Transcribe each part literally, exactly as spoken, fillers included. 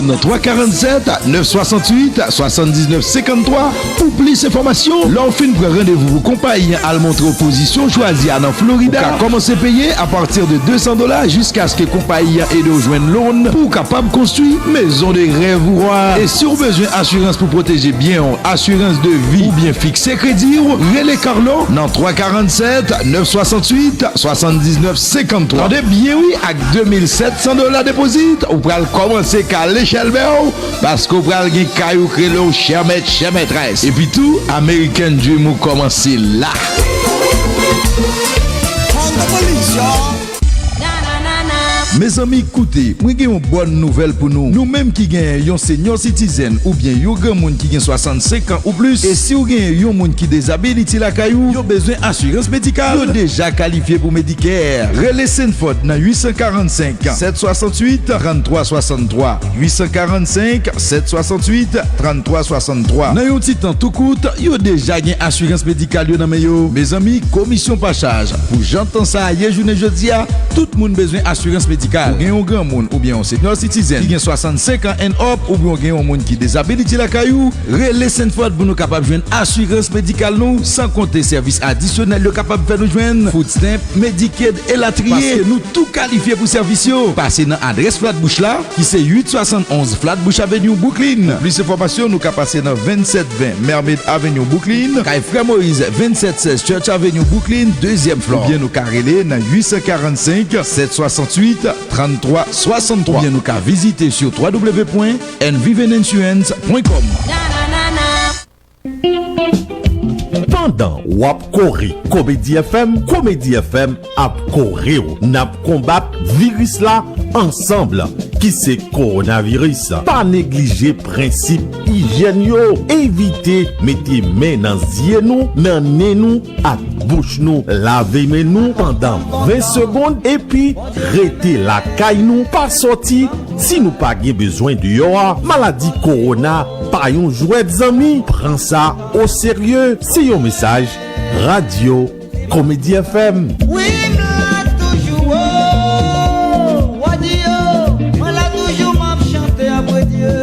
Nan twa karanntsèt, nèf swasanntuit, swasanndiznèf senkanntwa. Pou plis enfòmasyon, lè w fin pran randevou pou konpayi an al montre w pozisyon w chwazi a nan Florida, ou ka kòmanse peye apati de de san dola jiskaske konpayi an ede w jwenn loan pou w kapab konstwi maison de rêve ou a. E si w bezwen asirans pou pwoteje byen w, asirans de vi oubyen fikse kredi w, rele Carlo nan twa karanntsèt, nèf swasanntuit, swasanndiznèf senkanntwa. Tande byen wi, ak de mil sèt san dola depozit, ou pral kòmanse kale chèlbè w, paske w pral gen kay ou k rele w chè mèt, chè mètrès. Epi tou, American Dream ou kòmanse la. Mezanmi, koute, mwen gen yon bòn nouvèl pou nou. Nou menm ki genyen yon senior citizen oubyen yon granmoun ki gen swasannsenk an ou plis, e si w genyen yon moun ki dezabilite lakay ou, yo bezwen asirans medikal, yo deja kalifye pou Medicare. Rele Sanford nan uit san karannsenk, sèt swasanntuit, tranntwa swasanntwa, uit san karannsenk, sèt swasanntuit, tranntwa swasanntwa. Nan yon ti tan tou kout, yo deja gen asirans medikal yo nan men yo. Mezanmi, komisyon pa chaj. Pou jan tan sa a ye jounen jodi a, tout moun bezwen asirans medikal. Ou gen yon granmoun oubyen yon senior citizen ki gen swasannsenk an and up, oubyen w gen yon moun ki dezabilite lakay ou, rele Sanford pou nou kapab jwenn asirans medikal nou, san konte sèvis adisyonèl yo kapab fè nou jwenn, food stamp, Medicaid, elatriye. Paske nou tou kalifye pou sèvis yo. Pase nan adrès Flatbush la, ki se uit swasannonz Flatbush Avenue, Brooklyn. Pou plis enfòmasyon, nou ka pase nan vennsèt ven Mermaid Avenue, Brooklyn, kay Frè Moyiz, vennsèt sèz Church Avenue, Brooklyn, dezyèm flò. Oubyen nou ka rele nan uit san karannsenk, sèt swasanntuit, tranntwa swasanntwa. Oubyen nou ka vizite sou twa w w w pwen n v venensurance pwen com. Pandan w ap kore Komedi F M, Komedi F M ap kore w. N ap konbat viris la ansanm, ki se kowonaviris. Pa neglije prensip ijyèn yo. Evite mete men nan zye nou, nan nen nou ak bouch nou. Lave men nou pandan ven segonn epi rete lakay nou. Pa sòti si nou pa gen bezwen deyò a. Maladi kowona pa yon jwèt, zanmi. Pran sa oserye. Se yon mesaj Radyo Komedi F M. Wi, m la toujou, o, w a di yo, mwen la toujou, m ap chante, apre Dye.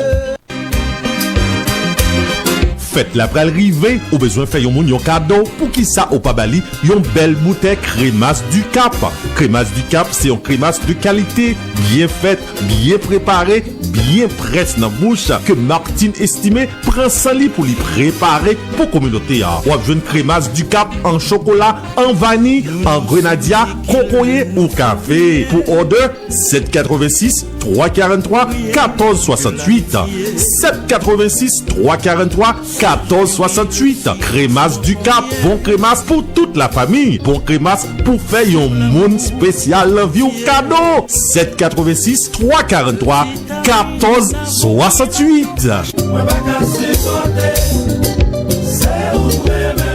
Fèt la pral rive, ou bezwen fè yon moun yon kado, poukisa ou pa ba li yon bèl boutèy Kremas Dikap? Kremas Dikap se yon kremas de kalite, byen fèt, byen prepare, byen près nan bouch, ke Martine Estimé pran san li pou li prepare pou kominote a. W ap jwenn Kremas Dikap an chokola, an vani, an grenadya, kokoye ou kafe. Pou òdè, sèt katrevensis, twa karanntrwa, katòz swasanntuit. Sèt katrevensis, twa karanntrwa, katòz swasanntuit. Kremas Dikap, bon kremas pou tout lafanmi. Bon kremas pou fè yon moun espesyal nan vi w kado. Sèt katrevensis, twa karanntrwa, katòz swasanntuit. Mwen pa ka sipòte, se ou m renmen.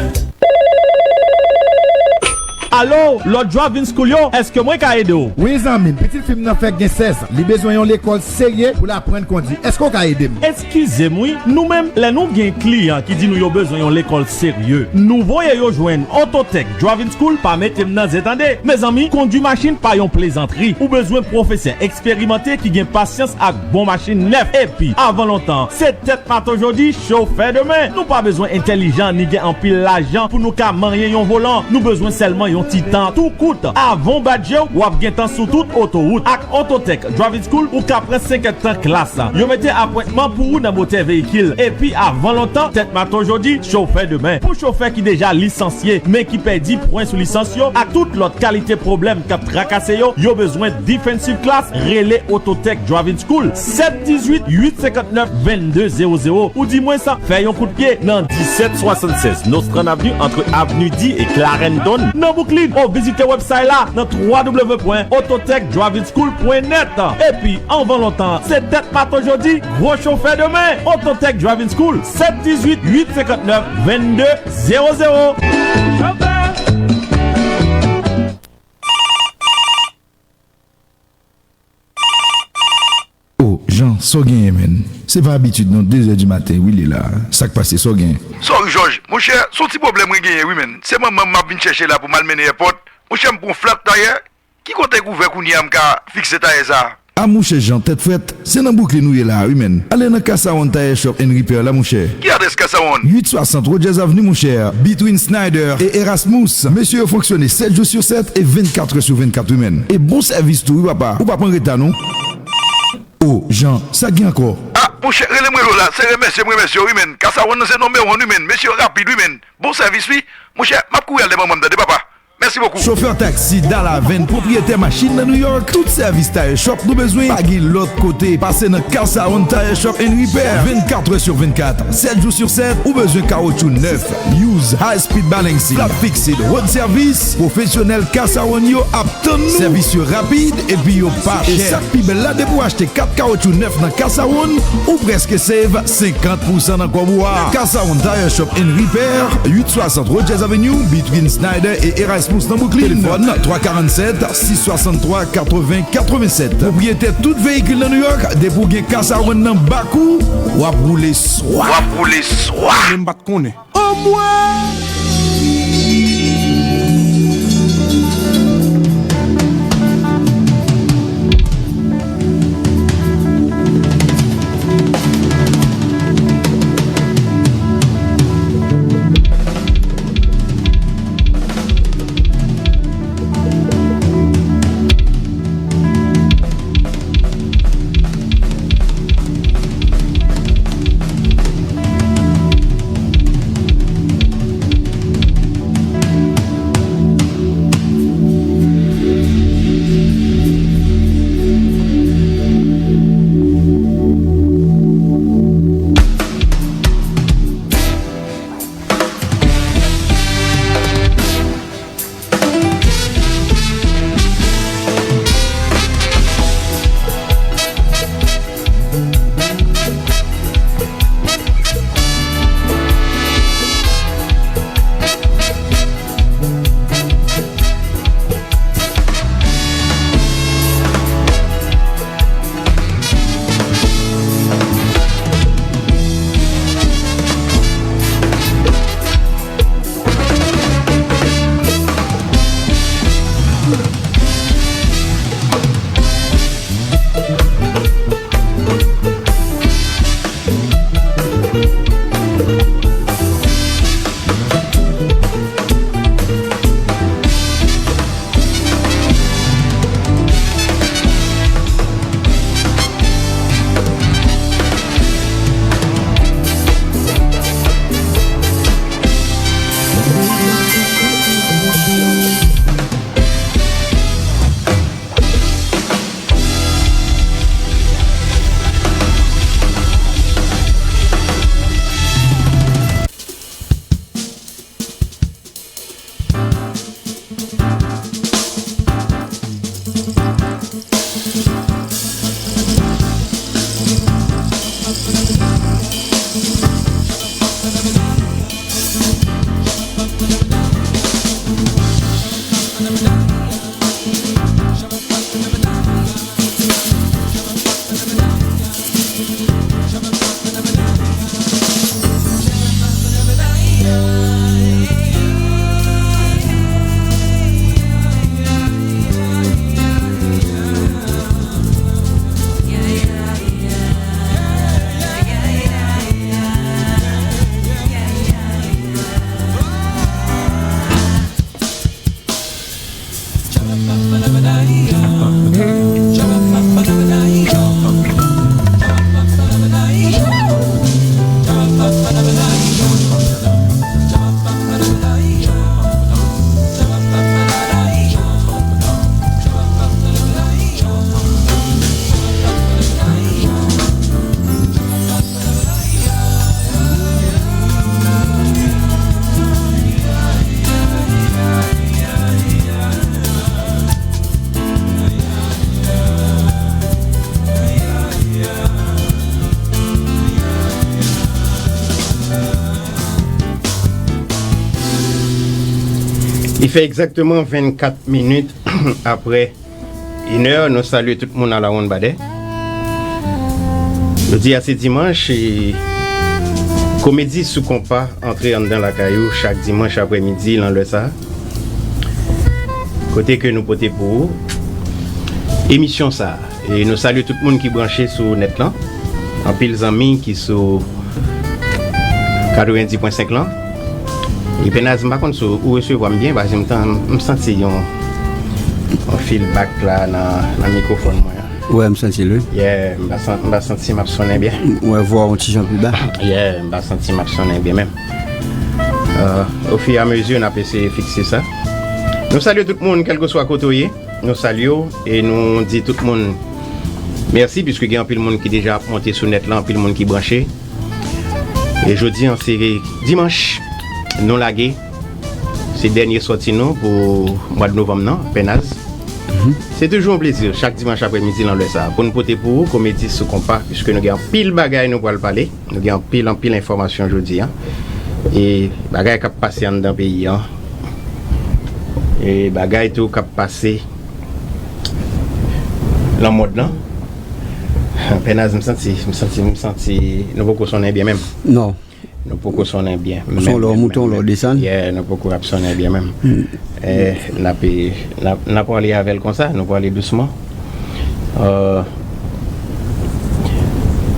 Alo, lòt Driving School yo, èske mwen ka ede w? Wi, zanmi m, pitit fi m nan fèk gen sèz an. Li bezwen yon lekòl serye pou l aprann kondwi. Èske w ka ede m? Eskize m wi, nou menm, lè nou gen kliyan ki di nou yo bezwen yon lekòl serye, nou voye yo jwenn Autotech Driving School, pa mete m nan zen tande. Mezanmi, kondwi machin pa yon plezantri. Ou bezwen pwofesè eksperimante ki gen pasyans ak bon machin nèf. Epi, avan lontan, se tèt mato jodi, chofè demen. Nou pa bezwen entèlijan ni gen anpil lajan pou nou ka manyen yon volan. Nou bezwen sèlman yon ti tan tou kout. Avan w bat je w, w ap gentan sou tout otowout. Ak Autotech Driving School, ou ka pran senk èdtan klas. Yo mete apwentman pou ou nan motè veyikil. Epi, avan lontan, tèt mato jodi, chofè demen. Pou chofè ki deja lisansye, men ki pèdi pwen sou lisans yo, ak tout lòt kalite pwoblèm k ap trakase yo, yo bezwen defensive class, rele Autotech Driving School, sèt dizuit, uit senkantnèf, vennde zewo zewo, ou di mwen sa, fè yon kout pye nan disèt swasannsèz Nostrand Avenue, ant Avenue D e Clarendon, nan Brooklyn. Ou vizite website la nan w w w pwen autotech driving school pwen nèt. Epi, anvan lontan, se tèt mato jodi, gwo chofè demen. Autotech Driving School, sèt dizuit, uit senkantnèf, vennde zewo zewo. Oh, Jean, sa w genyen, menn? Se pa abitid non, de zè di maten, wi, li la. Sa k pase, sa w genyen? Sorry, Jòj. Monchè, se yon ti pwoblèm mwen genyen, wi, menn. Se manman m m ap vin chèche la pou m al mennen èpòt. Monchè, m pran yon flat tayè. Ki kote k ouvè kounye a m ka fikse tayè sa a? A monchè Jan, tèt frèt, se nan Brooklyn ou ye la a wi menn. Ale nan Casawan Tire Shop and Repair la monchè. Ki adrès Casawan? Uit swasant Rogers Avenue monchè, between Snyder e Erasmus. Mesye yo fonksyone sèt jou sou sèt e vennkat è sou vennkat wi menn. E bon sèvis tou wi papa, ou pa p an reta non. O, Jan, sa gen ankò? A, monchè, rele m rele w la, se remèsye m remèsye w wi menn. Casawan nan se number one wi menn, mesye yo rapid wi menn. Bon sèvis wi. Monchè, m ap kouri al dèyè manman m tande papa. Mèsi bokou. Chofè taksi, dalavenn, pwopriyetè machin nan New York, tout sèvis Tire Shop nou bezwen, pa gen lòt kote, pase nan Casawan Tire Shop and Repair. Vennkat è sou vennkat, sèt jou sou sèt, ou bezwen kawotchou nèf, used, high speed balancing, flat fixed, road service, pwofesyonèl Casawan yo ap tann nou. Sèvis yo rapid, epi yo pa chè. E sa k pi bèl la, depi w achte kat kawotchou nèf nan Casawan, ou prèske save senkant pousan nan kòb ou a. Casawan Tire Shop and Repair, uit swasant Rogers Avenue, between Snyder e Erasmus nan Brooklyn. Telefòn twa karannsèt, sis swasanntwa, katreven katrevennsèt. Pwopriyetè tout veyikil nan New York, depi w gen Casawan nan bak ou, w ap woule swa. W ap woule swa. Mwen m pa t konnen. Anmwey! Li fè egzakteman vennkat minit apre inè, nou salye tout moun a la wonn badè. Jodi a se dimanch, e Komedi sou Konpa antre anndan lakay ou chak dimanch aprèmidi nan lè sa a. Kote ke nou pote pou ou emisyon sa a. E nou salye tout moun ki branche sou nèt lan. Anpil zanmi ki sou katrevenndis pwen senk lan. E Pennaz, m pa konn si w resevwa m byen, paske m tan, m santi yon, yon feedback la nan, nan mikwofòn mwen an. Wè, m santi l, wi. Yeah, m pa san- m pa santi m ap sonnen byen. Wè, vwa yon ti jan pi ba. Yeah, m pa santi m ap sonnen byen menm. Euh, au fur et à mesure, n ap eseye fikse sa. Nou salye tout moun, kèlkeswa kote w ye. Nou salye w e nou di tout moun mèsi, piske gen anpil moun ki deja ap monte sou nèt la, anpil moun ki branche. E jodi an, se dimanch, nou lage. Se dènye sòti nou pou mwa de novanm nan, Pennaz. Se toujou yon plezi, chak dimanch aprèmidi nan lè sa a, pou n pote pou ou Komedi sou Konpa, piske nou gen anpil bagay nou pral pale. Nou gen anpil, anpil enfòmasyon jodi a. E bagay k ap pase anndan peyi an. E bagay tou k ap pase nan mond lan. Pennaz, m santi, m santi, m santi, nou poko sonnen byen menm. Non. Nou poko sonnen byen. Son lè w moute, yon lè w desann. Yeah, nou poko ap sonnen byen menm. Eh, n ap, n ap, n ap pale avè l konsa, nou pale dousman. Euh,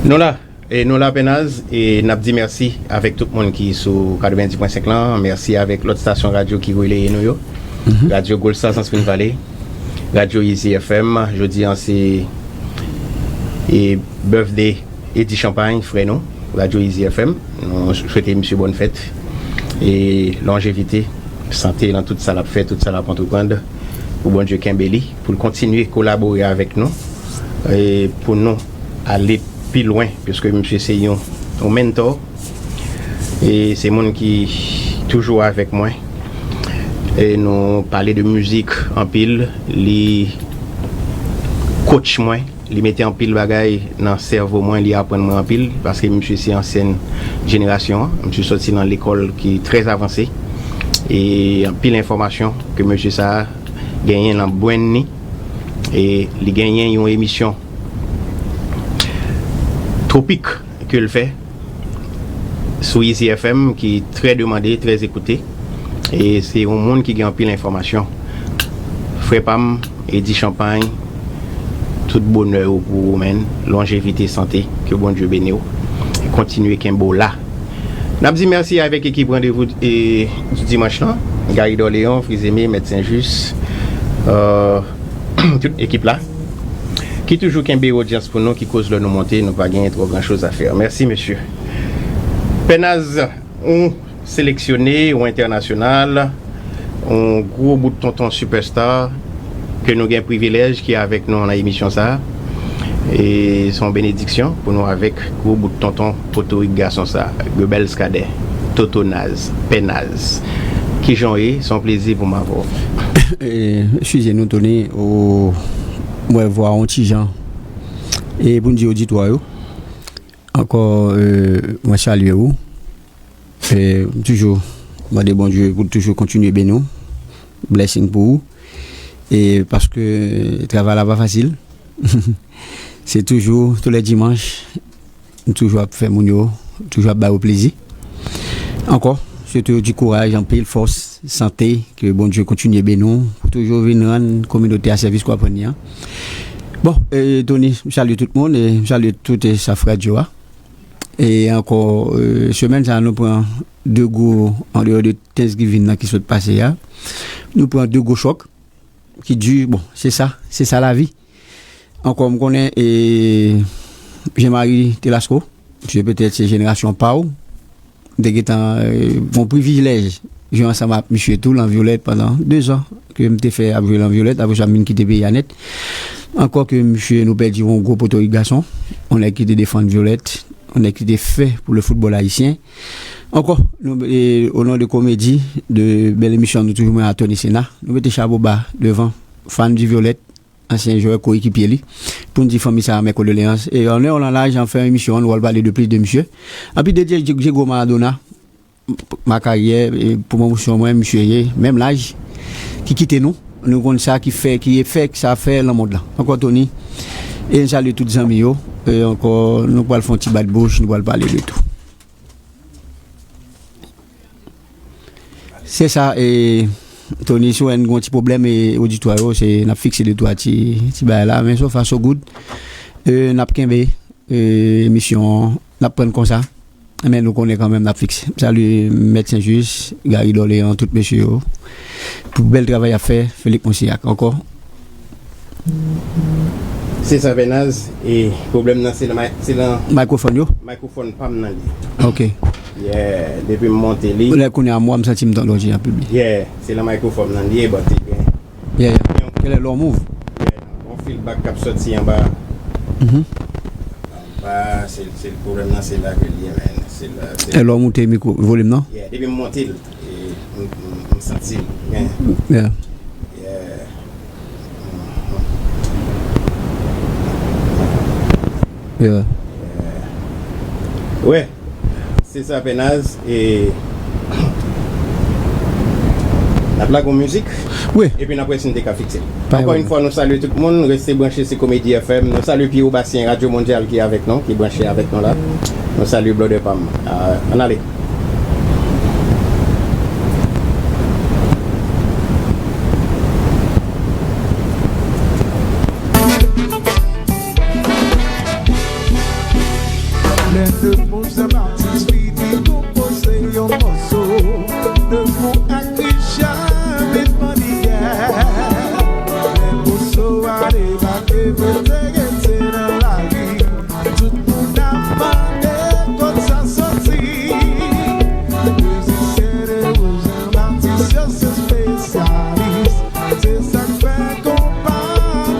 nou la, e nou la Pennaz, e n ap di mèsi avèk tout moun ki sou katrevenndis pwen senk lan, mèsi avèk lòt stasyon radyo ki releye nou yo. Radyo Gold Star Spring Valley, Radyo Easy F M, jodi an se e birthday Eddy Champagne, frè nou, Radyo Easy F M. Nou swete misye bòn fèt e lonjevite, sante nan tout sa l ap fè, tout sa l ap antreprann, pou Bondye kenbe li, pou l kontinye kolabore avèk nou, e pou nou ale pi lwen, piske misye se yon, yon mentor, e se moun ki toujou avèk mwen. E nou pale de mizik anpil, li coach mwen, li mete anpil bagay nan sèvo mwen, li aprann mwen anpil, paske misye se ansyen jenerasyon an, misye sòti nan lekòl ki trè avanse, e anpil enfòmasyon ke mesye sa a genyen nan brenn ni, e li genyen yon emisyon Tropik ke l fè sou Easy F M ki trè demande, trè ekoute. E se yon moun ki gen anpil enfòmasyon. Frè pa m, Eddy Champagne, tout bonè ou pou ou menm, lonjevite, sante, ke Bondye beni w. E kontinye kenbe w la. N ap di mèsi avèk ekip randevou e, di dimanch lan, Gary Dorléon, Frizeme, Mèt Sen Jis, euh, tout ekip la, ki toujou kenbe odyans pou nou, ki koz lè nou monte, nou pa genyen twò gran choz a fè. Mèsi, mesye. Pennaz, ou seleksyone, ou entènasyonal, yon gwo bout tonton sipèsta ke nou gen privilèj ki avèk nou nan emisyon sa a. E se yon benediksyon pou nou avèk gwo bout tonton potorik gason sa a, Goebels Cadet, Toto Naz, Pennaz. Kijan w ye? Se yon plezi pou m avè w. E, eskize nou, Tony, ou, mwen vwa yon ti jan. E pou n di oditwa yo, ankò, e, mwen salye ou. E, m toujou mande Bondye pou l toujou kontinye beni w. Blessing pou ou. E paske travay la pa fasil. Se toujou, tou lè dimanch, m toujou ap fè moun yo, toujou ap ba yo plezi. Ankò, swete yo di kouraj, anpil fòs, sante, ke Bondye kontinye beni w, pou toujou vin rann kominote a sèvis k w ap rann li an. Bon, e, Tony, m salye tout moun, e m salye tout, e, staf radyo a. E ankò, e, semèn sa a, nou pran de gwo, andeyò de Thanksgiving nan ki sot pase a, nou pran de gwo chòk ki di, bon, se sa, se sa lavi. Ankò, m konnen, e, Jean Marie Telasco, misye petèt se jenerasyon pa w, m te gentan, e, gon privilèj jwe ansanm ak misye tou lan Vyolèt pandan de zan ke m te fè ap jwe lan Vyolèt, apre sa m vin kite peyi a nèt. Ankò ke misye, nou pèdi yon gwo potorik gason, yon nèg ki te defann Vyolèt, yon nèg ki te fè pou le football ayisyen. Ankò, nou, e, o non de Komedi, de bèl emisyon nou toujou mennen a Tony Sena, nou mete chapo ba devan fan di Vyolèt, ansyen jwè koyekipye li, pou n di fanmi sa a mè kondoleyans. E an yon lan laj, an fen emisyon an, nou pral pale de plis de misye. Anpi de Diego Maradona, ma karyè, e, pou pwomosyon mwen, misye ye, menm laj, ki kite nou. Nou konn sa ki fè, ki fè, sa fè lan mond lan. Ankò Tony, e n salye tout zanmi yo. E ankò, nou pral fè yon ti bat bouch, nou pral pale de tou. Se sa, e Tony, si w wè n gen yon ti pwoblèm, e oditwa yo, se n ap fikse de twa ti, ti bagay la, men so far so good. E, n ap kenbe, e, emisyon an, n ap pran l konsa. Men nou konnen kanmenm n ap fikse. M salye Mèt Sen Jis, Gary Dorlean, tout mesye yo. Pou bèl travay y ap fè, Felix Monsignac ankò. Se sa, Pènaz, e pwoblèm nan se nan may-, se nan mayikwofòn yo? Mayikwofòn pa m nan li. Ok. Yeah, depi m monte li. Lè kounye a mwa, m santi m tande w ti jan pi byen. Yeah, se nan mayikwofòn nan li ye, but li gen. Yeah, yeah. Gen yon, gen lè lè w move. Yeah, yon feedback k ap soti anba. Mhm. Anba, se, se pwoblèm nan, se la ke l ye, man. Se la, se. E lè w moute mikwo, volim nan? Yeah, depi m monte l, e, m, m, m santi l. Yeah. Yeah. Yeah. Yeah. Wi, se sa, Pènaz, e n ap lage yon mizik, wi, epi n ap wè si n te ka fikse l. Pa yon pwoblèm. Ankò yon fwa, nou salye tout moun, rete branche sou Komedi F M, nou salye Pierrot Bastien, Radyo Mondyal ki avèk nou, ki branche avèk nou la. Nou salye blòdè pa m. Ah, ann ale. Lè de mouvman atis fini konpoze yon mòso, de kou ak Richard vin mannyè. Lè mòso a debake, mete gete nan lari. Tout moun ap mande kot sa soti. Mizisyen de Rouzan Batis yo se espesyalis. Se sa k fè konpa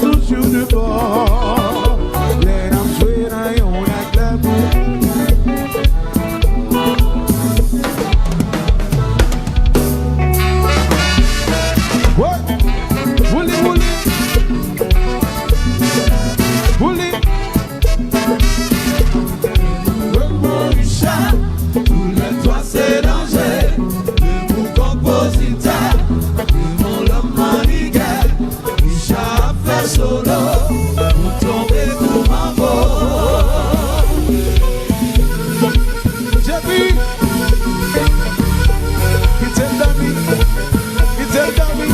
toujou debò. Lè n ap jwe nan yon nèg lè pou Woy! Wouli, wouli! Wouli! Raymond Richard, tou lè twa se danje. Debout konpozitè, Raymond lòm mannigè. Richard ap fè solo, ou tonbe kou manbo. J P, kite l dòmi, kite l dòmi.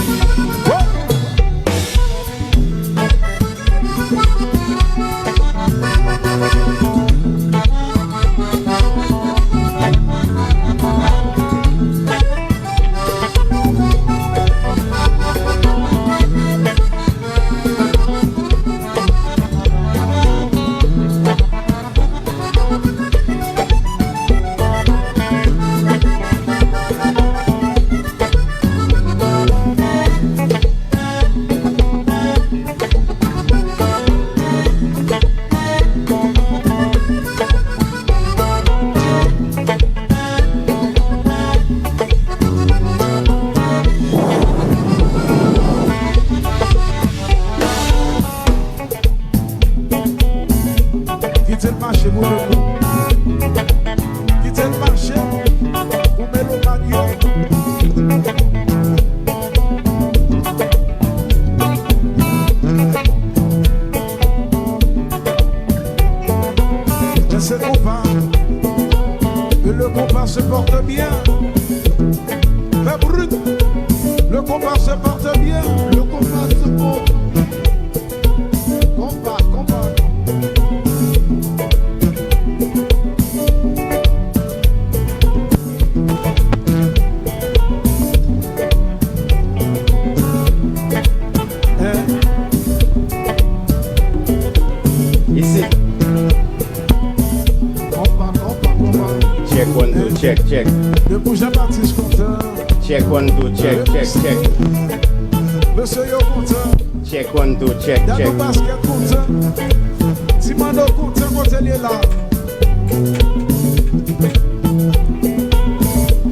Woy! Kite l mache pou nou. Kite l mache pou melomàn yo. Lè se konpa, et le compas se porte bien. Fè bri. Le compas se porte bien. Le compas se porte. Konpa, konpa. Hein? Ici. Konpa, konpa, konpa. Check one, two, check, check. Depi Jean Baptiste kontan. Check one, two, check, check, check. Mesye yo kontan. Check one, two, check, check. Dadou Basket kontan. Ti Mano kontan kote l ye la.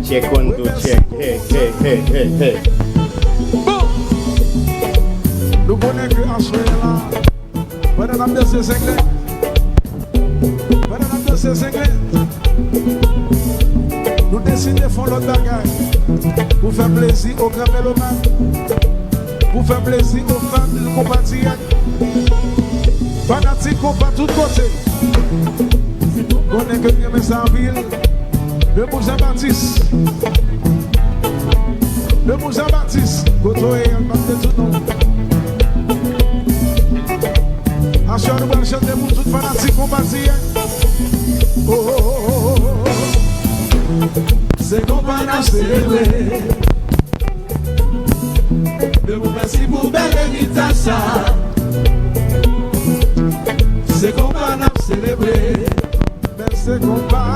Check one, two, check. Hey, hey, hey, hey, hey. Bon. Nou konnen ke aswè la, pandan n ap danse zenglen, pandan n ap danse zenglen, nou deside fè yon lòt bagay pou fè plezi o gran melomàn, pou fè plezi o fan konpa dirèk, fanatik konpa tout kote. Konnen ke m renmen sa anpil. Le Bouk Jean Baptiste. Demoun Jean Baptiste, kote w ye, m ap de tout non. Aswè nou pral chante pou tout fanatik konpa ti a. Oh, oh, oh, oh, oh. Se konpa n ap selebre. Demoun, mèsi pou bèl eritaj sa. Se konpa n ap selebre. Men se konpa.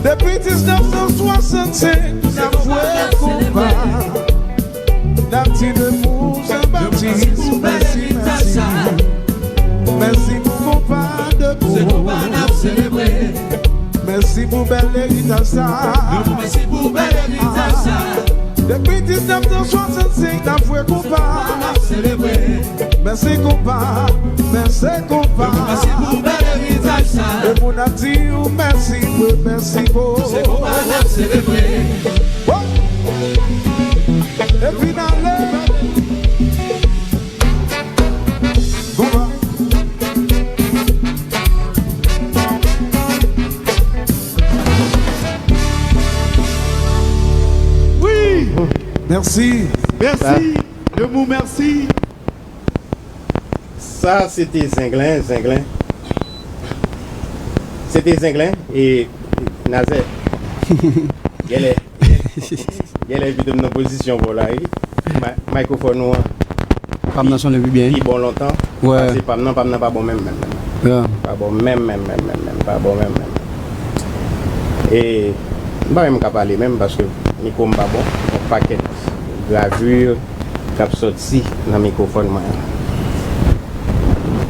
Depi diznèf san swasannsenk, n ap jwe konpa. N ap di demoun Jean Baptiste, mèsi, mèsi. Mèsi pou konpa demoun. Mèsi pou bèl eritaj sa. Depi diznèf san swasannsenk, n ap jwe konpa. Mèsi konpa, mèsi konpa. E moun ap di w mèsi, wi, mèsi pou. Epi n ale. Konpa. Wi. Mèsi. Mèsi. Demoun, mèsi. Sa se te Zenglen, Zenglen. Se te Zenglen e Nazè. Genlè, genlè vide m nan pozisyon pa w la, wi. Ma-, mikrofòn ou an. Pa m nan sonnen pi byen. Pi bon lontan. Wè. Pase pa m nan, pa m nan pa bon menm, menm, menm. Yeah. Pa bon menm, menm, menm, menm, menm. Pa bon menm, menm. E m pa menm ka pale menm paske mikwo m pa bon. Yon pakèt gravi k ap sòti nan mikwofòn mwen an.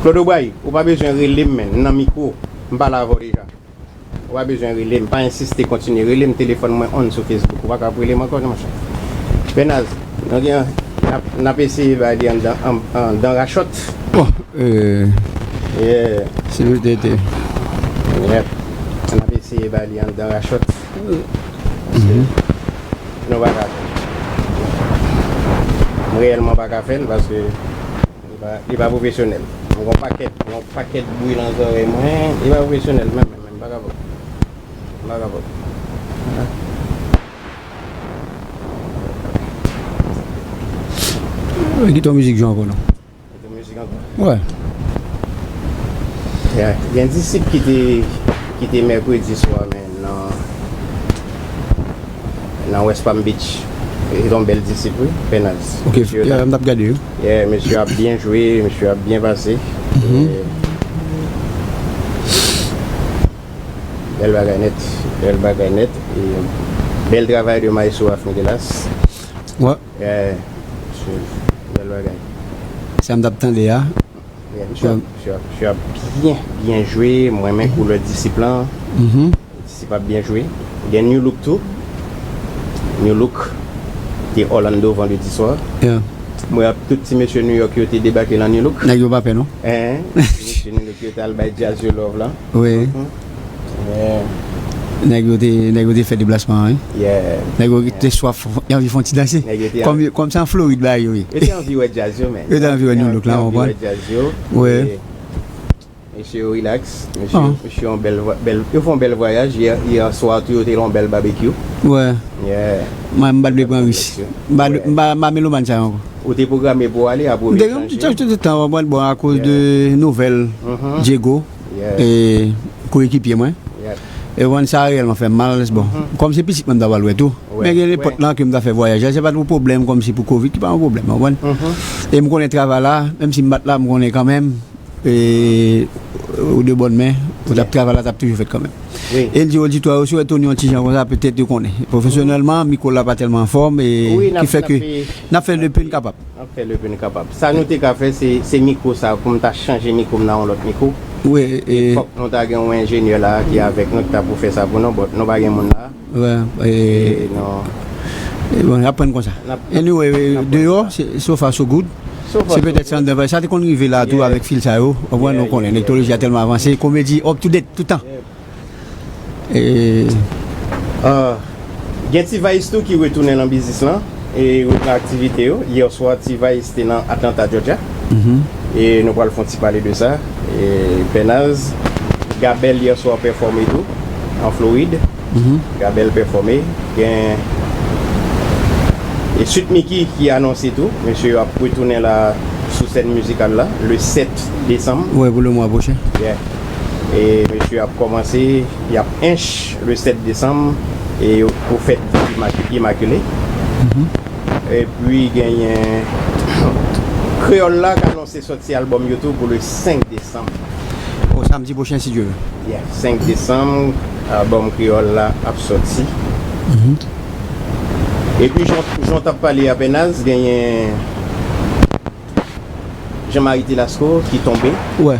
Claude Obray, ou pa bezwen rele m, men m nan mikwo. M pale avè w deja. Ou pa bezwen rele m, pa ensiste, kontinye rele m, telefòn mwen on sou Facebook. Ou pa ka ap rele m ankò non, monchè. Pènaz, nou gen, n ap, n ap eseye bay li anndan, an, anndan rachòt. Bon, euh, yeah. Se petèt, euh, yep. N ap eseye bay li anndan rachòt. Paske nou pa ka fè. M reyèlman pa ka fè l paske li pa, li pa pwofesyonèl. M gen yon pakèt, yon pakèt bri nan zòrèy mwen. Li pa pwofesyonèl menm, menm, menm. M pa kapab. M pa kapab. Kite yon mizik jwe ankò non. Kite mizik ankò. Wè. Yeah. Gen disip ki te, ki te mèkredi swa, men nan, nan West Palm Beach. Se yon bèl disip, wi, Pènaz. Ok, yeah, m t ap gade, wi. Yeah, mesye ap byen jwe, mesye ap byen pase. Mhm. E, bèl bagay nèt, bèl bagay nèt. E, bèl travay de Maestro Afni Delas. Wè. Yeah, mesye, bèl bagay. Sa m t ap tande a. Yeah, misye ap, misye ap, misye ap byen, byen jwe. Mwen renmen koulè disip lan. Mhm. Disip ap byen jwe. Gen New Look tou. New Look te Orlando vandredi swa. Yeah. Mwen ap tout ti mesye New York yo te debake lan New Look. Nèg yo pa pè non. Hein? Ti mesye New York yo te al bay djaz yo love lan. Wi. Mhm. Yeah. Nèg yo te, nèg yo te fè deplasman an, wi. Yeah. Nèg yo te swaf, yo anvi fè yon ti danse. Nèg yo te kòm, kòm se an Florid bagay yo ye. Yo te anvi wè djaz yo, men. Yo te anvi wè New Look la, w konprann? Yo te anvi wè djaz yo. Wi. E mesye yo relax, mesye, mesye yon bèl vwa-, bèl, yo fè yon bèl vwayaj. Yè, yè swa tou, yo te lan yon bèl babekyou. Wi. Yeah. Mwen, m pa t vle pran risk. M pa, m pa, m pa melomàn sa yo ankò. Ou te pwograme pou w ale, apre w te chanje. M te, m te, te, te, bon, akoz de nouvèl Diego, e, koyekipye mwen. Yep. E bon, sa reyèlman fè m mal, bon. Mhm. Kòm se pitit mwen m ta pral wè tou. Men gen lepòt lan ke m ta fè vwayaj la, se pa t yon pwoblèm kòmsi pou kovid, ki pa yon pwoblèm, w konprann? Mhm. E m konnen travay la, menm si m pa t la, m konnen kanmenm, e, ou de bòn men, ou t ap, travay la t ap toujou fèt kanmenm. Wi. E l di oditwa yo, si w wè Tony yon ti jan konsa, petèt yo konnen. Pwofesyonèlman, mikwo la pa tèlman anfòm, e ki fè ke n ap fè le pi n kapab. N ap fè le pi n kapab. Sa nou te ka fè, se, se mikwo sa, pou m ta chanje mikwo m nan yon lòt mikwo. Wi, e fòk nou ta gen yon enjenyè la ki avèk nou, ki ta pou fè sa pou nou, but nou pa gen moun la. Wi, e, e, bon, y ap pran konsa. Anyway, deyò, se so far so good. Se petèt sa anndan, sa te konn rive la tou avèk fil sa yo. Ou konprann, nou konnen, teknoloji a tèlman avanse, komedi up to date, tout tan. E, ah, gen T-Vice tou ki retounen nan biznis lan e repran aktivite yo. Yè swa, T-Vice te nan Atlanta, Georgia. Mhm. E nou pral fè yon ti pale de sa. E Pènaz, Gabèl yè swa pèfòme tou an Florid. Gabel pèfòme. Gen e Sweet Micky ki anonse tou. Mesye yo ap retounen la sou sèn mizikal la le sèt desanm. Wi, pou le mwa pwochen. Yeah. E mesye ap kòmanse, y ap ench le sèt desanm e pou fèt Imak- Imakile. Epi genyen Kreyòl la k anonse sòti albòm yo tou pou le senk desanm. O samdi pwochen, si Dye vle. Yeah, senk desanm, albòm Kreyòl la ap sòti. Epi, jan jan w t ap pale a Pènaz, genyen Jean-Marie Telasco ki tonbe. Wè.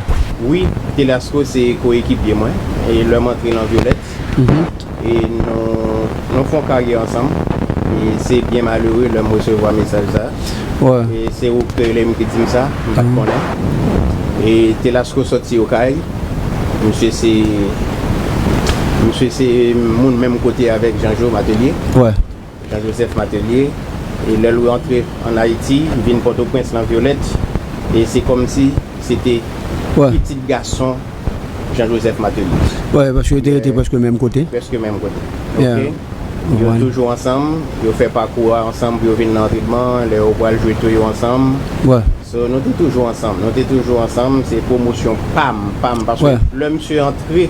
Wi, Telasco se koyekipye mwen. E lè m antre nan Vyolèt, e nou, nou fè yon karyè ansanm. E se byen malere lè m resevwa mesaj sa. Wè. E se ou k rele m ki di m sa, m pa t konnen. E Telasco sòti Okay. Misye se, misye se moun menm kote avèk Jean-Jo Matelier. Wè. Jean-Joseph Matelier. E lè l rantre ann Ayiti, vin Pòtoprens nan Vyolèt, e se kòmsi se te Wè. Pitit gason Jean-Joseph Matelier. Wè, paske yo te rete prèske menm kote. Prèske menm kote. Yeah. Ok. Yo toujou ansanm, yo fè pakou a ansanm pou yo vin nan antrenman, lè yo pral jwe tou yo ansanm. Wè. So, nou te toujou ansanm, nou te toujou ansanm, se pwomosyon pa m, pa m, paske Wè. Lè misye antre,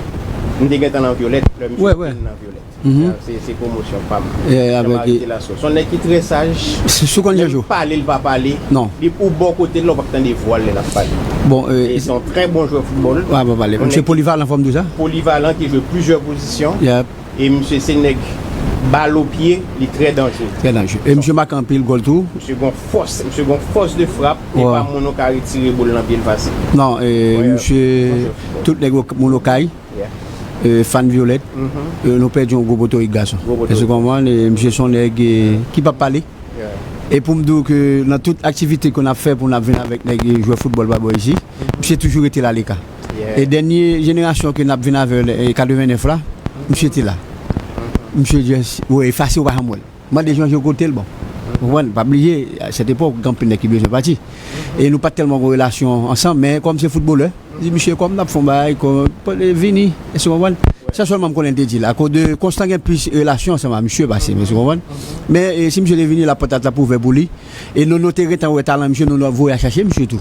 m te gentan nan Vyolèt, lè misye Wè, wè. Vin nan Vyolèt. Mhm. Se, se pwomosyon pa m. Eh, avèk Jean-Marie Telasco. Se yon nèg ki trè saj. Si, si w konn Lè Jean-Jo. L pale, l pa pale. Non. Li ou bò kote l la, ou p ap tande vwa l lè l ap pale. Bon, euh, E se yon trè bon jwè foutbòl. Wè, pa pale. Yon Misye nèg polivalan, fò m di w sa. Polivalan ki jwe plizyè pozisyon. Yep. E misye se nèg bal o pye, li trè danjere. Trè danjere. E misye make anpil gòl tou. Misye gon fòs, misye gon fòs de frap. E Wè. Pa moun ou ka retire boul nan pye l fasil. Non, e Wè. Misye, Bon jwè foutbòl. Tout nèg ok- moun Okay. Yeah. E, fan Vyolèt, Mhm. E, nou pèdi yon gwo potorik gason. Gwo potorik. Èske w konprann? E, misye se yon nèg, e, ki p ap pale. Yeah. E pou m di w ke nan tout aktivite ke n ap fè pou n ap vin avèk nèg, e, jwè foutbòl pa bò isi, Mhm. misye toujou rete la leka. Yeah. E dènye jenerasyon ke n ap vin avè, e, katrevennnèf la, Mhm. misye te la. Mhm. Misye just, wi, efase, ou pa janm wè l. Mande Jean-Jo kote l, bon. Ou konprann? Pa bliye, a sèt epòk, gen anpil nèg ki bezwen pati. E nou pa t tèlman gen relasyon ansanm, men kòm se foutbolè, di, "Misye, kòm n ap fè yon bagay, kòm, vini." Èske w konprann? Sa sèlman m konnen l te di l. Akoz de Konstan gen plis relasyon ansanm a misye pase m, èske w konprann? Men, e, si misye te vini, lapòt la t ap ouvè pou li. E nou, nou te gentan wè talan misye, nou, nou ap voye al chache misye tou.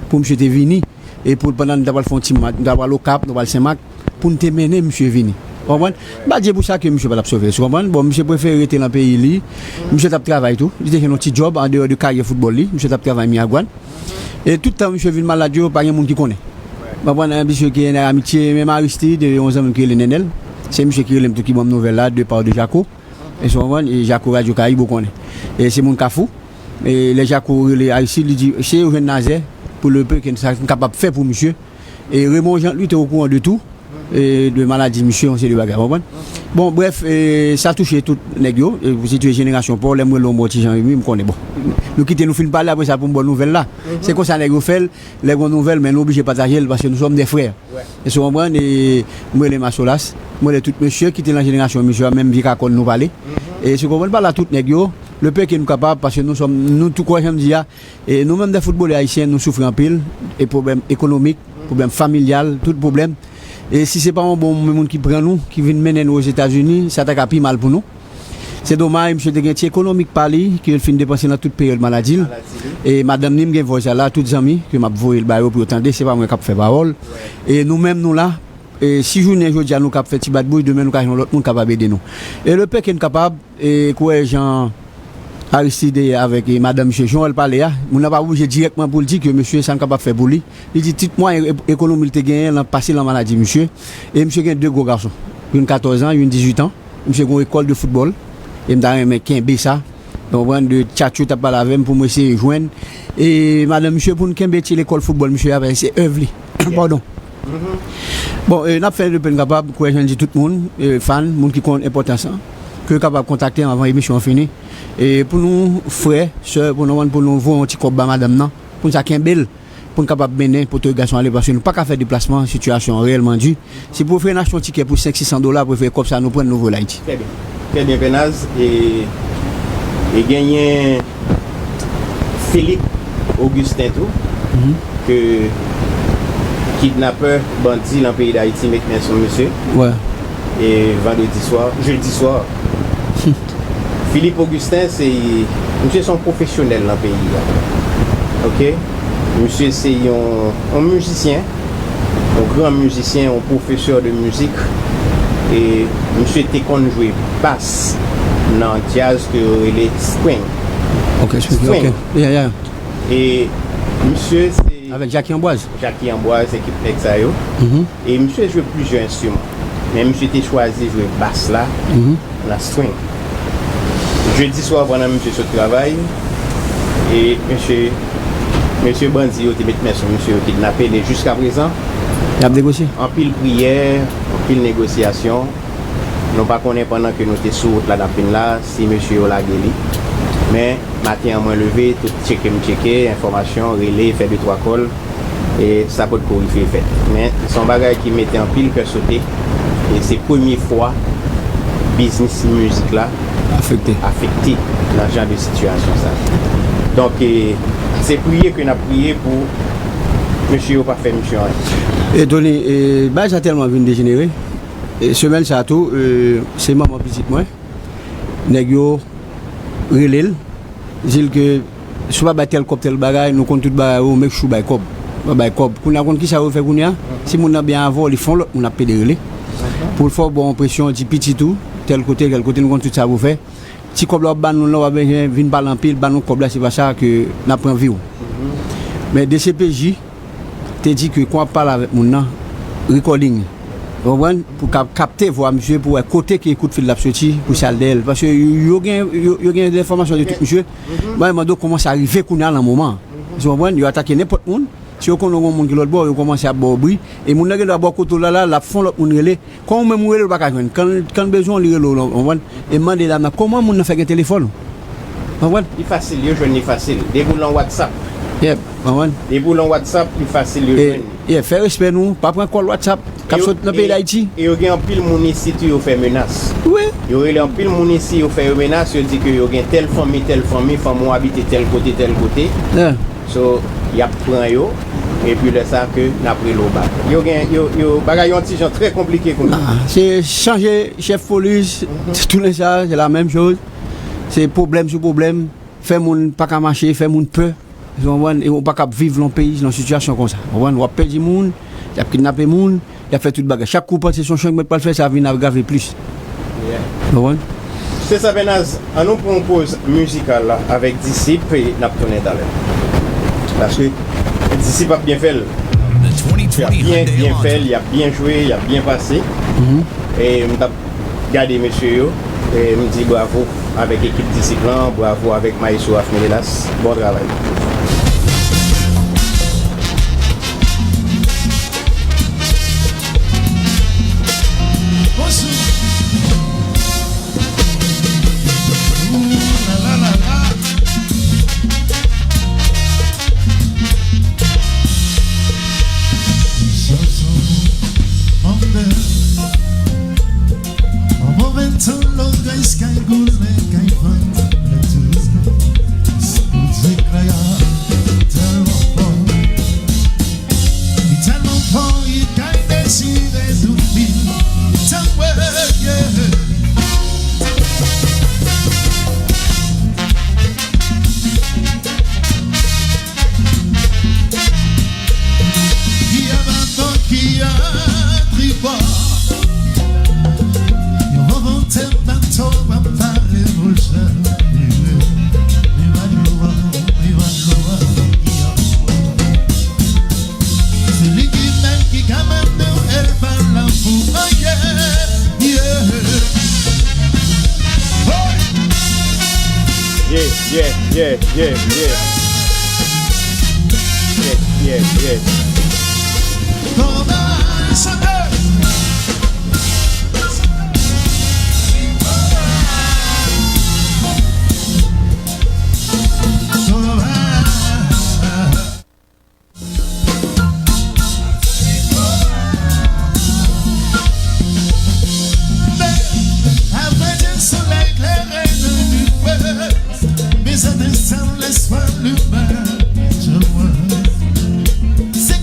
Pou misye te vini. E pou pandan n ta pral fè yon ti match, n ta pral Okap, nou pral Senmak, pou n te mennen misye vini. Ou konprann? M pa di pou sa ke misye pa t ap sove, ou konprann? Bon, misye prefere rete nan peyi li. Misye t ap travay tou. Li te jwenn yon ti djòb andeyò de karyè foutbòl li. Misye t ap travay Miragwàn. E tout tan misye vin malad yo, pa gen moun ki konnen. Ou konprann? Yon misye ki gen amitye, menm Aristide, yon zanmi m ki rele Nenel. Se misye ki rele m tou, ki ban m nouvèl la, de pa de Jako. Èske w konprann? E Jako Radio Caraïbe, ou konnen. E se moun Kafou. E lè Jako rele Aristide, li di, "Eseye jwenn Nazè pou le peu ke sa n kapab fè pou misye." E Raymond Jean, li te okouran de tou, e de maladi misye, yon seri de bagay, w konprann? Bon, brèf, e sa touche tout nèg yo, e pou sitye jenerasyon pa w, lè m rele w, m wè w ti jan, wi, m konnen, bon. Nou kite nou fin pale, apre sa pou m ba w nouvèl la. Se konsa nèg yo fè l, lè gen yon nouvèl, men nou oblije pataje l, paske nous sommes des frères. Èske w konprann? E m rele Masolas, m rele tout mesye ki te nan jenerasyon misye a, menm vye kakòn nou pale. Èske w konprann? Pale a tout nèg yo, le peu ke nou kapab, paske nous sommes, nou tou kwè, jan m di a, e nou menm de foutbolè ayisyen, nou soufri anpil, e pwoblèm ekonomik, pwoblèm familyal, tout pwoblèm. E si se pa yon bon moun ki pran nou, ki vin mennen nou Ozetazini, sa ta ka pi mal pou nou. Se domaj, misye te gen ti ekonomik pa li, ke l fin depanse nan tout peryòd maladi l. Maladi li. E madanm ni, m gen vòy sa la, tout zanmi, ke m ap voye l ba yo pou yo tande, se pa mwen k ap fè pawòl. E nou menm, nou la, e si jounen jodi a nou k ap fè ti bat bouch, demen nou ka jwenn yon lòt moun kapab ede nou. E le peu ke n kapab, e kourè jan Aristide avèk, e madanm misye, jan l pale a, moun nan pa oblije dirèkman pou l di ke mesye, sa n kapab fè pou li. Li di tout mwayen e- ekonomi l te genyen, l ap pase nan maladi misye. E misye gen de gwo gason. Youn katòz an, youn dizuit an. Misye gen yon ekòl de foutbòl. E m ta renmen kenbe sa. Ou konprann, de tchatcho t ap pale avè m pou m eseye jwenn. E madanm misye pou n kenbe ti lekòl foutbòl misye a, paske se èv li. Padon. Bon, e, n ap fè le peu n kapab, kwè jan di tout moun, e, fan, moun ki konn enpòtans lan, ke yo kapab kontakte m avan emisyon an fini. E pou nou, frè, sè, pou nou, pou nou voye yon ti kòb ba madanm nan, pou n sa kenbe l, pou n kapab mennen potorik gason ale, paske nou pa ka fè deplasman, sitiyasyon an reyèlman di. Si pou prefere n achte yon tikè pou senk, sis san dola, prefere kòb sa nou pran, nou voye l Ayiti. Trè byen. Trè byen, Pènaz. E, e genyen Philippe Augustin tou, ke kidnapè, bandi nan peyi Dayiti met men sou misye. Wè. e vandredi swa, jedi swa. Philippe Augustin, se, misye se yon pwofesyonèl nan peyi a. Oke? Misye se yon, yon mizisyen, yon gran mizisyen, yon pwofesè de mizik. E misye te konn jwe bas nan djaz ke yo rele swing. Ok, swing, ok. Swing. Yeah, yeah. E misye se Avèk Jacky Ambroise. Jacky Ambroise, ekip nèg sa yo. Mhm. E misye jwe plizyè enstriman. Men misye te chwazi jwe bas la Mhm. nan swing. Jedi swa, pandan misye sot travay, e mesye, mesye bandi yo te met men sou misye, yo kidnape li jiskaprezan. Y ap negosye. Anpil priyè, anpil negosyasyon. Nou pa konnen pandan ke nou te sou wout la n ap vin la, si mesye yo lage li. Men, maten an mwen leve, tout tcheke m tcheke, enfòmasyon, rele, fè de twa kòl, e sa potko rive fèt. Men, se yon bagay ki mete anpil kè sote, e se premye fwa biznis mizik la Afekte. afekte nan jan de sitiyasyon sa. Donk, e, se priye ke n ap priye pou mesye yo pa fè misye anyen. E Tony, e, bagay sa tèlman vin dejenere. E semèn sa tou, e, se manman pitit mwen. Nèg yo rele l, di l ke si w pa bay tèl kòb, tèl bagay, nou konn tout bagay, ou make sure w bay kòb. W bay kòb. Kounye a, w konn kisa yo fè kounye a? Si moun nan byen avè w, li fè yon lòt moun ap pede rele. Pou l fè w ba w enpresyon, di pitit ou, tèl kote, tèl kote, nou konn tout sa pou fè. Ti kòb la w ap ban nou la, w ap bezwen vin pale anpil, ban nou kòb la, se pa sa ke n ap pran vi w. Men D C P J te di ke kon w ap pale avèk moun nan, recording. Ou konprann? Pou kap-, kapte vwa misye, pou wè kote ke kout fil la ap soti, pou sa al dèyè l. Paske yo, yo gen, yo, yo gen enfòmasyon de tout misye. Mwen, mande w kòman sa rive kounye a nan moman an. Ou konprann? Yo atake nenpòt moun. Si yo konnen w gen yon moun ki lòt bò, yo kòmanse ap ba w bri. E moun nan gen dwa bò kote w la, la, l ap fè yon lòt moun rele. Kon ou menm ou rele, ou pa ka jwenn. Kan, kan l bezwen w, li rele w, ou konprann? E mande dam nan, kòman moun nan fè gen telefòn ou? Konprann? Li fasil, yo jwenn li fasil. Depi w lan WhatsApp. Yep, konprann? Depi w lan WhatsApp, li fasil, yo E, jwenn li. Yeah, fè respè nou, pa pran kòl WhatsApp, k ap E yo, sot nan peyi e, Dayiti. E yo gen anpil moun isi tou, yo fè menas. Wi. Yo rele anpil moun isi, yo fè yo menas, yo di ke yo gen tèl fanmi, tèl fanmi, fanmi w abite tèl kote, tèl kote. Yeah. So, y ap pran yo, epi lè sa ke n ap rele w bak. Yo gen, yo, yo, bagay yo yon ti jan trè konplike kounye a. Ah, se chanje chèf polis, tounen sa, se la menm choz. Se pwoblèm sou pwoblèm, fè moun pa ka mache, fè moun pè. Ou konprann? E ou pa ka ap viv nan yon peyi, nan sitiyasyon konsa. Ou konprann? W ap pèdi moun, y ap kidnape moun, y ap fè tout bagay. Chak kou w panse se yon changman k pral fè, sa vin agrave plis. Yeah. Ou konprann? Se sa, Bernaz, an nou pran yon poz mizikal la avèk Disip e n ap tounen talè. Paske Disip ap byen fè l. Y ap byen, byen fè l, y ap byen jwe, y ap byen pase. Mhm. E m t ap gade mesye yo, e m di bravo avèk ekip Disip lan, bravo avèk Maestro Afmi Lelas, bon travay. An moman tan lògay kay goumen kay vann. Kout zeklè a tèlman fò, li tèlman fò, li kay dechire tout vil. Tanpri, yeah. Ki a baton, ki a tribò. Yo envante bato, w ap pale pou chèf. Li va dlo a, li va dlo a, li a dlo a. Se li ki menm ki ka mande w, e l pa la pou anyen. Yeah. Hey! Yeah, yeah, yeah, yeah, yeah. Yeah, yeah, yeah. Avèk solèy klere nan nivo, mizè desann, lespwa limen, je vois. Se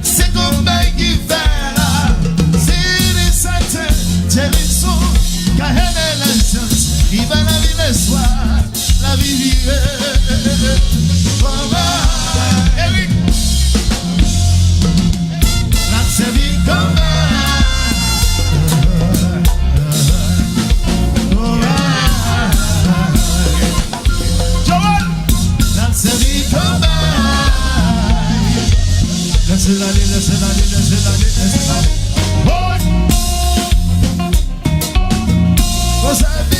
Se konbay ki fè la, se de saten, Dye li sou, ka ede lajans, li ba lavi lespwa, lavi vire. Konbay, Eric, l ap sèvi konbay. Joel, l ap sèvi konbay. Lèse l ale, lèse l ale, lèse l ale, lèse l ale. Woy! Konsa di.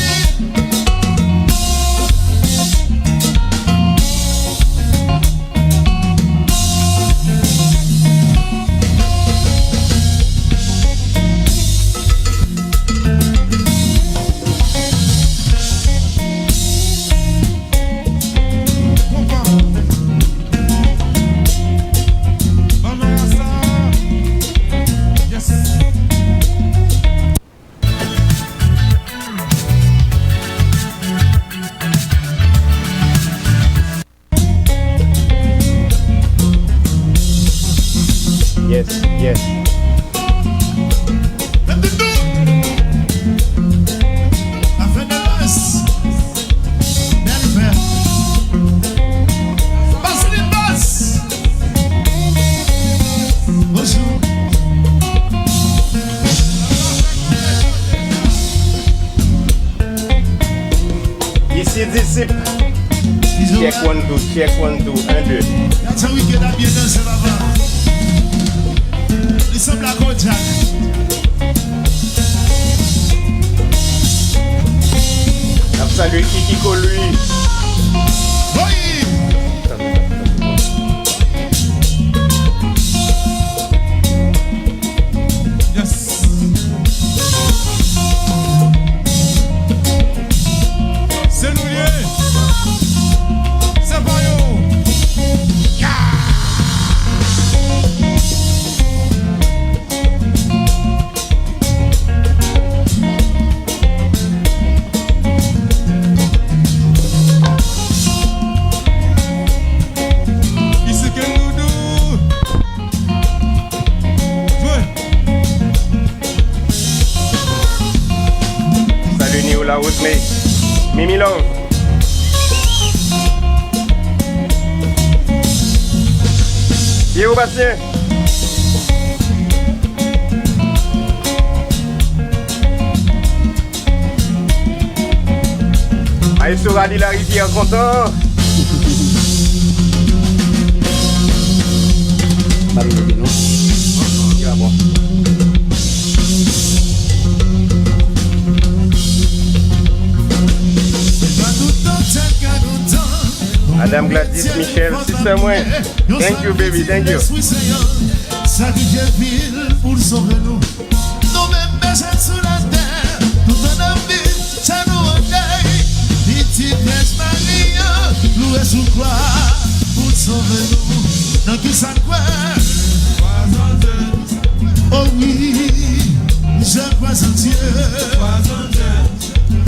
Yes, yes. Afè de bas. Bèl fè. Bas li bas. Bonjou. Isi disip. Check one, two, check one, two, un, deux. Gad jan Wicked ap byen danse, papa. Li sanble ak Kojak. N ap salye Kiki Colui. Woy! Yes. Se nou ye. Se pa yo. Ya! Isi Ken Doudou. Jwe. Salut Nio Laroute, mais Mimi Love. Pierrot Bastien. Maestro Rally Larivière kontan. Pa vin ede non. Li pa bon. Madame Gladys Michel, sister mwen. Thank you, baby, thank you. Sakrifye vi l pou l sove nou. Nou menm bezwen sou latè, toutan n ap viv, sa nou an dèy. Pitit Vèj Mari an, loure sou kwa, pou l sove nou. Nan kisa n kwè? Oh oui, je crois en Dieu.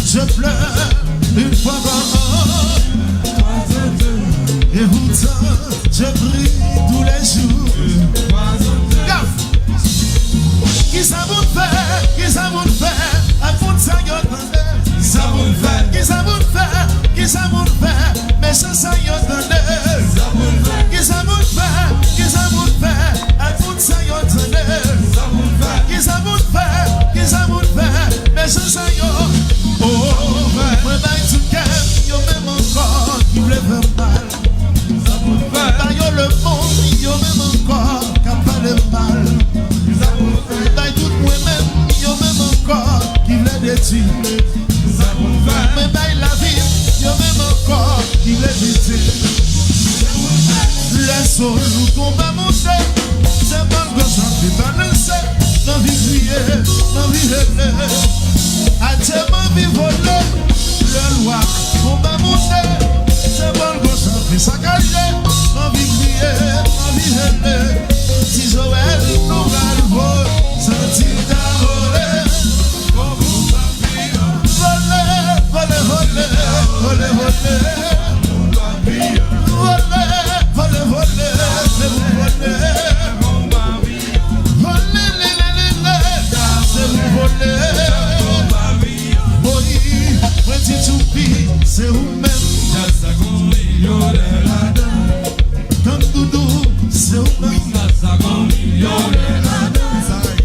Je pleure une fois par an. Et pourtant, je prie tous les jours. Yo! Kisa pou n fè? Kisa pou n fè? Ak moun sa yo tande. Kisa pou n fè? Kisa pou n fè? Kisa pou n fè? Mechan sa yo tande. Kisa pou n fè? Kisa pou n fè? Kisa pou n fè? Ak moun sa yo tande. Kisa pou n fè? Kisa pou n fè? Kisa pou n fè? Mechan sa yo. Oh, mwen bay tout kè m, yo menm ankò, ki vle fè m mal. Ba yo lemonn, yo menm ankò, k ap pale m mal. Bay tout mwen menm, yo menm ankò, ki vle detwi m. Mwen bay lavi m, yo menm ankò, ki vle pete m. Lè solo konba monte, se bal gòch an te balanse. M anvi kriye, m anvi rele. Adye, m anvi vole. Lè lwa konba monte, se bal gòch an te sakaje. M anvi kriye, m anvi rele. Ti Joel, nou pral voye santi ta vole. Vole, vole, vole, vole, vole. Vole, vole, Se ou menm. Jazz la gon milyonè ladan. Tann Doudou, se ou menm. Jazz la gon milyonè ladan.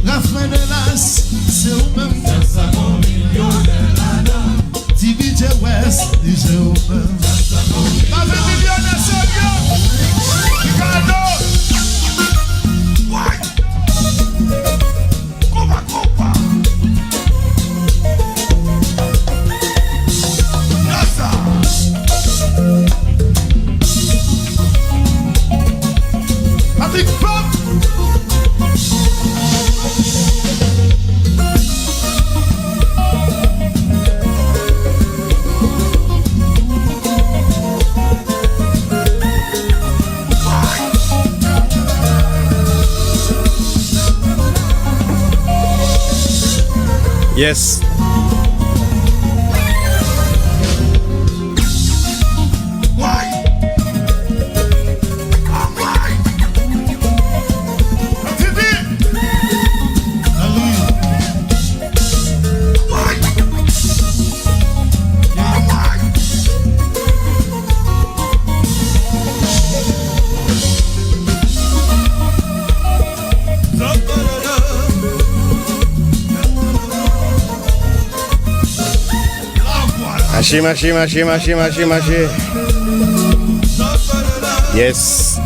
Rafael Delas, se ou menm. Jazz la gon milyonè ladan. D J West, se ou menm. Jazz la gon milyonè. Mavin Viviane, serye. Ricardo. Konpa, konpa. Yasa. Patrick Pop. Yes. Mache, mache, mache, mache, mache, mache. Yes.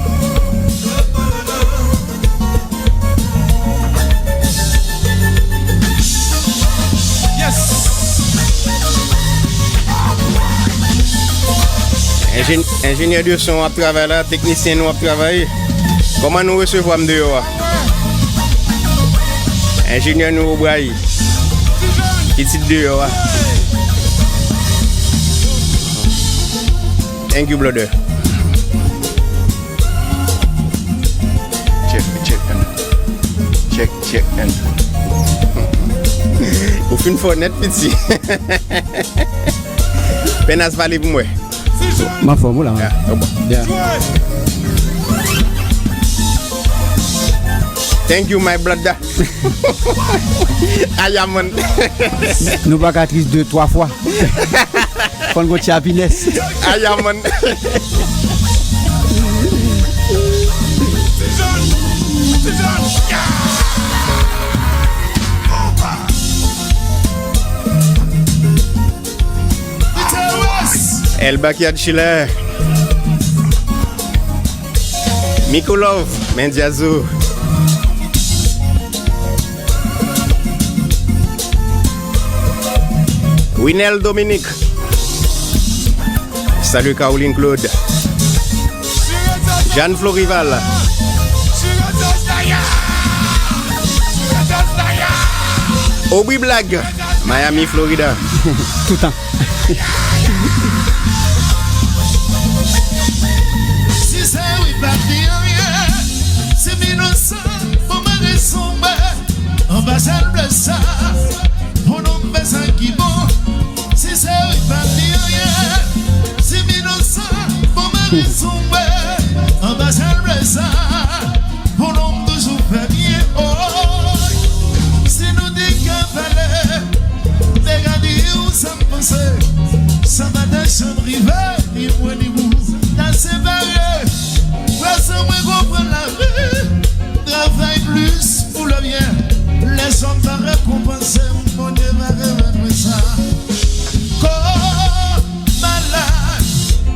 Enjen-, enjenyè de son ap travay la, teknisyen nou ap travay. Kòman nou resevwa m deyò a? Enjenyè nou Obray. Pitit deyò a. Thank you, brother. Check, check, and check, check, and ou fin fò nèt, piti. Penas pale pou mwen. M anfòm, ou la, man. Yeah, oh, bon. Yeah. Thank you, my brother. Aya, man. Nou pa ka tris de twa fwa. Fò n gon ti happiness. Aya, man. El Backyard Chiller. Miko Love, men djaz ou. Winel Dominique. Salut Caroline Claude. Jeanne Florival. Aubrey Black. Miami, Florida. Toutan. Si se wi pa di anyen, si m inosan, pou mwen resonbre, anba sèl blè sa, pou nou fè sa ki bon. Si se wi pa di anyen, si m inosan, pou mwen resonbre, anba sèl blè sa. Pou nou toujou fè byen, oh. Si nou te ka pale, m te ka di w sa m panse. Sa pa ta janm rive, ni mwen ni ou ta separe. Prèske mwen konprann lavi, travay plis pou le byen. Lèzòm pa rekonpanse m, Bondye pa remèt mwen sa. Kò malad,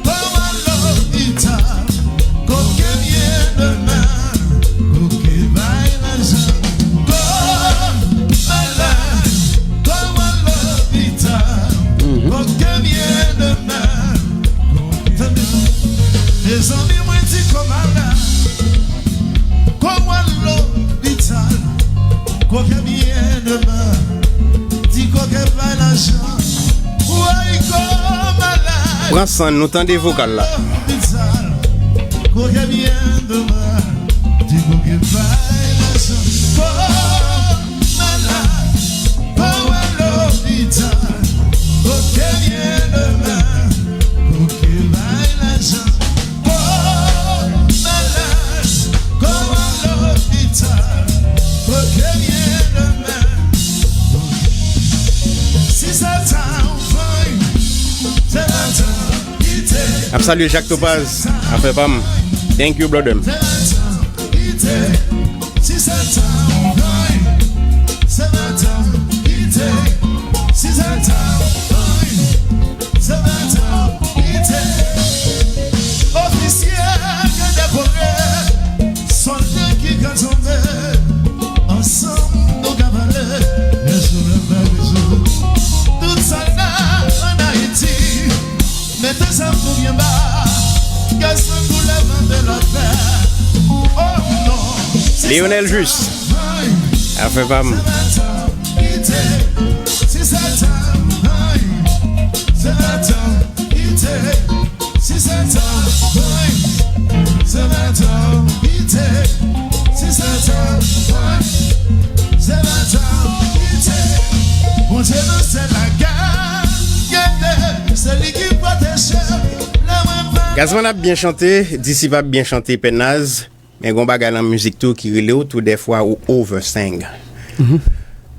kò al lopital, koke byen demen, koke bay lajan. Kò malad, kò al lopital, koke byen demen, koke... Tande, mezanmi, mwen di kò malad. Kò al lopital, koke byen demen, di koke bay lajan. Woy, kò malad. Pran san nou, tande vokal la. Lopital, koke byen demen, di koke bay lajan. Kò malad, kò al lopital, koke byen demen, koke bay lajan. Kò malad, kò al lopital, koke byen demen. Si se ta ou fanm, se pa ta Ap salye Jacques Topaz, afè pa m. Thank you, brother. Ansanm nou ka pale. Tout sòlda ann Ayiti, mete zam nou byen ba. Gazman pou leve de la tè. Oh non. Lionel Juste. Afè pa m. Gazman ap byen chante, Disip ap byen chante, Pè Naz, men gon bagay nan mizik tou ki rele w tou dèfwa ou oversing.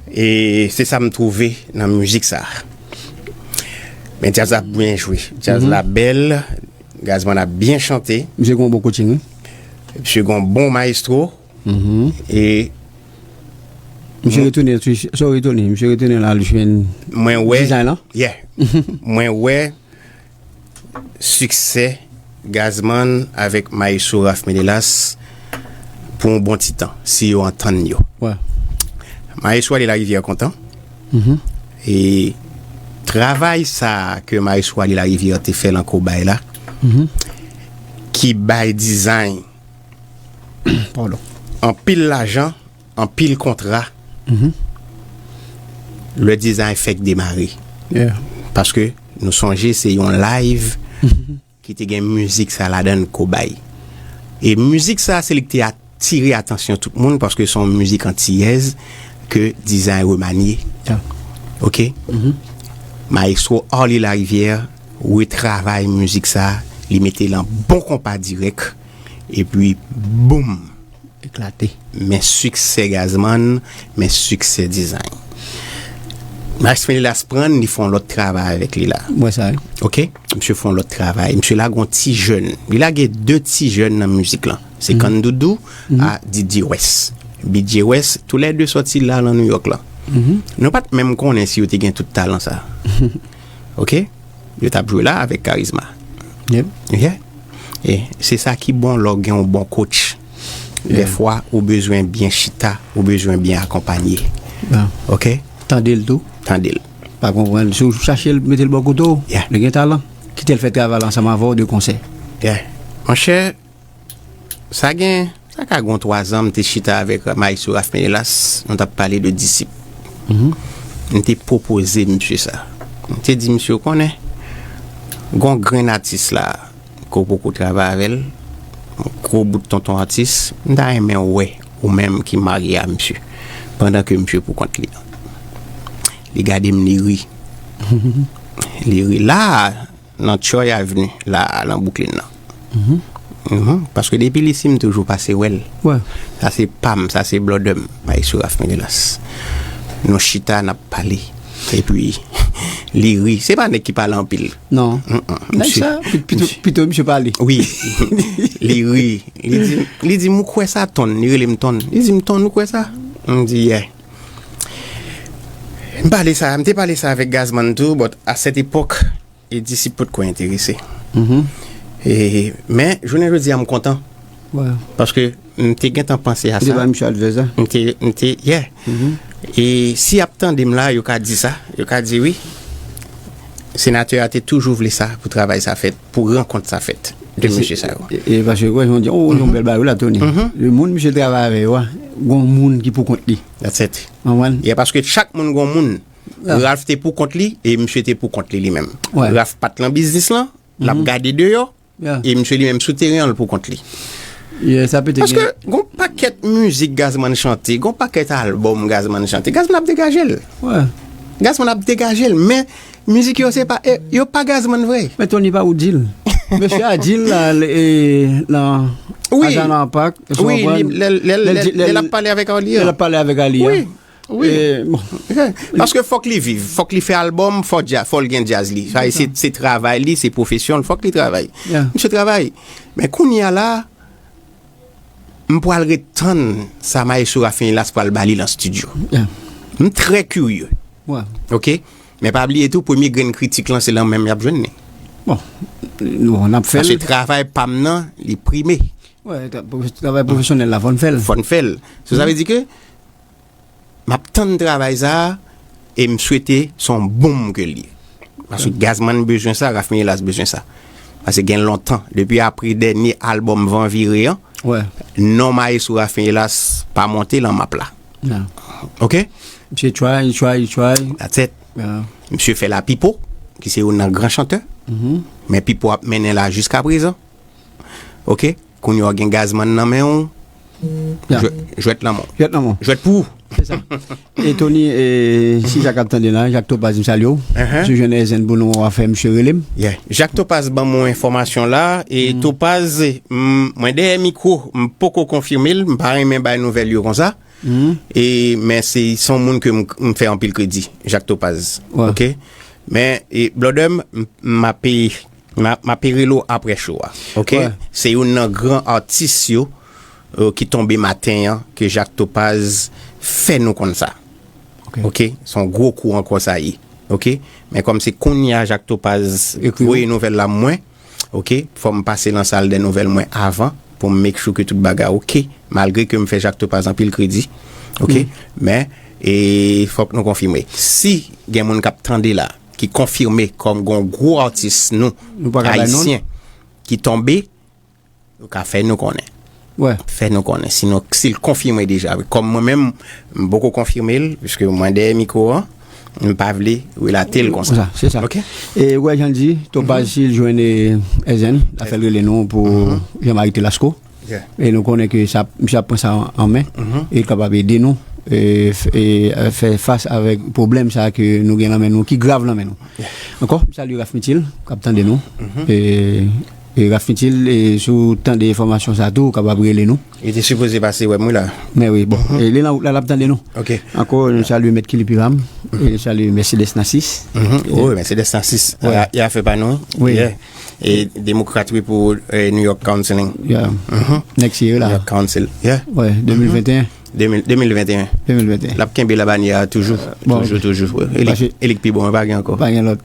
E se sa m twouve nan mizik sa. Men djaz la byen jwe, djaz la bèl, Gazman ap byen chante. Misye gon bon coaching, wi. Misye gon bon maestro. E misye retounen, sa w retounen, misye retounen la, l jwenn mwen wè, dizay lan. Yeah. Mwen wè siksè Gazman avèk Maestro Ralph Menelas pou yon bon ti tan, si yo antann yo. Wè. Maestro Ale Larivière kontan. E travay sa ke Maestro Ale Larivière te fè lan Kobay la, ki bay dizay, pardon, anpil lajan, anpil kontra, le dizay fèk demare. Yeah. Paske nou sonje se yon live ki te gen mizik sa ladan l, Kobay. E mizik sa, se li ki te atire atansyon tout moun, paske se yon mizik antiyèz ke dizay remanye. Yeah. Oke? Maestro Arly Larivière retravay mizik sa, li mete l an bon konpa dirèk, epi boum! Eklate. Men siksè Gazman, men siksè dizay. Maestro Menelas pran, li fè yon lòt travay avèk li la. Mwen sa, wi. Oke? Misye fè yon lòt travay. Misye lage yon ti jèn. Li lage de ti jèn nan mizik lan. Se Kandoudou a Didier West. B J West, toulède sòti la nan New York la. Nou pa t menm konnen si yo te gen tout talan sa. Oke? Yo t ap jwe la avèk Karizma. Yep. Yeah. E se sa ki bon lè w gen yon bon coach. Yeah. Dèfwa, ou bezwen byen chita, ou bezwen byen akonpanye. Yeah. Oke? Tande l tou. Tande l. Pa konprann. Si w chache l, mete l bò kote w, yeah, li gen talan. Kite l fè travay la ansanm avè w de konsè. Yeah. Monchè, sa gen, sa ka gon twa zan, m te chita avèk Maestro Ralph Menelas, nou t ap pale de Disip. M te pwopoze misye sa. M te di misye, ou konnen, gon grenn atis la, ke w poko travay avè l, gwo bout tonton atis, m ta renmen wè ou menm ki marye a misye, pandan ke misye pou kont li. Li gade m, li ri. Li ri. La, nan Troy Avenue, la, nan Brooklyn nan. Mhm. Paske depi lise, m toujou pase wè l. Wè. Sa se pa m, sa se blòdè m, Maestro Ralph Menelas. Nou chita, n ap pale. Epi, li ri. Se pa nèg ki pale anpil. Non. Mm-mm. Nèg sa, pi-, pito, pito misye pale. Wi. Li ri. Li di, li di, "M kwè sa, Ton." Li rele m Ton. Li di m, "Ton, ou kwè sa?" M di, "Yeah." M pale sa, m te pale sa avèk Gazman tou, but a sèt epòk, e Disip potko enterese. Mhm. E, men, jounen jodi a, m kontan. Wè. Paske m te gentan panse a sa. Ou te ba misye advice la? M te, m te, yeah. Mhm. E si y ap tande m la, yo ka di sa, yo ka di wi. Senatè a te toujou vle sa pou travay sa fèt, pou rankont sa fèt de mesye sa yo. E, e paske, wè, jan w di, oh, yon bèl bagay la, Tony. Mhm. Le moun misye travay avè yo a, gon moun ki pou kont li. That's it. Konprann? Yeah, paske chak moun gon moun. Ah. Ralph te pou kont li, e misye te pou kont li, li menm. Wè. Ralph pa t lan biznis lan, l ap gade deyò, yeah, e misye li menm sou teren an, l pou kont li. Yeah, sa pete. Paske gen gon pakèt mizik Gazman chante, gon pakèt albòm Gazman chante, Gazman ap degaje l. Wè. Gazman ap degaje l, men mizik yo se pa, e, yo pa Gazman vre. Men Tony pa ou di l. Mesye a di l la, l, e, nan, wi, Ajana Park, wi, li, lè, lè, lè, lè, lè l ap pale avèk Arly a. Lè l ap pale avèk Arly a. Wi. Wi. E, bon. Paske fòk li viv, fòk li fè albòm, fò dja, fò l gen djaz li. Sa, se, se travay li, se pwofesyon l, fòk li travay. Yeah. Misye travay. Men kounye a la, m pral ret tann sa Maestro Rafinha Las pral ba li lan estidyo. Yeah. M trè kirye. Wè. Oke? Men pa bliye tou, premye grenn kritik lan, se lan menm y ap jwenn li. Bon, bon, n ap fè l. Paske travay pa m nan, li prime. Wè, tra-, pwofes-, travay pwofesyonèl la, fò n fè l. Fò n fè l. So, sa vle di ke m ap tann travay sa a, e m swete se yon boom ke l ye. Paske Gazman bezwen sa, Rafinha Las bezwen sa. Paske gen lontan, depi apre dènye albòm Van Vire an, non Maestro Rafinha Las pa monte lan map la. Oke? Misye try, try, try. That's it. Misye fè Lapipo, ki se youn nan gran chantè. Men Pipo ap mennen la jiska prezan. Oke? Kounye a w gen Gazman nan men w. Jwèt, jwèt nan men w. Jwèt nan men w. Jwèt pou ou. Se sa. E Tony, e, si Jak ap tande la, Jak Topaz, m salye w. Misye jwenn Ezen pou nou, w a fè misye rele m. Yeah. Jak Topaz ban mwen enfòmasyon la, e Topaz, m, mwen dèyè mikwo, m poko konfime l, m pa renmen bay nouvèl yo konsa. E, men se, se yon moun ke m, m fè anpil kredi, Jak Topaz. Oke? Men, e, Blòdè m, m, m ap, m ap, m ap rele w apre show a. Oke? Se youn nan gran atis yo, e, ki tonbe maten an, ke Jak Topaz fè nou konn sa. Oke? Se yon gwo kou ankò sa ye. Oke? Men kòm se kounye a Jak Topaz voye nouvèl la mwen, oke, fò m pase lan sal dè nouvèl mwen avan pou m make sure ke tout bagay oke, malgre ke m fè Jak Topaz anpil kredi. Oke? Men, e, fòk nou konfime. Si gen moun k ap tande la, ki konfime kòm gon gwo atis nou, ayisyen, ki tonbe, ou ka fè nou konnen. Fè nou konnen. Sinon, si l konfime deja, wi. Kòm mwen menm, m poko konfime l, piske mwen dèyè mikwo an, m pa vle relate l konsa. Konsa, se sa. Oke? E ou wè jan l di, Topaz, si l jwenn, e, Ezen, l ap fè l rele nou pou Jean-Marie Telasco. E nou konnen ke sa, misye ap pran sa an, an men, e l kapab ede nou, e, f-, e, e, fè fas avèk pwoblèm sa ke nou gen lan men nou, ki grav lan men nou. Ankò, m salye Raf Mitil, k ap tande nou. E, e Raf Mitil, e, si w tande enfòmasyon sa tou, ou kapab rele nou. Li te sipoze pase wè m wi la. Men wi, bon, e li la, la, l ap tande nou. Ankò, nou salye Mèt Kilipiram, e nou salye Mercedes Narcisse. Oh, Mercedes Narcisse. Y a, y a fè pa nou. Wi. E demokrat wi pou, e, New York Counseling. Next year la. New York Council. Wè, de mil venteyen. De mil, de mil venteyen. De mil venteyen. L ap kenbe la banyè a toujou. Toujou, toujou. E li, e li k pi bon, pa gen ankò. Pa gen lòt.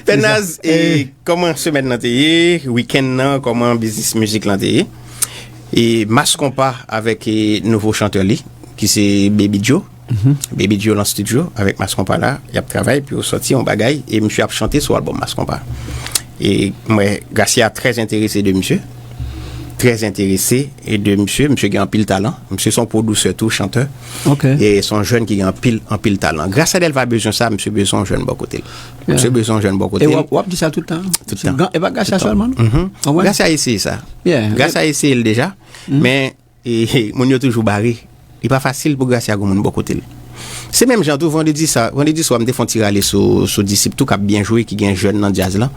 Pè Naz, e kòman semèn nan te ye? Wikenn nan, kòman biznis mizik lan te ye? E Mas Konpa avèk, e, nouvo chantè li, ki se Baby Joe. Baby Joe lan studio avèk Mas Konpa la, y ap travay pou yo sòti yon bagay e misye ap chante sou albòm Mas Konpa. E m wè Gracia trè enterese de misye. Trè enterese de misye. Misye gen anpil talan. Misye se yon pwodiktè tou, chantè. E se yon jèn ki gen anpil, anpil talan. Gracia Delva bezwen sa, misye bezwen yon jèn bò kote l. Misye bezwen yon jèn bò kote l. E w ap, w ap di sa tout tan. Tout tan. E pa Gracia sèlman, non? Gracia eseye sa. Gracia eseye l deja. Men e, e, moun yo toujou bare. Li pa fasil pou Gracia gen moun bò kote l. Se menm jan tou, vandredi sa, vandredi swa, m te fè yon ti rale sou, sou Disip tou, k ap byen jwe, ki gen jèn nan djaz lan.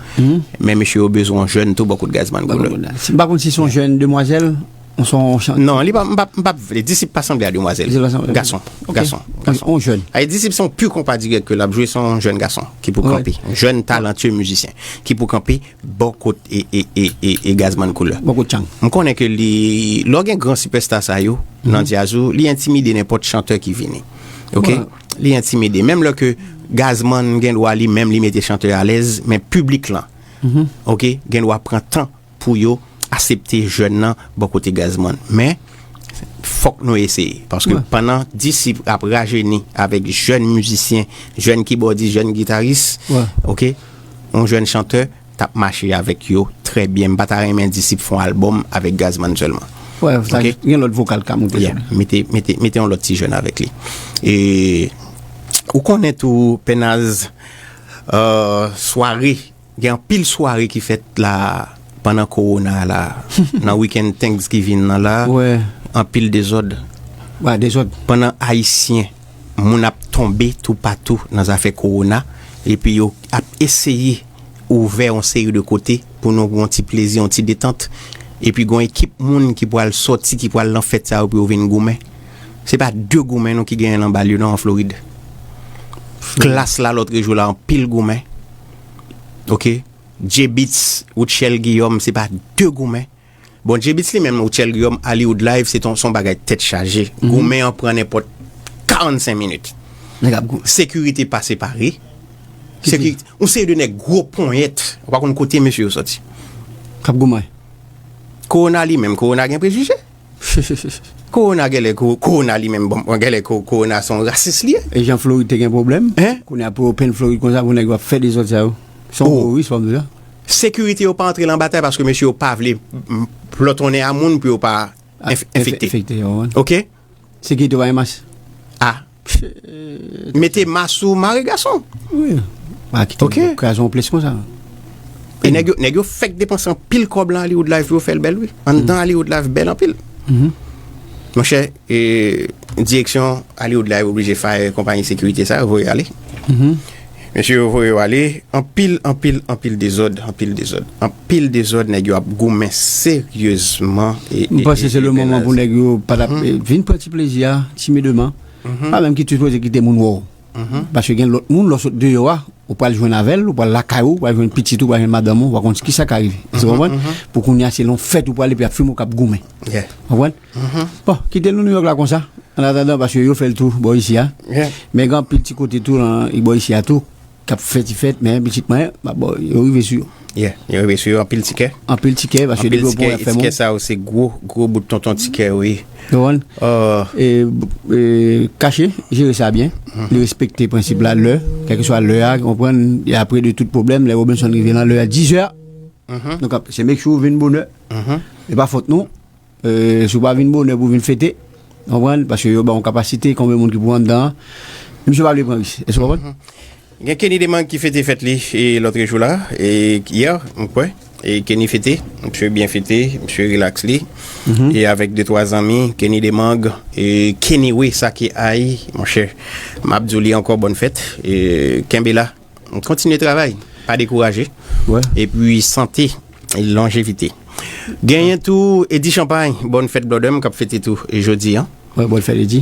Men mesye yo bezwen yon jèn tou bò kot Gazman Couleur. Si m pa konn si se yon jèn demwazèl, ou se yon chan- Non, li pa, m pa, m pa vle. Disip pa sanble a demwazèl. Gason, gason, gason. Yon jèn. Ay, Disip se yon pi konpa dirèk ke l ap jwe, se yon jèn gason ki pou kanpe. Yon jèn talantye mizisyen ki pou kanpe bò kot e, e, e, e, e Gazman Couleur. Bò kot Chang. M konnen ke li, lè w gen gran sipèsta sa yo nan djaz ou, li entimide nenpòt chantè ki vini. Oke? Li entimide. Menm lè ke Gazman gen dwa li menm li mete chantè alèz, men piblik lan, oke, gen dwa pran tan pou yo aksepte jèn nan bò kote Gazman. Men, fòk nou eseye. Paske pandan Disip ap rajeni avèk jèn mizisyen, jèn kibòdis, jèn gitaris, oke, yon jèn chantè, t ap mache avèk yo trè byen. M pa ta renmen Disip fè yon albòm avèk Gazman sèlman. Wè, sa gen lòt vokal k ap moute sou li. Mete, mete, mete yon lòt ti jèn avèk li. E ou konnen tou, Pè Naz, e, sware, gen anpil sware ki fèt la pandan kowona la, nan wikenn Thanksgiving nan la, anpil dezòd. Pandan Ayisyen, moun ap tonbe toupatou nan zafè kowona, epi yo ap eseye ouvè yon seri de kote pou nou gon ti plezi, yon ti detant. Epi gon ekip moun ki pral sòti, ki pral nan fèt sa yo pou yo vin goumen. Se pa de goumen non ki genyen nan bal yo non an Florid. Klas la lòt jou la anpil goumen. Ok. J-Beatz, Rutshelle Guillaume, se pa de goumen. Bon, J-Beatz li menm, Rutshelle Guillaume, Hollywood Live, se ton, son bagay tèt chaje. Goumen an pran nenpòt karannsenk minit. Nèg ap gou- Sekirite pa separe. Sekirite, yon seri de nèg gwo ponyèt. Ou pa konn kote mesye yo sòti. K ap goumen. Kowona li menm, kowona gen prejije. Kowona genlè, ko- kowona li menm, bon, genlè, ko- kowona se yon rasis li ye. E jan Florid te gen pwoblèm. Hein? Kounye a pou open Florid konsa, pou nèg yo ap fè dezòd sa yo. Se yon Oh. Gwo risk, fò m di w sa. Sekirite yo pa antre lan batay paske mesye yo pa vle, mm, plòtonnen a moun pou yo pa Ah, enf- enfekte. Enfekte, yo, wi. Ok? Sekirite yo pa gen mas. Ah. Mete mas ou mare gason. Wi. Pa kite Ok. Yo kraze yon plis konsa. E nèg yo, nèg yo fèk depanse anpil kòb lan Hollywood Live pou yo fè l bèl, wi. Anndan Hollywood Live bèl anpil. Monchè, e, direksyon Hollywood Live oblije fire konpayi sekirite sa yo, voye ale. Mesye yo voye yo ale, anpil, anpil, anpil dezòd, anpil dezòd. Anpil dezòd, nèg yo ap goumen seryezman. E, M e, panse e, se e, le moman pou nèg yo pa t ap, e, vin pran ti plezi a, timidman. Pa menm ki sipoze kite moun wè w. Paske gen lòt moun, lè w sot deyò a, ou pral jwenn avè l, ou pral lakay ou, ou pral jwenn pitit ou, ou pral jwenn madanm ou, ou pa konn kisa ka rive. Èske w konprann? Pou kounye a, se lan fèt ou prale, epi ap fime ou k ap goumen. Yeah. Konprann? Bon, kite l nan New York la konsa. An atandan, paske yo fè l tou, bò isi a. Yeah. Men gen anpil ti kote tou, nan, bò isi a tou, k ap fè ti fèt, men pitit mwen, m ap, bon, yo rive sou yo. Yeah, yo rive sou yo, anpil tikè. Anpil tikè, paske Anpil depi yo pran tikè, fè tikè moun. Sa yo, se gwo, gwo bout tonton tikè, wi. Ou konprann? E, e, Kache, jere sa byen. Li respekte prensip la, lè, kèlkeswa lè a, ou konprann, e apre de tout pwoblèm, lè Robinson rive lan lè a, dizè. Donk, ap- se make sure ou vin bonè. E pa fòt nou. E, si w pa vin bonè pou vin fete, ou konprann? Paske yo ba w yon kapasite, konbyen moun ki pou anndan an. Misye pa vle pran risk. Èske w konprann? Gen Kenny Demang ki fete fèt li, e, lòt jou la, e, yè, m kwè. E Kenny fete, misye byen fete, misye rilaks li. E avèk de twa zanmi, Kenny Demang, e Kenny Way, sa ki ay, monchè, m ap di w li ankò bòn fèt, e kenbe la, kontinye travay, pa dekouraje. Epi sante, lonjevite. Genyen tou Eddy Champagne, bòn fèt brother m k ap fete tou, e jodi a. Wi, bòn fèt Eddy.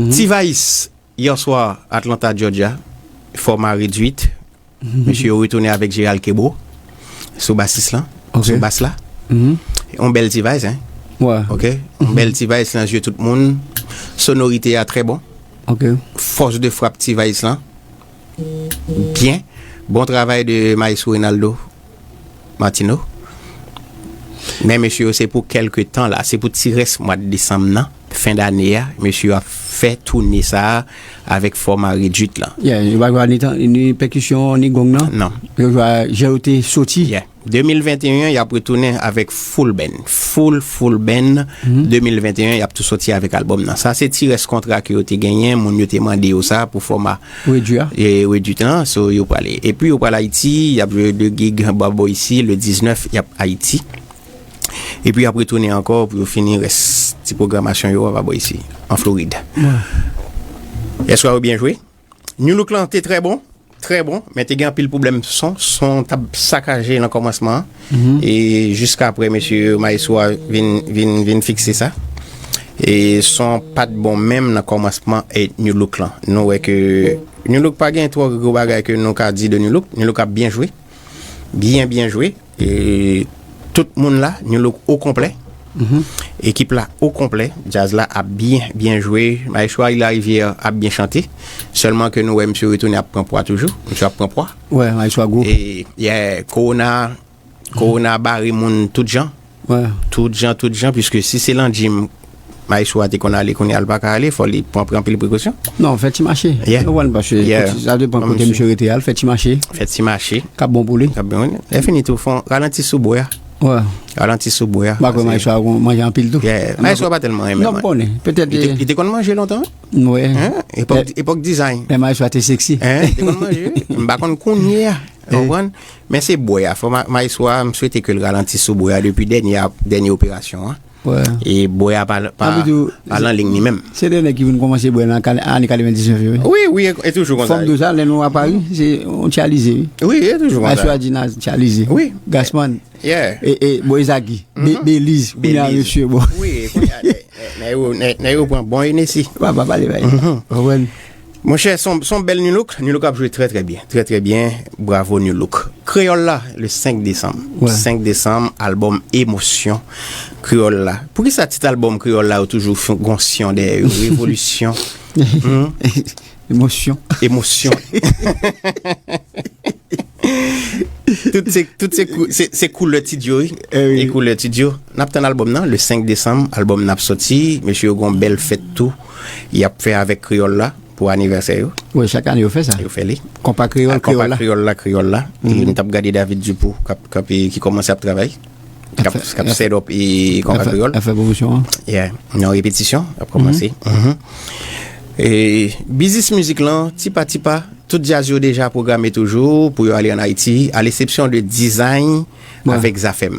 Ti Vice, Yè swa, Atlanta, Georgia, fòma redwit. Mesye yo retounen avèk Gérald Kebo sou basis lan, sou bas la. Yon bèl T-Vice, hein? Ok? Yon bèl T-Vice nan zye tout moun. Sonorite a trè bon. Fòs de frap T-Vice lan. Byen. Bon travay de Maestro Reynaldo Martino. Men mesye yo, se pou kèlke tan la, se pou ti rès mwa desanm nan, fen dane a, mesye yo ap fè toune sa a avèk fòma redwit lan. Yeah, yo pa jwe ni, tan- ni pèkisyon, ni gong nan. Non. Yo jwe a jan yo te soti. Yeah. De mil venteyen, y ap retounen avèk full band. Full, full band. De mil venteyen, y ap tou soti avèk albòm nan. Sa se ti rès kontra ke yo te genyen, moun yo te mande yo sa pou fòma Redwi a. E redwit lan, so yo prale. Epi yo pral Ayiti, y ap jwe de gig anba bò isi, le diznèf, y ap Ayiti. Epi y ap retounen ankò pou yo fini rès ti pwogramasyon yo anba bò isi, an Florid. Yèswa yo byen jwe. New Look lan te trè bon, trè bon, men te gen anpil pwoblèm son. Son t ap sakaje nan kòmansman an. E jiska apre, mesye Maestro a vin, vin, vin fikse sa. E son pa t bon menm nan kòmansman e New Look lan. Nou wè ke New Look pa gen twò gwo bagay ke nou ka di de New Look. New Look ap byen jwe. Byen, byen jwe. E tout moun la, New Look o konplè. Ekip la o konplè. Djaz la ap byen, byen jwe. Maestro Ariel Larivière ap byen chante. Sèlman ke nou wè misye retounen ap pran pwa toujou. Misye ap pran pwa. Wè, Maestro a gwo. E, yeah, Corona, Corona bare moun tout jan. Tout jan, tout jan, piske si se lan gym Maestro a te konn ale, kounye a l pa ka ale, fò li pran, pran anpil prekosyon. Non, fè ti mache. Ou konprann, paske sa depann kote misye rete a, l fè ti mache. Fè ti mache. K ap bon pou li. K ap bon, wi. Lè fini tou, fè yon ralanti sou bwè a. Ralanti sou bwè a. M pa kwè Maestro a manje anpil tou. Maestro a pa tèlman renmen. Non, m konnen. Petèt li te, li te konn manje lontan, wi. Epòk, epòk design. Lè Maestro a te sexy. Li te konn manje, wi. M pa konn kounye a. Ou konprann? Men se bwè a. Fò Ma-, Maestro a, m swete ke l ralanti sou bwè a depi dènye, dènye operasyon an. E bwè a pa, pa, pa lan liy li menm. Se de nèg ki vin kòmanse bwè nan ka-, ane katrevendiznèf yo, wi. Wi, wi, e, e toujou konsa. Fò m di w sa, lè nou a Pari, se yon ti alizé, wi. Wi, e toujou konsa. Maestro a di n a ti alizé. Wi. Gasman. E, e, bon, Ezagi. Be-, Belize. Kounye a, mesye, bon. Wi, kounye a, e, Nèg yo, nèg, nèg yo pran bon enesi. Pa, pa pale bay. Mhm. Konprann? Monchè, son, son bèl Nu Look. Nu Look ap jwe trè, trè byen. Trè, trè byen. Bravo, Nu Look. Kreyòl la, le senk desanm. Ouais. Senk desanm, albòm Emosyon Kreyòl la. Poukisa tit albòm Kreyòl la yo toujou fè gon syon dèyè yo? Revolisyon. Hmm? Emosyon. Emosyon. Tout se, tout se kou-, se, se koulè tit yo, wi. Eh wi. E koulè tit yo. N ap tann albòm nan, le senk desanm, albòm nan ap sòti. Mesye yo gon bèl fèt tou. Y ap fè avèk Kreyòl la pou anivèsè yo. Wi, chak ane yo fè sa. Yo fè li. Konpa Kreyòl, Kreyòl la. Konpa Kreyòl la, Kreyòl la. Mhm. E m t ap gade David Dupou, k ap, k ap, ki kòmanse ap travay. K ap, k ap set up e Konpa Kreyòl. Ap fè pwomosyon an. Yeah. Nan repetisyon, ap kòmanse. Mhm. E biznis mizik lan, tipa, tipa, tout djaz yo deja pwograme toujou pou yo ale ann Ayiti, a lesepsyon de Design avèk Zafèm.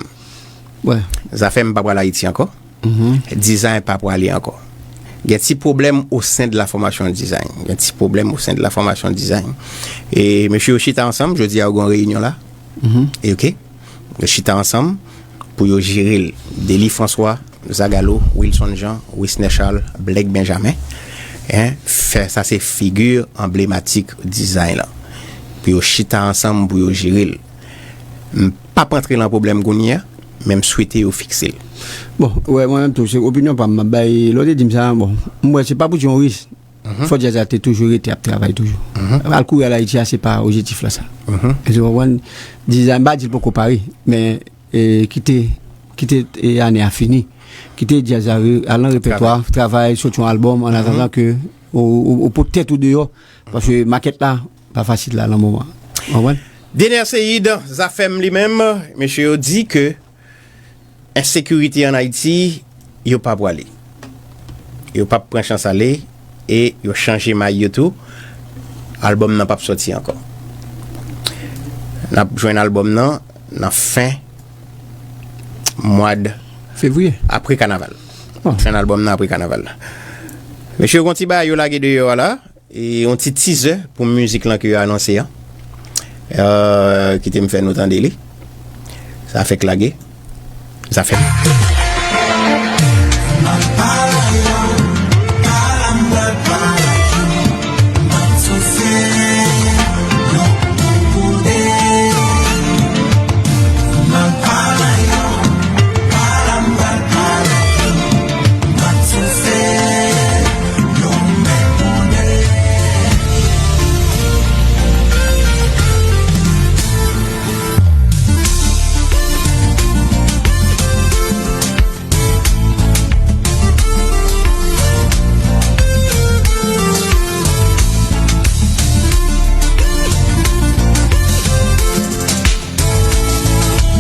Wè. Zafèm pa pral Ayiti ankò. Mhm. Design pa prale ankò. Gen ti pwoblèm o sen de la fòmasyon Design. Gen ti pwoblèm o sen de la fòmasyon Design. E mesye yo chita ansanm, jodi a yo gen yon reyinyon la. Mhm. E oke. Yo chita ansanm pou yo jere l. Dely François, Zagalo, Wilson Jean, Wisner Charles, Black Benjamin. Hein, fè sa se figi anblematik Design lan. Pou yo chita ansanm pou yo jere l. M p ap antre nan pwoblèm kounye a, men m swete yo fikse l. Bon, wè, mwen menm tou, se opinyon pa m, m ap bay, lè w te di m sa, bon, m wè se pa pou John Ris. Mhm. Fò djaz la te toujou rete ap travay toujou. Mhm. Al kouri al Ayiti a, se pa objektif la sa. Mhm. Èske w konprann? Design, m pa di l poko pare, men, e, kite, kite, e, ane a fini. Kite djaz la re-, al nan repètwa, travay, soti yon albòm, an atandan ke ou, ou, ou pot tèt ou deyò, paske makèt la pa fasil la nan moman. Ou konprann? Dener Ceïd, Zafèm li menm, mesye yo di ke ensekirite ann Ayiti, yo pa prale. Yo p ap pran chans ale e yo chanje may yo tou. Albòm nan p ap sòti ankò. N ap jwenn albòm nan nan fen mwa d fevriye. Apre kanaval. Bon. Jwenn albòm nan apre kanaval la. Mesye, gon ti bagay yo lage deyò a la. E yon ti teaser pou mizik lan ke yo anonse an. Euh, kite m fè nou tande li. Sa fèk lage. Sa fèk.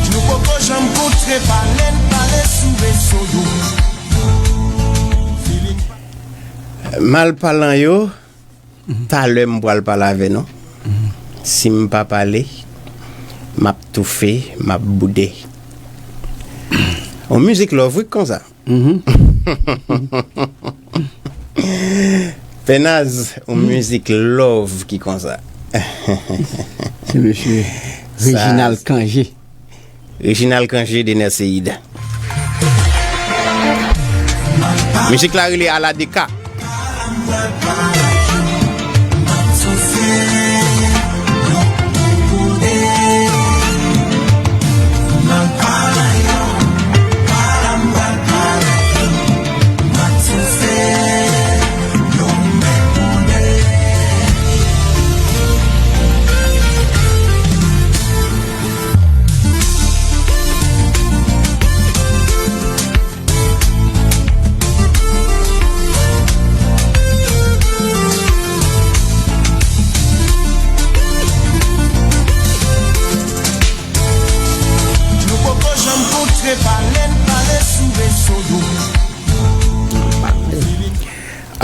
Nou poko janm kontre, pale n pale sou rezo yo. Malpalan yo, talè m pral pale avè nou. Si m pa pale, m ap toufe, m ap boude. On mizik love, wi, konsa. Mhm. Pè Naz, yon mizik love ki konsa. Se mesye Reginald Cangé. Reginald Cangé, Dener Ceïd. Mizik la rele Aladeka. Nou poko janm kontre, pale n pale sou rezo yo.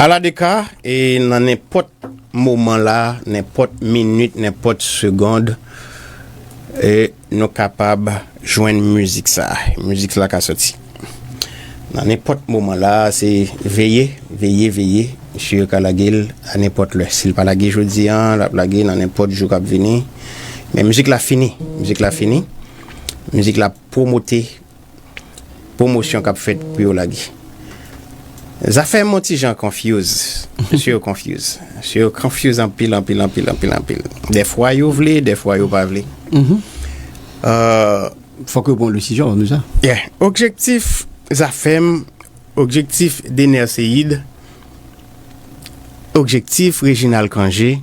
Aladeka, e nan nenpòt moman la, nenpòt minit, nenpòt segond, e nou kapab jwenn mizik sa. Mizik sa ka soti nan nenpòt moman la, se veye, veye, veye. Misye ka lage l a nenpòt lè. Si l pa lage jodi a, l ap lage nan nenpòt jou k ap vini. Men mizik la fini. Mizik la fini. Mizik la pwomote pwomosyon k ap fèt pou yo lage. Zafèm yon ti jan confuse. Mesye yo confuse. Mesye yo confuse anpil, anpil, anpil, anpil, anpil. Dèfwa yo vle, dèfwa yo pa vle. Fòk yo pran yon desizyon ann sa. Yeah. Objektif Zafèm, objektif Dener Ceïde, objektif Reginald Cangé,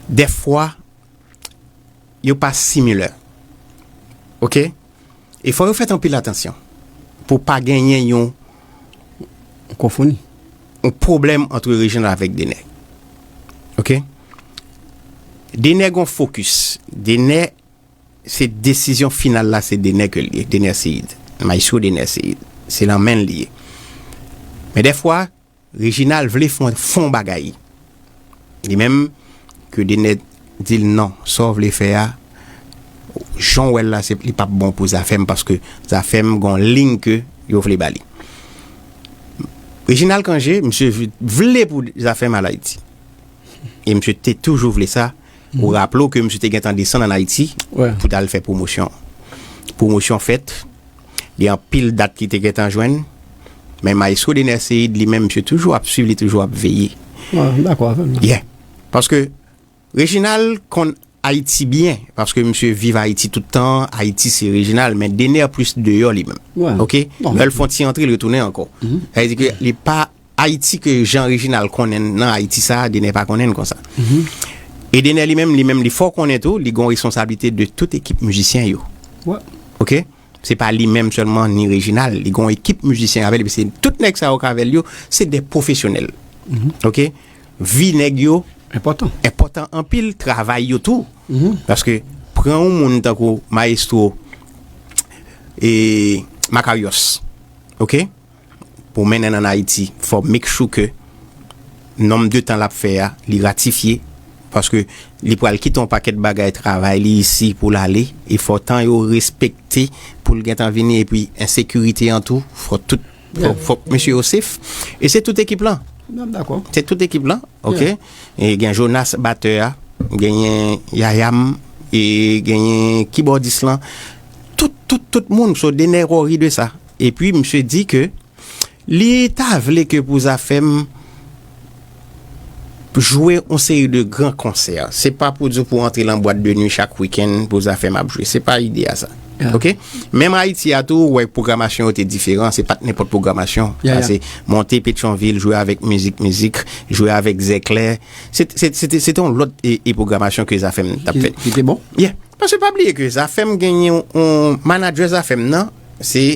dèfwa, yo pa similar. Oke? E fò yo fèt anpil atansyon pou pa genyen yon Konfouni. yon pwoblèm ant Reginald avèk Dener. Oke? Dener gon fokis. Dener, se desizyon final la, se Dener ke l ye. Dener Ceïde. Maestro Dener Ceïde. Se nan men l li ye. Men dèfwa, Reginald vle fè yon, fè yon bagay. Li menm, ke Dener di l non, sa w vle fè a, jan w wè l la, se, li p ap bon pou Zafèm, paske Zafèm gon liy ke yo vle ba li. Reginald Cangé, misye vle pou Zafèm al Ayiti. E misye te toujou vle sa. Ou raple w ke misye te gentan desann ann Ayiti pou t al fè pwomosyon. Pwomosyon fèt, gen anpil dat ki te gentan jwenn, men Maestro Dener Ceïde li menm, misye toujou ap swiv, li toujou ap veye. Mwen dakò avè l. Yeah. Paske Reginald konn Ayiti byen, paske misye viv Ayiti tout tan, Ayiti se Reginald, men Dener plis deyò li menm. Oke? Lè l fè yon ti antre, l retounen ankò. Sa vle di ke li pa Ayiti ke jan Reginald konnen nan Ayiti sa, Dener pa konnen l konsa. E Dener li menm, li menm, li fè w konnen tou, li gon responsablite de tout ekip mizisyen yo. Oke? Se pa li menm sèlman, ni Reginald. Li gon ekip mizisyen avè l, epi se tout nèg sa yo k avè l yo, se de pwofesyonèl. Oke? Vi nèg yo Enpòtan. Enpòtan anpil, travay yo tou. Paske pran yon moun tankou Maestro e Makarios, oke? Pou mennen l ann Ayiti, fò make sure ke nonm de tan l ap fè a, li ratifye. Paske li pral kite yon pakèt bagay travay li isi pou l ale. E fò tan yo respekte pou l gentan vini. Epi ensekirite an tou, fò tout, fò, fò mesye yo safe. E se tout ekip lan. Mwen dakò. Se tout ekip lan, oke? E gen Jonas, batè a, genyen Yayam, e genyen kibòdis lan. Tout, tout, tout moun, so Dener ori de sa. Epi, misye di ke li ta vle ke pou Zafèm jwe yon seri de gran konsè. Se pa pou di w pou antre lan bwat de nwi chak wikenn pou Zafèm ap jwe. Se pa ide a sa. Oke? Menm Ayiti a tou, ou wè pwogramasyon yo te diferan. Se pa t nenpòt pwogramasyon. Sa se monte Petyonvil, jwe avèk Mizik Mizik, jwe avèk Zèklè. Se, se, se te, se te yon lòt e, e pwogramasyon ke Zafèm t ap fè. Ki te bon? Yeah. Paske pa bliye ke Zafèm genyen yon, yon manadjè Zafèm nan, se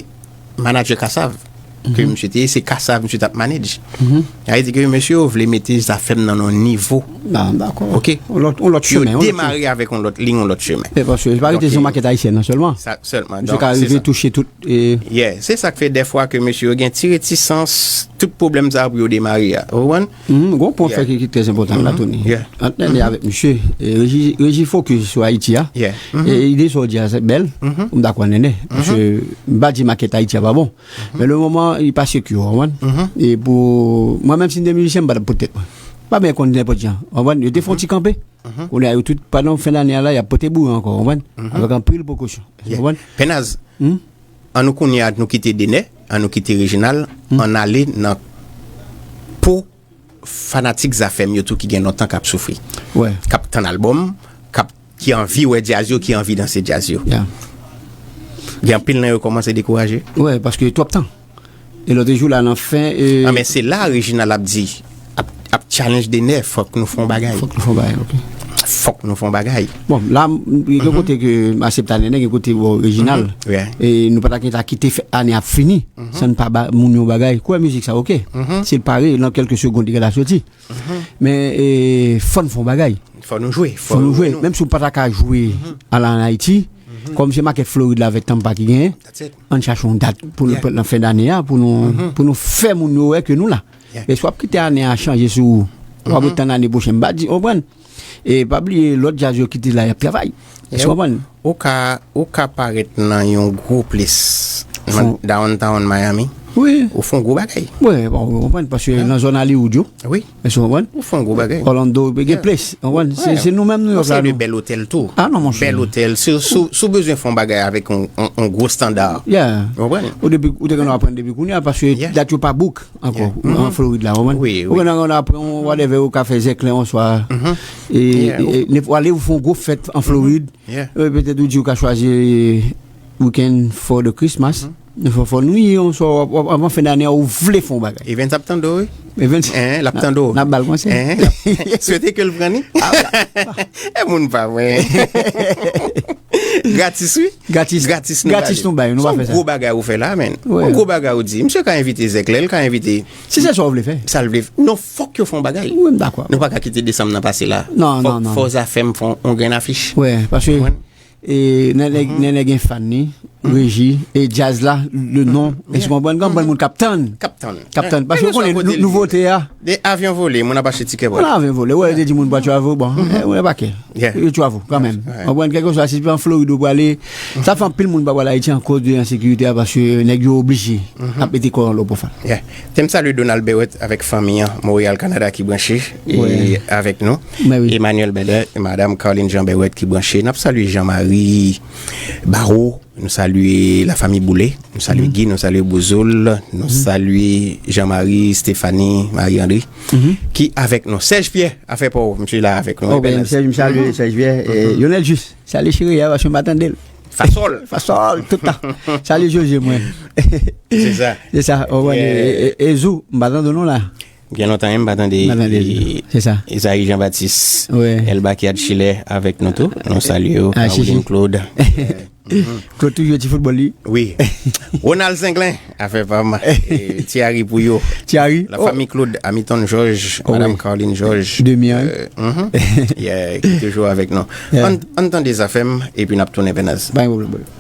manadjè Kassav. Ke misye te ye, se Kassav misye t ap manage. Sa vle di ke mesye yo vle mete Zafèm nan yon nivo. Nan, dakò. Oke? Yon lòt, yon lòt Pou yo chemen. Yon lòt chemen. Demare avèk yon lòt liy, yon lòt chemen. E paske se pa rete Donk, sou makèt ayisyèn nan sèlman. Sa sèlman. Misye Donk, ka se rive sa. Touche tout. E Yeah, se sa k fè dèfwa ke mesye yo gen ti retisans, tout pwoblèm sa pou yo demare a. Ou konprann? Mhm, gon pwen fè ki, ki trè enpòtan la, Tony. Yeah. Ant Nènè avèk misye, e, Reji, Reji fokis sou Ayiti a. Yeah. E ide sa w di a, se bèl. M dakò ak Nènè. Paske m pa di makèt Ayiti a pa bon. Men le moman, li pa sekir, w konprann? E pou mwen, menm si m te mizisyen, m pa t ap pote tèt mwen. Pa byen konn nenpòt jan. W konprann? Yo te fè yon ti kanpe. Kounye a, yo tout, pandan fen dane a la, y ap pote boure ankò, w konprann? Avèk anpil prekosyon. W konprann? Pènaz, an nou kounye a, nou kite Dener, an nou kite Reginald, ann ale nan po fanatik Zafèm yo tou ki gen lontan k ap soufri. Wè. K ap tann albòm, k ap, ki anvi wè djaz yo, ki anvi danse djaz yo. Ya. Gen anpil nan yo kòmanse dekouraje. Wè, paske twòp tan. E lòt jou la nan fen, e Ah, men se la Reginald ap di, ap, ap challenge Dener, fòk nou fè yon bagay. Fòk nou fè yon bagay, ok. Fòk nou fè yon bagay. Bon, la, m- gen kote ke m aksepte a Nènè, gen kote, bon, Reginald. Yeah. E nou pa ta gen ta kite fè- ane ap fini, san n pa ba moun yo bagay. Kwè mizik sa, ok. Si l pare, nan kèlke segonn, li gentan soti. Men, e, fò n fè yon bagay. Fò nou jwe. Fò nou jwe. Menm si w pa ta ka jwe ala ann Ayiti, kòm se makèt Florid la avèk Tampa ki genyen, That's it. Ann chache yon dat pou nou Yeah. pran nan fen dane a, pou nou, pou nou fè moun yo wè ke nou la. Yeah. E si w ap kite ane a chanje sou ou, w ap ret tann ane pwochen, m pa di, w konprann? E pa bliye, lòt djaz yo ki te la, y ap travay. Èske w konprann? Ou ka, ou ka parèt nan yon gwo plis, nan downtown Miami, Wi. Ou fè yon gwo bagay. Wi, bon, ou konprann, paske nan zòn Hollywood yo, wi, èske ou konprann? Ou fè yon gwo bagay. Orlando, gen plis, ou konprann? Se, se nou menm New York la, nou. Bèl otèl tou. Ah non, monchè. Bèl otèl. Si, si, si w bezwen fè yon bagay avèk yon, yon, yon gwo standard. Yeah. Ou konprann? Ou depi, ou te konn aprann depi kounye a, paske dat yo pa book ankò, an Florid la, ou konprann? Wi, wi. Ou konn aprann yon whatever, ou ka fè zèklè yon swa. E, e, e, ou ale, ou fè yon gwo fèt an Florid. Yeah. E, petèt ou di ou ka chwazi Weekend for the Christmas. Fò, fò nou ye yon swa, w ap, w ap, anvan fen dane a, ou vle fè yon bagay. Evans ap tande w, wi. Evans, l ap tande w. N ap ba l konsèy. Swete ke l pran ni. E moun pa vre. Gratis, wi. Gratis. Gratis nou bay, nou pa fè sa. Se yon gwo bagay ou fè la, men. Yon gwo bagay ou di. Misye ka envite zèklè, l ka envite. Si se sa w vle fè. Sa l vle fè. Non, fòk yo fè yon bagay. Wi, m dakò. Nou pa ka kite desanm nan pase la. Non, non, non. Fò Zafèm fè yon, yon grenn afich. Wi, paske E, Nènè, Nènè gen fan ni, reji, e djaz la, le non. Èske w konprann? Gen anpil moun k ap tann. K ap tann. K ap tann. Paske ou konnen nou, nouvote a. De avyon vole, moun ap achte tikè pou. Moun avyon vole, ou wè, yo te di moun pa travel, bon, e, ou wè, pa kè. Yo travel, kanmenm. Ou konprann, kèlkeswa, si se pa an Florid ou prale, sa fè anpil moun pa pral Ayiti akoz de ensekirite a, paske nèg yo oblije ap mete kò yo an lo pwofàn. Yeah. Te m salye Donald Berrett avèk fanmi an, Montréal, Canada, ki branche e avèk nou. Emmanuel Belair e madam Carline Jean Berrett ki branche. N ap salye Jean Marie Barreau, nou salye lafanmi Boulé, nou salye Guy, nou salye Bouzoul, nou salye Jean Marie, Stéphanie, Marie André, ki avèk nou. Serge Pierre, afè pa w, misye la avèk nou. Serge, m salye Serge Pierre, e Lionel Jus. Salye cheri a, paske m pa tande l. Fasol. Fasol, tout tan. Salye Joje, mwen. Se sa. Se sa. E, e, e Zou, m pa tande w non la. Gen lontan, m pa tande. M pa tande Zou. Se sa. Isaïe Jean-Baptiste. Wi. Elba Kiad Schiller avèk nou tou. Nou salye yo. Caroline Claude. Claude toujou ti foutbòl li. Wi. Ronald Zenglen. Afè pa m. E, Thierry Pouyo. Thierry. Lafanmi Claude, Amiton Georges, madam Carline Georges. Demi an. Yeah, ki toujou avèk nou. Ann, ann tande Zafèm, epi n ap tounen Bènaz. Pa gen pwoblèm.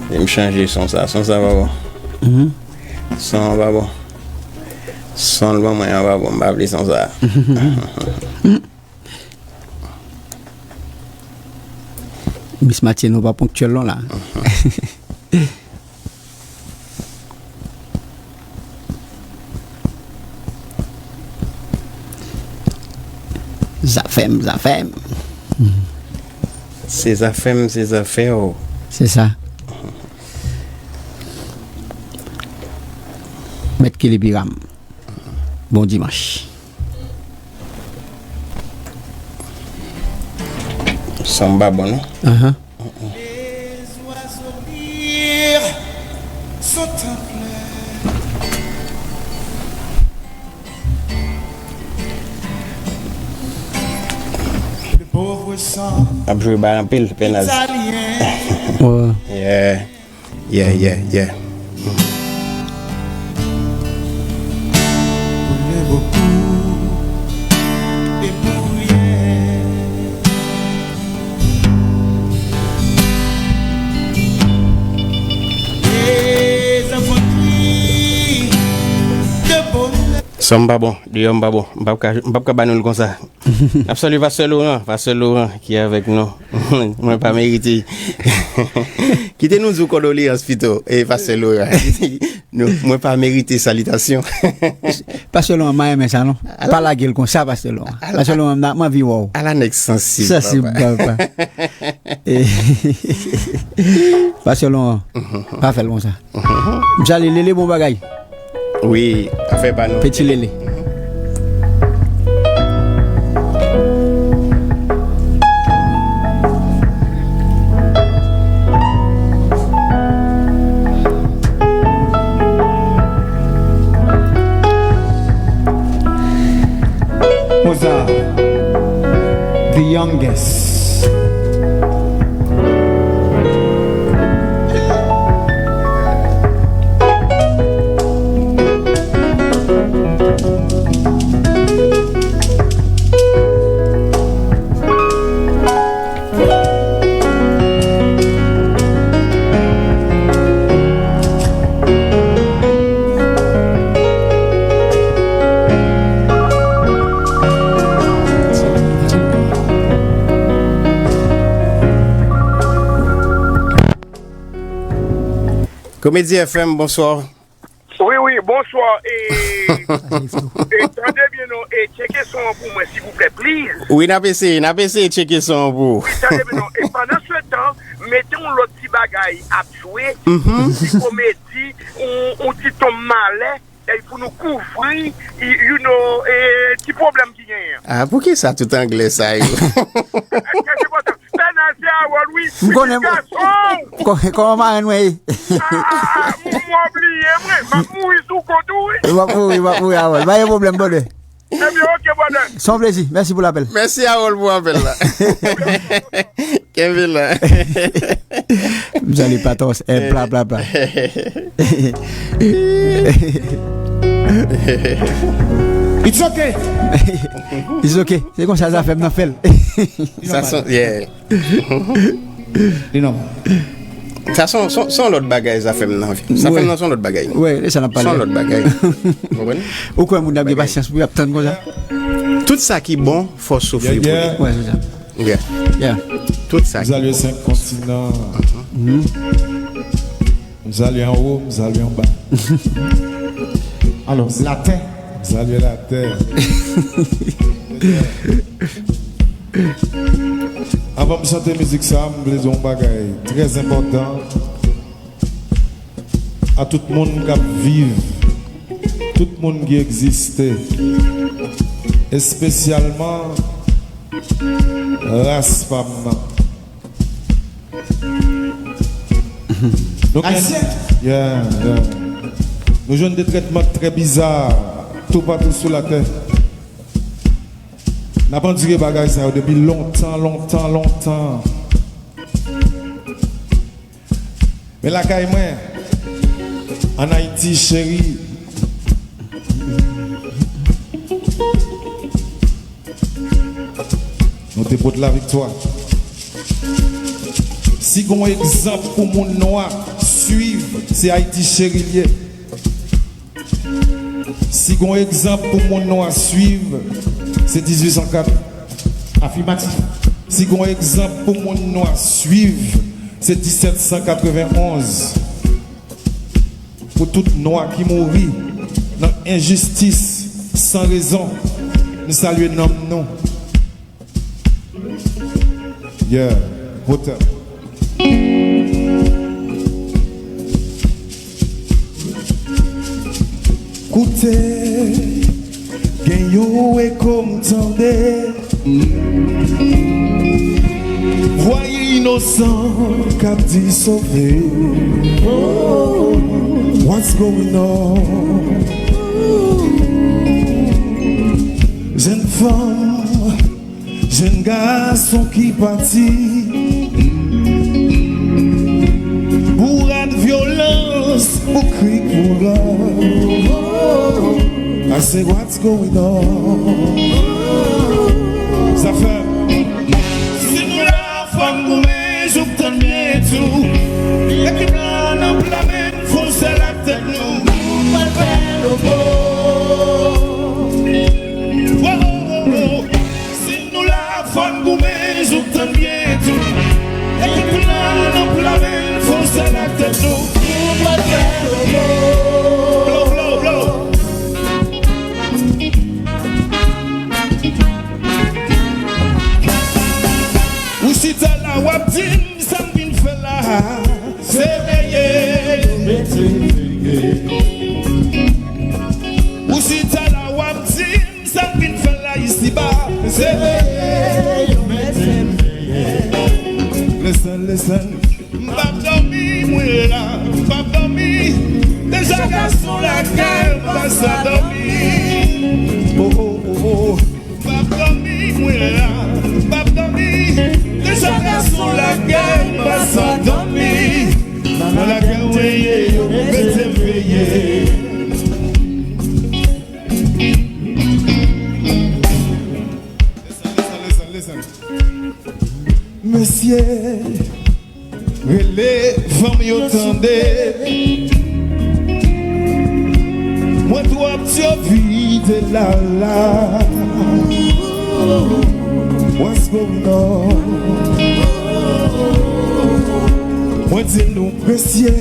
E m chanje son sa. Son sa pa bon. Son an pa bon. Son l ban mwen an pa bon. M pa vle son sa. Miss Mathieu, nou pa ponktyèl non la. Zafèm, Zafèm. Se Zafèm, se zafè w. Se sa. Mèt Kelepi Ram. Bon dimanch. Son pa bon non. Ahan. Les oiseaux lire sont en fleurs. Le pauvre sang. Ap jwe ba anpil, Bènaz. Italien. Yeah. Yeah, yeah, yeah. Pour le beaucoup et pour rien. Les enfants crient de bonheur. Son pa bon, deyò m pa bon. M p ap ka, m p ap ka ba nou l konsa. N ap salye Pastè Laurent, Pastè Laurent ki avèk nou. Mwen pa merite. Kite nou di w kondoleyans pito, e Pastè Laurent. Nou, mwen pa merite salitasyon. Pastè Laurent, m pa renmen sa non. Pa lage l konsa, Pastè Laurent. Pastè Laurent, m anvi wè w. Ala nèg sansib, sansib, papa. E, Pastè Laurent, pa fè l konsa. M salye Lele, bon bagay. Wi, afè pa nou. Peti Lele. Mozart, the youngest. Komedi F M, bonswa. Wi, wi, bonswa. E, e, tande byen non, e tcheke son an pou mwen, silvouplè, please. Wi, n ap eseye, n ap eseye tcheke son an pou ou. Wi, tande byen non, e pandan se tan, mete yon lòt ti bagay ap jwe, ti komedi, yon, yon ti ton malè, e pou nou kouvri, you know, e, ti pwoblèm ki genyen. Ah, poukisa tout anglè sa yo? Kèk enpòtan. Pènal se Harold, wi. M konnen. Gason. Kò-, kòman marenn mwen ye? Ah, ah, ah, m, m obliye, mwen. M ap mouri sou kont ou, wi. W ap mouri, w ap mouri, Harold. Pa gen pwoblèm, brother. Ebyen, ok, brother. Se yon plezi. Mèsi pou lapèl. Mèsi, Harold, pou apèl la. Kenbe la. M salye Patwòs, eh, bla, bla, bla. It's okay. It's okay. Se konsa zafè m nan fè l. Sa son, yeah. Li nòmal. Sa son, son, son lòt bagay zafè m nan. Zafè m nan son lòt bagay. Wi, e sa n ap pale. Son lòt bagay. Ou konprann? Ou kwè moun ap gen pasyans pou y ap tann konsa? Tout sa ki bon, fò w soufri pou li. Yeah, yeah. Wi, se sa. Yeah. Yeah. Tout sa ki bon. M salye senk kontinan. M salye anwo, m salye anba. Alò, latè. M salye latè. Anvan m chante mizik sa, m vle di yon bagay trè enpòtan a tout moun k ap viv, tout moun ki egziste, espesyalman ras pa m nan. Nou gen, Ayisyen. Yeah, yeah. Nou jwenn de trètman trè biza toupatou sou latè. N ap andire bagay sa yo depi lontan, lontan, lontan. Men lakay mwen, ann Ayiti cheri, nou te pot laviktwa. Si gon egzanp pou moun nwa swiv, se Ayiti cheri l ye. Si gon egzanp pou moun nwa swiv, se dizuit san kat. Afimatif. Si gon egzanp pou moun nwa swiv, se disèt san katrevenonz. Pou tout nwa ki mouri nan enjistis san rezon, m salye nanm nou. Yeah, hotel. Koute, gen yon eko m tande. Vwa inosan k ap di sove. Oh, what's going on? Jèn fanm, jèn gason ki pati. Bourad, vyolans, pou krik, pou rad. I say, what's going on? Zafè. Si nou la, fò n goumen, jouk tann byen tou. Ekip la nan pla men n, fò n sèl ak tèt nou. Nou pral fè lobo. Wo, wo, wo, wo. Si nou la, fò n goumen, jouk tann byen tou. Ekip la nan pla men n, fò n sèl ak tèt nou. Nou pral fè lobo. Blow, blow, blow. Ou chita la, w ap di m sa m vin fè la. Se veye. Ou chita la, w ap di m sa m vin fè la isiba. Se veye, yo mete m veye. Listen, listen. M p ap dòmi, mwen la, m p ap dòmi. Deja gason lakay, m pa sa dòmi. Oh, oh, oh, oh. M p ap dòmi, mwen la, m p ap dòmi. Deja gason lakay, m pa sa dòmi. Nan lakay mwen ye, yo mete m veye. Listen, listen, listen, listen. Mesye, rele fanm yo tande. Mwen twò ap tyovi de la la. What's going on? Mwen di nou mesye.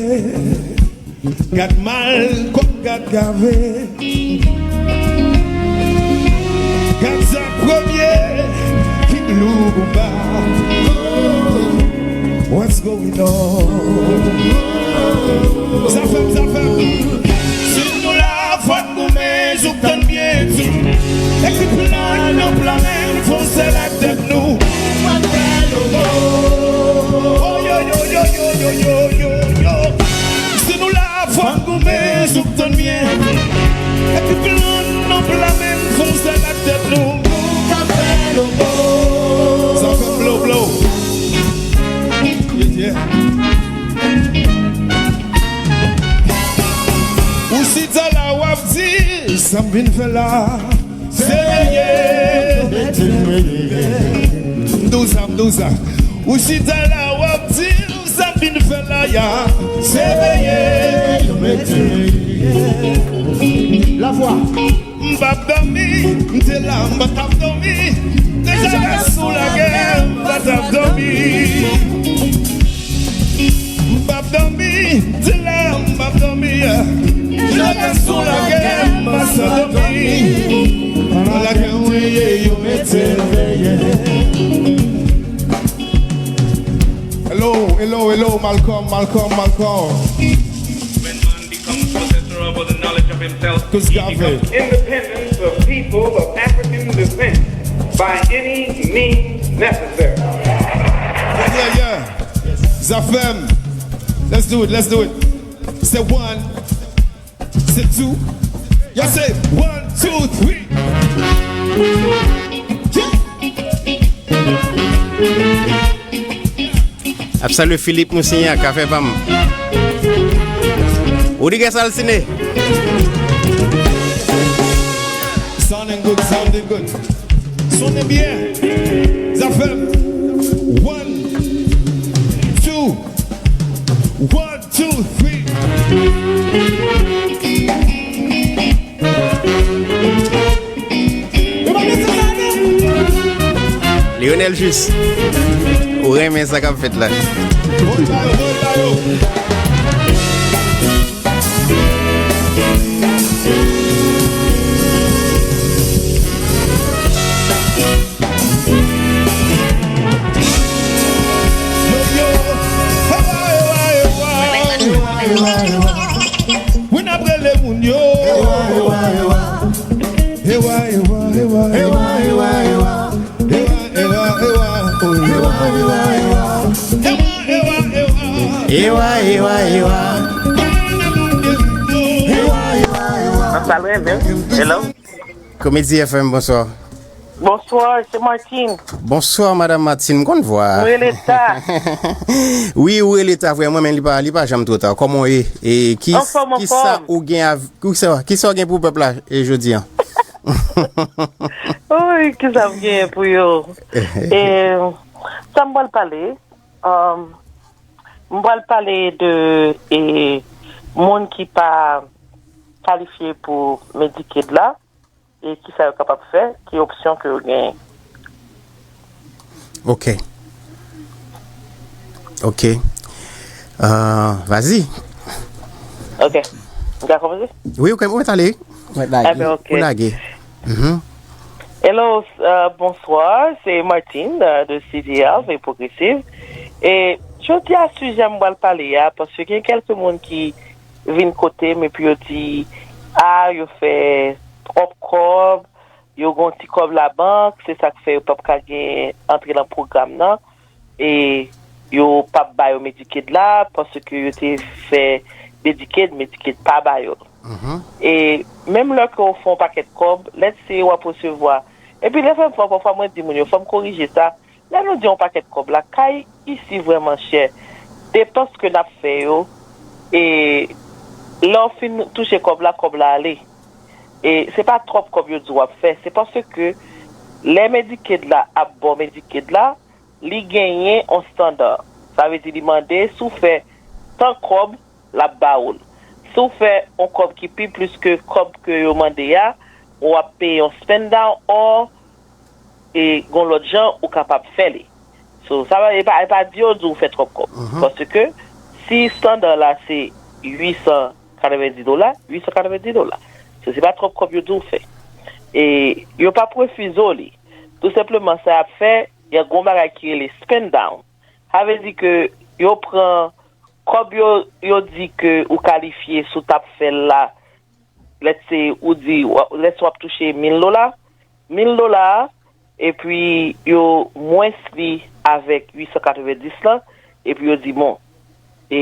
Gad mal kòm gad gave. Gad sa premye ki lou ba. What's going on? Zafèm, zafèm. Si nou la, fò n goumen, jouk tann byen di. Ekip la nan pla menm, fon sèl ak tèt nou. Oh, yo, yo, yo. Si nou la, fò n goumen, jouk tann byen. Epi plan nan pla menm, fon sèl ak tèt nou. Nou ka fè yo bon. Sa fè blow, blow. Yeah, yeah. Ou chita la, w ap di, sa m vin fè la. Se veye. Douza, douza. Ou chita la, w ap di, sa m vin fè la ya. Se veye. La voix. M p ap dòmi, m te la, m pa t ap dòmi. Deja gason lage, m pa t ap dòmi. M p ap dòmi, di la m p ap dòmi. Lè gason lage m pa sa dòmi. Nan lage m veye, yo mete l veye. Hello, hello, hello, Malcolm, Malcolm, Malcolm. When man becomes possessor of the knowledge of himself, he becomes independent of people of African descent by any means necessary. Yeah, yeah. Zafèm. Let's do it, let's do it. Say one, say two. Y'all say one, two, three. Yeah. Ap salye Philippe Moussignac, afè pa m. Rodriguez Alcine. Sounding good, sounding good. Sonnen byen. Zafèm. One, two, one, two, three. Lionel Jus, ou renmen sa k ap fèt la. Wi, n ap rele moun yo. Ewa, ewa, ewa. Ewa, ewa, ewa, ewa. Ewa, ewa, ewa. Ewa, ewa, ewa. Ewa, ewa, ewa. Ewa, ewa, ewa. Sa lwen, men. Hello? Komedi F M, bonswa. Bonsoir, c'est Martine. Bonswa, Madame Martine. M konn vwa a. Ou rele ta. Wi, ou rele ta vre. Mwen, men li pa, li pa janm twò ta. Kòman w ye? E ki, anfòm, kisa anfòm. Ou gen av-, kisa, kisa w gen pou pèp la, e, jodi a? Wi, kisa m gen pou yo? E, sa m pral pale, um, m pral pale de, e, moun ki pa kalifye pou Medicaid la. E kisa yo kapab fè, ki opsyon ke yo genyen. Ok. Ok. Euh, vas-y. Ok. M ka kòmanse? Wi, ou ka, ou mèt ale. Ou mèt lage. Ah ben, ok. Ou lage. Mhm. Hello, euh, bonsoir, c'est Martine, euh, de C D L et Progressive. E jodi a, sijè m pral pale a, paske gen kèlke moun ki vin kote m epi yo di, a, yo fè twòp kòb, yo gen yon ti kòb labank, se sa k fè yo p ap ka gen antre nan pwogram nan, e yo p ap ba yo Medicaid la, paske yo te fè Medicaid, Medicaid pa ba yo l. Mhm. E menm lè ke w fè yon pakèt kòb, let's say w ap resevwa, epi lè fè m fè, pafwa mwen di moun yo, fò m korije sa, lè nou di yon pakèt kòb la, kay isi vrèman chè. Depans ke n ap fè yo, e lè w fin touche kòb la, kòb la ale. E se pa twòp kòb yo di w ap fè. Se paske lè Medicaid la ap ba w Medicaid la, li genyen yon estanda. Sa vle di li mande si w fè tan kòb, l ap ba ou l. Si w fè yon kòb ki pi plis ke kòb ke yo mande a, w ap peye yon spend down, or, e gon lòt jan ou kapab fè li. So, sa va, e pa, e pa di yo di w fè twòp kòb. Mhm. Paske si estanda la se uit san katrevenndis dola, uit san katrevenndis dola. So, se pa twòp kòb yo di w fè. E yo p ap refize w li. Tou senpleman, sa y ap fè, y a gon bagay ki rele spend down. Sa vle di ke yo pran kòb yo, yo di ke ou kalifye si w t ap fè l la, let's say, ou di, let's say w ap touche mil dola, mil dola a, epi yo mwens li avèk uit san katrevenndis lan, epi yo di, bon, e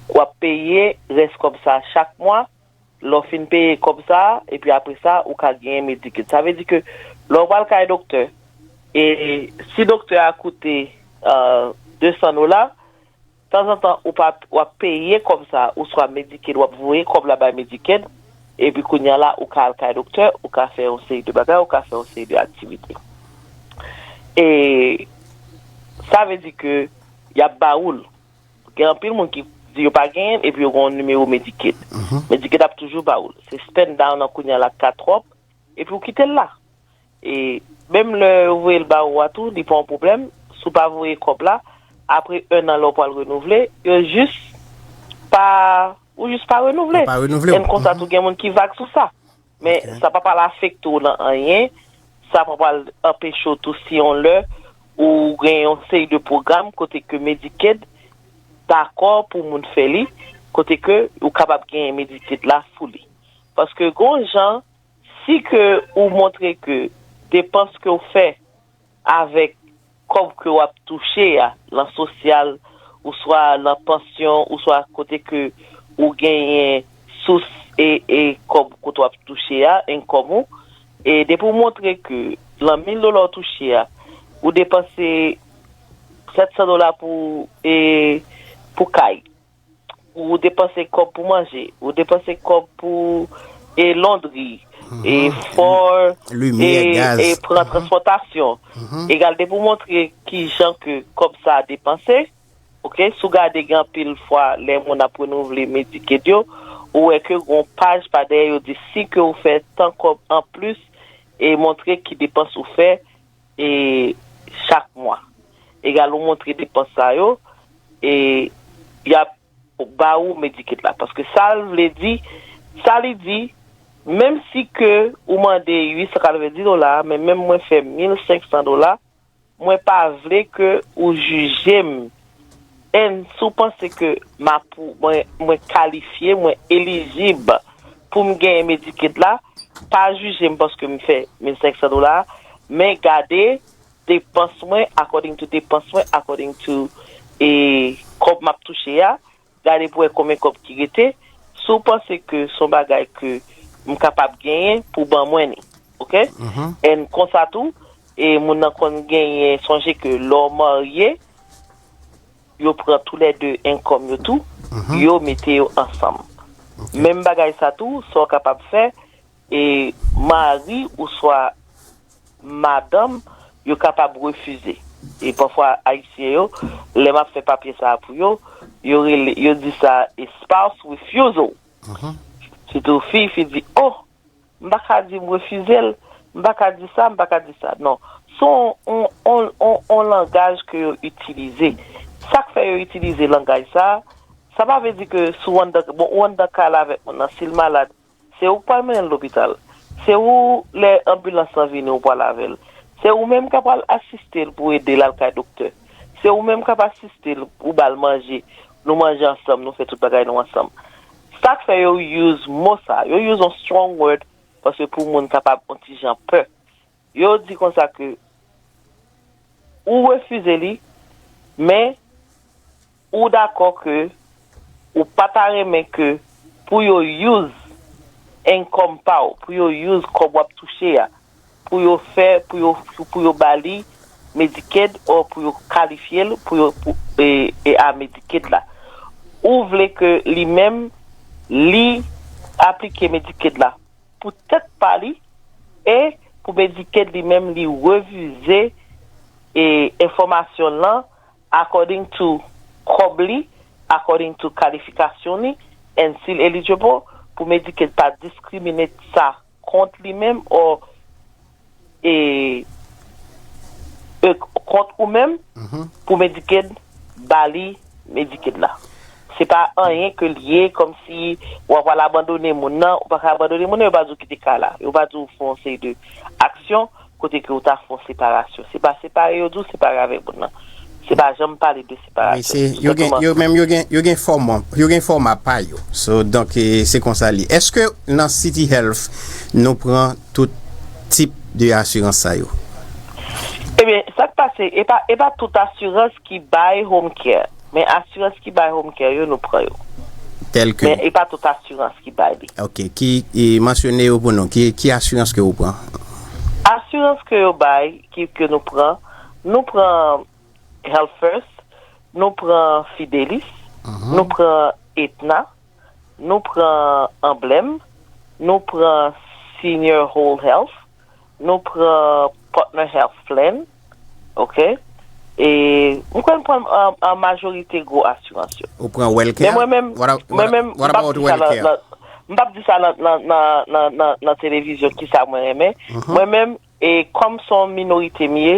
w ap peye rès kòb sa a chak mwa, lè w fin peye kòb sa a, epi apre sa, ou ka genyen Medicaid. Sa vle di ke lè w pral kay doktè, e si doktè a koute, euh, de san dola, tanzantan, ou pa, w ap peye kòb sa a, oswa Medicaid, w ap voye kòb la bay Medicaid, epi kounye a la, ou ka al kay doktè, ou ka fè yon seri de bagay, ou ka fè yon seri de aktivite. E sa vle di ke y ap ba ou l. Gen anpil moun ki di yo pa genyen l, epi yo gen yon nimewo Medicaid. Medicaid ap toujou ba ou l. Se spend down nan kounye a la ka twòp, epi ou kite l la. E menm lè yo voye l ba ou a tou, li pa yon pwoblèm. Si w pa voye kòb la, apre en an lè w pral renouvle, yo jis pa, ou jis pa renouvle. Pa renouvle. E konsa tou gen moun ki vag sou sa. Men sa pa pral afekte w nan anyen. Sa pa pral anpeche w tou si yon lè ou gen yon seri de pwogram kote ke Medicaid dakò pou moun fè li, kote ke ou kapab genyen Medicaid la fully. Paske gon jan, si ke ou montre ke depans ke w fè avèk kòb ke w ap touche a, nan sosyal, oswa nan pansyon, oswa kote ke ou genyen sous e, e kòb kote w ap touche a, income ou, e depi w montre ke nan mil dola w touche a, ou depanse sèt san dola pou, e, pou kay, ou depanse kòb pou manje, ou depanse kòb pou, e, londri, e, fò, limyè, e, gaz, e pran transpòtasyon. Egal, depi w montre ki jan ke kòb sa a depanse, oke, si w gade gen anpil fwa lè moun ap renouvle Medicaid yo, ou wè ke gon paj pa dèyè yo di si ke ou fè tan kòb anplis e montre ki depans ou fè, e, chak mwa. Egal, ou montre depans sa yo, e, y ap ba ou Medicaid la. Paske sa l vle di, sa li di, menm si ke ou mande uit san katrevenndis dola, men menm mwen fè mil senk san dola, mwen pa vle ke ou jije m. And si w panse ke m ap, mwen, mwen kalifye, mwen elijib pou m genyen Medicaid la, pa jije m paske m fè mil senk san dola, men gade depans mwen, according to depans mwen, according to, e, kòb m ap touche a, gade pou wè konbyen kòb ki rete. Si w panse ke se yon bagay ke m kapab genyen, pou ban mwen ni. Oke? And konsa tou, e moun nan konn genyen, sonje ke lè w marye, yo pran toulède income yo tou, yo mete yo ansanm. Menm bagay sa tou, sa w kapab fè, e mari oswa madanm, yo kapab refize. E pafwa, Ayisyen yo, lè m ap fè papye sa a pou yo, yo rele, yo di sa a spouse refusal. Sitou fi, fi di, oh, m pa ka di m refize l, m pa ka di sa, m pa ka di sa. Non. Se yon, yon, yon, yon, yon langaj ke yo itilize. Sa k fè yo itilize langaj sa a, sa pa vle di ke si w anndan, bon, ou anndan kay la avèk moun nan, si l malad, se ou k pral mennen l lopital. Se ou, lè anbilans lan vini, ou pral avè l. Se ou menm k ap pral asiste l pou ede l al kay doktè. Se ou menm k ap asiste l, ou ba l manje. Nou manje ansanm, nou fè tout bagay nou ansanm. Sa k fè yo use mo sa, yo use yon strong word, paske pou moun kapab yon ti jan pè. Yo di konsa ke ou refize li, men ou dakò ke ou pa ta renmen ke pou yo use income pa w, pou yo use kòb w ap touche a, pou yo fè, pou yo, pou yo ba li Medicaid, or pou yo kalifye l, pou yo, pou, e, e a Medicaid la. Ou vle ke li menm, li aplike Medicaid la pou tèt pa li, e pou Medicaid li menm, li revize, e, enfòmasyon l lan according to kòb li, according to kalifikasyon li, and si l eligible, pou Medicaid pa discriminate sa kont li menm, or, e, e, kont ou menm, pou Medicaid ba li Medicaid la. Se pa anyen ke l ye, kòmsi w ap al abandone moun nan, ou pa ka abandone moun nan, yo pa di w kite kay la. Yo pa di w fè yon seri de aksyon kote ke ou ta fè yon separasyon. Se pa separe yo di w separe avèk moun nan. Se pa janm pale de separasyon. Wi, se, yo gen, yo menm, yo gen, yo gen fòma, yo gen fòma pa yo. So, donk, e, se konsa li. Èske nan City Health, nou pran tout tip de asirans sa yo? Ebyen, sa k pase, e pa, e pa tout asirans ki bay home care. Men asirans ki bay home care yo, nou pran yo. Tèl ke? Men e pa tout asirans ki bay li. Ok, ki, e, mansyone yo pou nou. Ki, ki asirans ke ou pran? Asirans ke yo bay, ki, ke nou pran, nou pran Health First, nou pran Fidelis, nou pran Aetna, nou pran Emblem, nou pran Senior Whole Health, nou pran Partner Health Plan, ok? E m kwè n pran an, an majorite gwo asirans yo. Ou pran Wellcare? Men mwen menm, what, mwen menm, what about Wellcare? M p ap di sa nan, nan, m p ap di sa nan, nan, nan, nan, nan, nan televizyon kisa mwen renmen. Mwen menm, e kòm se yon minorite m ye,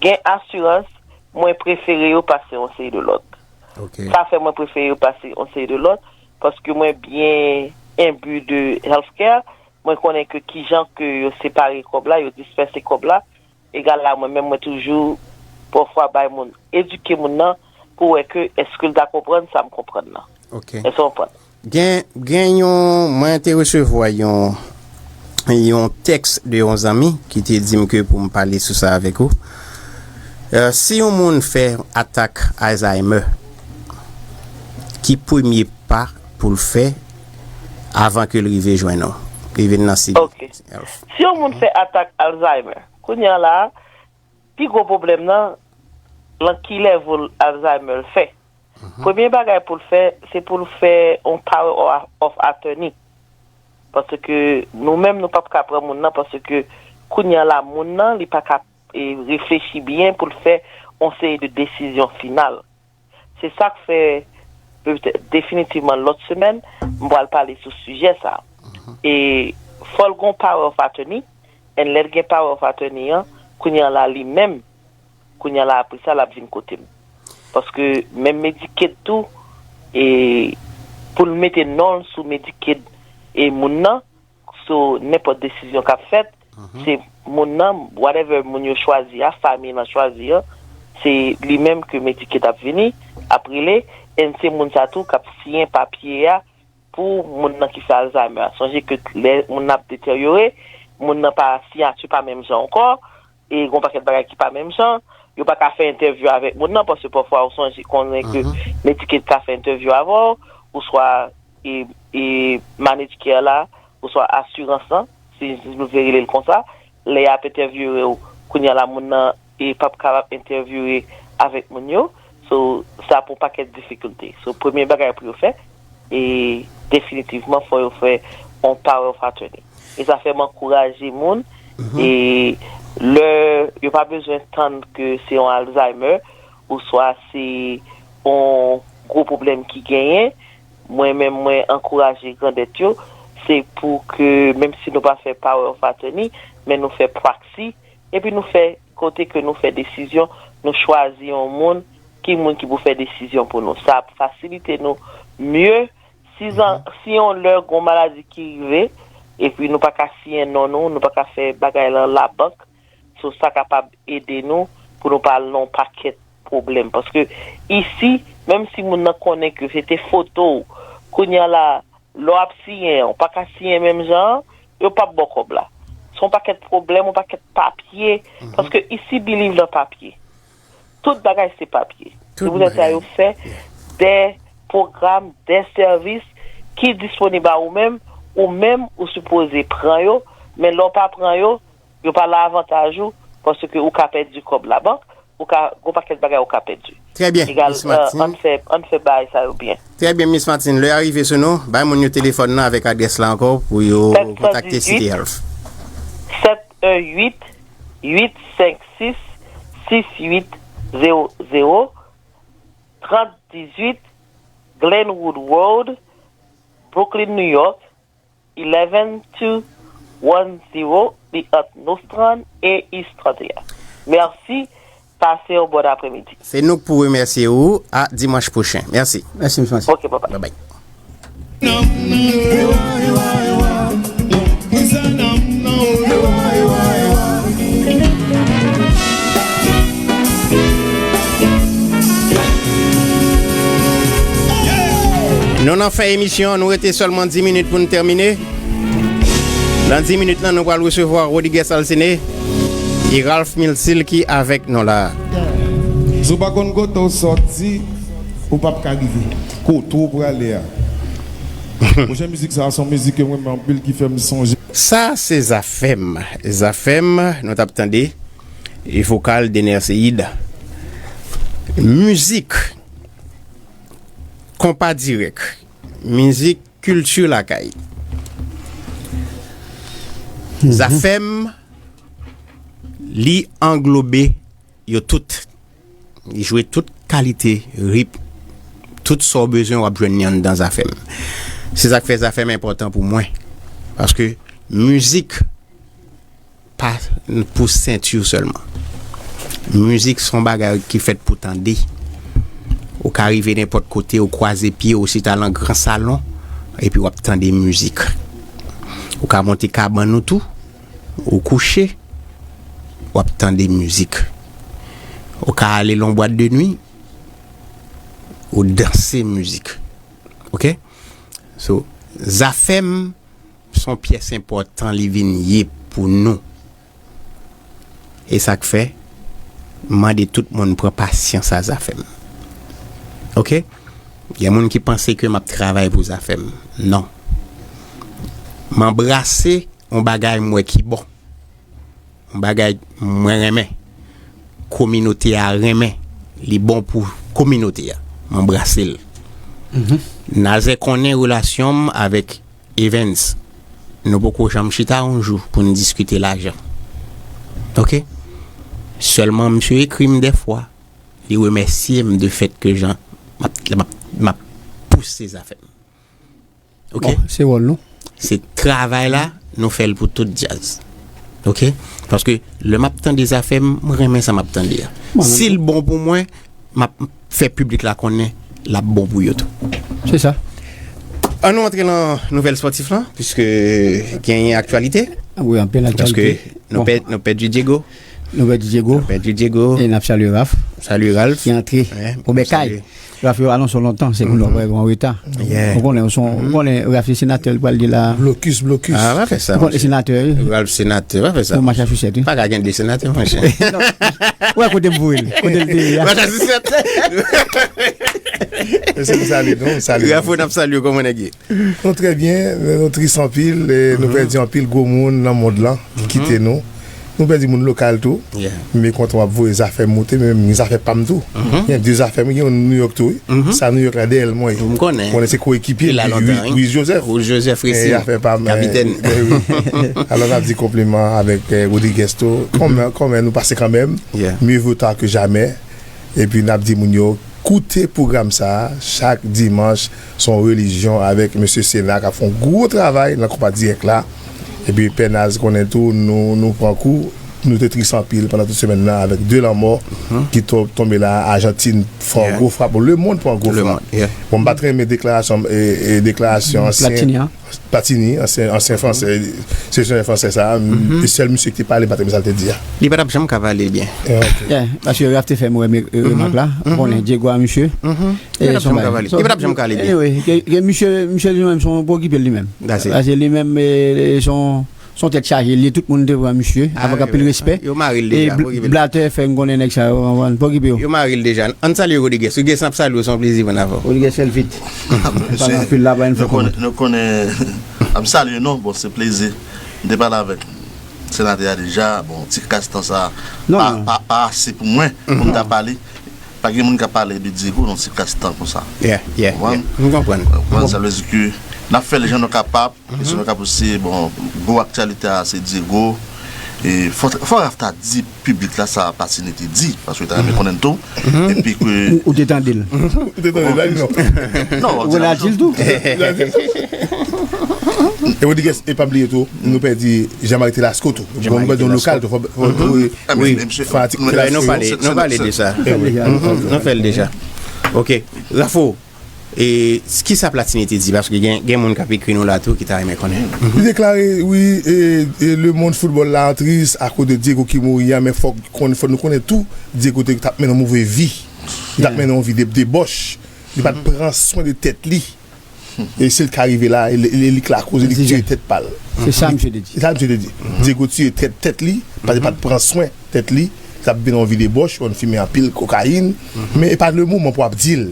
gen asirans mwen prefere yo pase yon seri de lòt. Ok. Sa fè mwen prefere yo pase yon seri de lòt, paske mwen byen enbi de healthcare, mwen konnen ke kijan ke yo separe kòb la, yo dispèse kòb la, egal a mwen menm, mwen toujou pafwa bay moun, edike moun nan pou wè ke èske l ta konprann sa m konprann nan. Ok. Èske w konprann? Gen, gen yon, mwen te resevwa yon, yon tèks de yon zanmi ki te di m ke pou m pale sou sa avèk ou. Euh, si yon moun fè atak Alzheimer, ki premye pa pou l fè avan ke l rive jwenn ou, rive nan City Health? Ok. Si yon moun fè atak Alzheimer, kounye a la, pi gwo pwoblèm nan, lan ki level Alzheimer l fè. Premye bagay pou l fè, se pou l fè yon power of, of attorney. Paske nou menm, nou p ap ka pran moun nan, paske kounye a la, moun nan, li pa ka, e, reflechi byen pou l fè yon seri de desizyon final. Se sa k fè, petèt, definitivman, lòt semèn, m pral pale sou sijè sa a. E fò l gen yon power of attorney, and lè l gen power of attorney an, kounye a la, li menm, kounye a la, apre sa, l ap vin kote m. Paske menm Medicaid tou, e pou l mete non l sou Medicaid e moun nan, sou nenpòt desizyon k ap fèt, se moun nan, whatever moun yo chwazi a, fanmi lan chwazi an, se li menm ke Medicaid ap vini, ap rele, and se moun sa tou k ap siyen papye a pou moun nan ki fè Alzheimer a. Sonje ke lè moun nan ap deteryore, moun nan pa, siyati pa menm jan ankò, e gen yon pakèt bagay ki pa menm jan, yo pa ka fè entèvyou avèk moun nan, paske pafwa ou sonje konnen ke Medicaid ka fè entèvyou avè w, oswa, e, e managed care la, oswa asirans lan, si nou vle rele l konsa, lè y ap entèvyouwe w, kounye a la, moun nan, e p ap kapab entèvyouwe avèk moun yo. So, sa pou yon pakèt difikilte. So, premye bagay pou yo fè, e definitivman, fò yo fè yon power of attorney. E sa fè m ankouraje moun, e lè yo pa bezwen tann ke se yon Alzheimer, oswa se yon gwo pwoblèm ki genyen, mwen menm, mwen ankouraje grandèt yo, se pou ke, menm si nou pa fè power of attorney, men nou fè proxy, epi nou fè, kote ke nou fè desizyon, nou chwazi yon moun, ki moun ki pou fè desizyon pou nou. Sa ap fasilite nou mye, si zan, si yon lè gon maladi ki rive, epi nou pa ka siyen non nou, nou pa ka fè bagay lan labank, so sa kapab ede nou pou nou pa al nan yon pakèt pwoblèm. Paske isi, menm si moun nan konnen ke se te foto w, kounye a la, lè w ap siyen an, ou pa ka siyen menm jan an, yo p ap ba w kòb la. Se yon pakèt pwoblèm, yon pakèt papye, paske isi believe nan papye. Tout bagay se papye. Se poutèt sa yo fè de pwogram, de sèvis ki disponib a ou menm, ou menm ou sipoze pran yo, men lè w pa pran yo, yo pa lan avantaj ou, paske ou ka pèdi kòb labank, ou ka, gon pakèt bagay ou ka pèdi. Trè byen, Miss Martine. Ann fè, ann fè bagay sa yo byen. Trè byen, Miss Martine. Lè a rive sou nou, bay moun yo telefòn nan avèk adrès la ankò pou yo kontakte City Health. Sèt un uit, uit senk sis, sis uit zewo zewo, trant dizuit Glenwood Road, Brooklyn, New York, eleven two one zero, li ant Nostrand e East trant et un. Mèsi. Pase yon bòn apremidi. Se nou k pou remèsye ou. A dimanch pwochen. Mèsi. Mèsi, mesye. Ok, bye bye. Bye bye. Nou nan fen emisyon, nou rete sèlman dis minit pou n tèmine. Nan dis minit lan, nou pral resevwa Rodriguez Alcine e Ralph Milcil ki avèk nou la. Si w pa konn kote w sòti, ou p ap ka rive kote w prale a. Pwochen mizik sa a, se yon mizik ke mwen renmen anpil, ki fè m sonje. Sa se Zafèm. Zafèm, nou t ap tande, e vokal Dener Ceide. Mizik, konpa dirèk, mizik kilti lakay. Zafèm, li anglobe yo tout. Li jwe tout kalite ritm. Tout sa w bezwen, w ap jwenn li anndan Zafèm. Se sa k fè Zafèm enpòtan pou mwen. Paske mizik pa pou senti sèlman. Mizik se yon bagay ki fèt pou tande. Ou ka rive nenpòt kote, ou kwaze pye, ou chita nan gran salon, epi w ap tande mizik. Ou ka monte kabann ou tou, ou kouche, w ap tande mizik. Ou ka ale nan bwat de nwi, ou danse mizik. Ok? So, Zafèm se yon pyès enpòtan li vin ye pou nou. E sa k fè, m mande tout moun pran pasyans a Zafèm. Ok? Gen moun ki panse ke m ap travay pou Zafèm. Non. M anbrase yon bagay m wè ki bon. Yon bagay mwen renmen. Kominote a renmen. Li bon pou kominote a. M anbrase l. Nazè konnen relasyon m avèk Evens, nou poko janm chita yon jou pou n diskite lajan. Ok? Sèlman, misye ekri m dèfwa, li remèsye m de fèt ke jan m ap, m ap, m ap pouse Zafèm. Ok? Bon, se wòl nou. Se travay la, nou fè l pou tout djaz. Ok? Paske lè m ap tande Zafèm, m renmen sa m ap tande a. Si l bon pou mwen, m ap fè piblik la konnen l ap bon pou yo tou. Se sa. An nou antre nan nouvèl spòtif lan, piske genyen aktyalite. Wi, anpil aktyalite. Paske nou pèd, nou pèdi Diego. Nou pèdi Diego. Nou pèdi Diego. E n ap salye Raf. Salye Ralph. Ki antre. Wi, Obèkay. Raf yo anonse w lontan, se pou nou wè an reta. Ou konnen, ou konnen Raf se senatè, li pral di la. Blokis, blokis. Ah, pa fè sa. Ou konnen senatè, wi. Ralph senatè, pa fè sa. Pou Massachusetts, wi. Pa ka gen de senatè, monchè. Ou wè kote m voye l, kote l te ye a. Massachusetts. Mesye, nou salye nou, nou salye nou. Rafo, n ap salye w, kòman nèg ye? Nou trè byen, nou tris anpil, e nou pèdi anpil gwo moun nan mond lan ki kite nou. Nou pèdi moun lokal tou. Men kontan w ap voye zafè m moute, men menm gen zafè pa m tou. Gen de zafè m, gen youn New York tou, wi. Sa New York la dèyè l mwen ye. M konnen. Konnen se koekipye Louis Joseph. Louis Joseph resi. Zafè pa m, kapitèn. Alò, n ap di konpliman avèk, eh, Rodriguez tou. Kòmè, kòmè nou pase kanmenm. Mieux vaut tard que jamais. Epi n ap di moun yo, koute pwogram sa a, chak dimanch, se yon relijyon avèk mesye Sena k ap fè yon gwo travay nan konpa dirèk la. Epi Pè Naz konnen tou, nou, nou pran kou, nou te tris anpil pandan tout semèn nan avèk de lanmò ki to-, tonbe la, Ajantin fè yon gwo frap, lemonn pran yon gwo frap. Bon, m pa t renmen deklarasyon, e, e deklarasyon ansyen Platini, ansyen, ansyen Fransè, seleksyonnen fransè sa a, e sèl misye ki te pale, m pa t renmen sa l te di a. Li pa t ap janm ka pale byen. Paske Raf te fè m wè remak la, konnen Diego a misye. Li pa t ap janm ka pale. Li pa t ap janm ka pale byen. Anyway, ke, ke misye, misye li menm, se yon pou okipe li menm. Paske li menm, e, se yon, se yon tèt chaje, li, tout moun te pran misye, avèk anpil respè. Yo mare l deja, pou okipe l. Blatè fè m konnen nèg sa yo, pou okipe yo. Yo mare l deja. Ann salye Rodriguez. Rodriguez, n ap salye w, se yon plezi pou n avè w. Rodriguez, fè l vit. Pale anpil la, pa yon fè kòmantè. Nou konnen, nou konnen, ap salye nou, bon, se plezi. M te pale avèk senatè a deja, bon, ti kras tan sa, pa, pa, pa ase pou mwen, pou m ta pale. Pa gen moun k ap pale de Diego nan ti kras tan konsa. Yeah, yeah, yeah. M konprann. Ou konprann, sa vle di ke n ap fè l jan nou kapab, e si nou kapab osi, bon, gwo aktyalite a, se Diego. E fò, fò Raf ta di piblik la sa Platini te di, paske li ta renmen konnen tou. Epi ke Ou, ou te tande l. Ou te tande la, non? Non, Ou la di l tou. E Rodriguez, e pa bliye tou, nou pèdi Jean-Marie Telasco tou. Bon, nou pèdi yon lokal tou, fò, fò, fò, Ah, men, men, mesye, fanatik nou, Telasco. Nou pale, nou pale de sa. Nou fè l deja. Ok. Rafo, e, s- ki sa Platini te di? Paske gen, gen moun k ap ekri nou la tou ki ta renmen konnen. Li deklare, wi, e, e, le mond foutbòl la an tris akoz de Diego ki mouri a, men fòk konn, fòk nou konnen tou, Diego te t ap mennen yon move vi. Li t ap mennen yon vi de debòch. Li pa t pran swen de tèt li. E si l ka rive la, e li, e li k lakoz, e li k tiye tèt pa l. Se sa misye te di. Se sa misye te di. Diego tiye tèt, tèt li, paske li pa t pran swen tèt li, li t ap vin yon vi debòch, yon fimen anpil kokayin. Men e pa le moman pou w ap di l.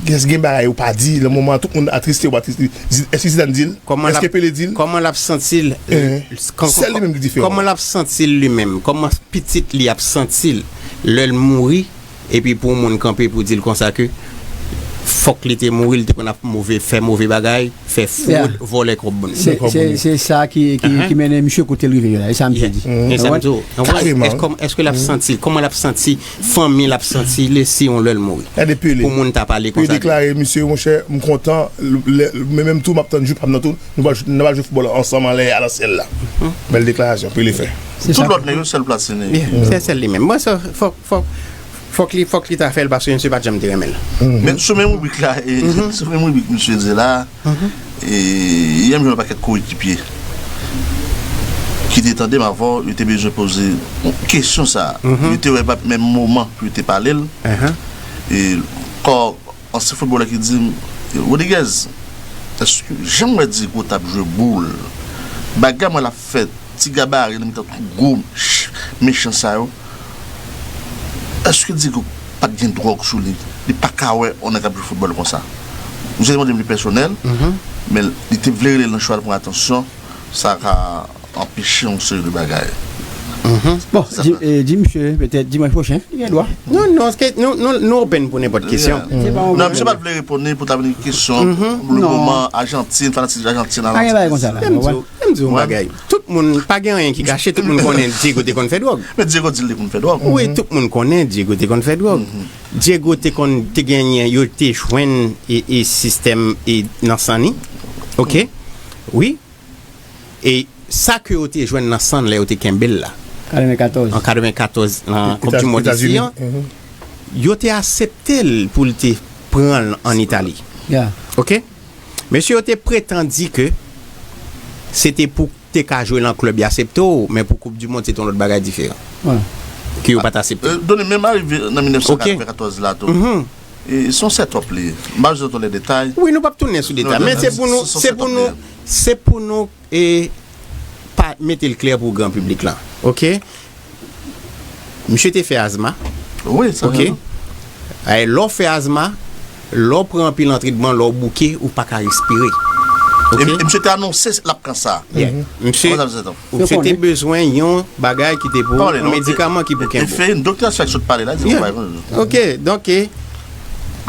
Kès gen bagay ou pa di, le moman tout moun atriste, ou atriste. Èske Zidane di l? Èske Pele di l? Kòman l ap santi l? Sèl li menm ki diferan. Kòman l ap santi l li menm? Kòman pitit li ap santi l lè l mouri? Epi pou yon moun kanpe pou di l konsa ke fòk li te mouri, li te konn ap move, fè move bagay, fè fwod, vòlè kòb moun. Se, se, se sa ki, ki, ki mennen misye kote l rive la. E sa misye di. E sa m di w. Èske, èske l ap santi, kòman l ap santi, fanmi l ap santi l si yon lè l mouri? Pou moun ta pale konsa. Pele deklare, misye, monchè, m kontan, men menm tou, m ap tann jou pa m nan tou, nou pral, nou pral jwe foutbòl ansanm anlè a nan syèl la. Bèl deklarasyon, Pele fè. Tout lòt nèg yo, sèl Platini. Se sèl li menm. Mwen, sa, fòk, fòk, Fòk li, fòk li ta fè l paske misye pa t janm te renmen l. Men sou menm ribrik la, e, sou menm ribrik misye di la, e, yè m jwenn yon pakèt koekipye ki te tande m avan, yo te bezwen poze yon kesyon sa. Yo te wè pa t menm moman pou yo te pale l. E, kò ansyen foutbolè ki di m, Rodriguez, èske jan m wè Diego t ap jwe boul, bagay mwen l ap fè ti gabari nan mitan tout gwo ch- mechan sa yo, èske Diego pa t gen dwòg sou li? Li pa ka wè yon nèg ap jwe foutbòl konsa. Misye te mande m li pèsonèl, men li te vle rele l nan cho a l pran atansyon, sa ka anpeche yon seri de bagay. Bon, di, e, di misye, petèt dimanch pwochen, li gen dwa. Non, non, nou, nou, nou open pou nenpòt kesyon. Non, misye pa t vle reponn li pou ta vin kesyon pou le moman Ajantin, fanatik Ajantin, Ajantin. Lè m di w, lè m di w yon bagay. Tout moun, pa gen anyen ki kache, tout moun konnen Diego te konn fè dwòg. Men Diego di l te konn fè dwòg. Wi, tout moun konnen Diego te konn fè dwòg. Diego te konn, te genyen, yo te jwenn e, e sistèm e nan sann li. Ok? Wi. E sa ke yo te jwenn nan sann lè yo te kenbe l la. Katrevenkatòz. An katrevenkatòz, nan Koup di Mond isi an, yo te aksepte l pou l te pran l ann Itali. Ok? Mesye yo te pretan di ke se te pou te ka jwe nan klèb y aksepte w, men pou Koup di Mond se te yon lòt bagay diferan. Ke yo pa t aksepte. Doni menm arive nan mil nèf san katrevenkatòz la tou. E, se yon set-up li ye. M pa bezwen tou lè detay. Wi, nou p ap tounen sou detay, men se pou nou, se pou nou, se pou nou, e, pa mete l klè pou gran piblik lan. Ok? Misye te fè azma. Wi, sa. Ok? Ay, lè w fè azma, lè w pran anpil antretman, lè w bouke, ou pa ka respire. Ok? E, e misye te anonse l ap pran sa. Yeah. Misye, misye te bezwen yon bagay ki te pou, yon medikaman ki pou kenbe w. Doktè Sfèk sot pale la, di yon bagay konn. Ok, donk, e,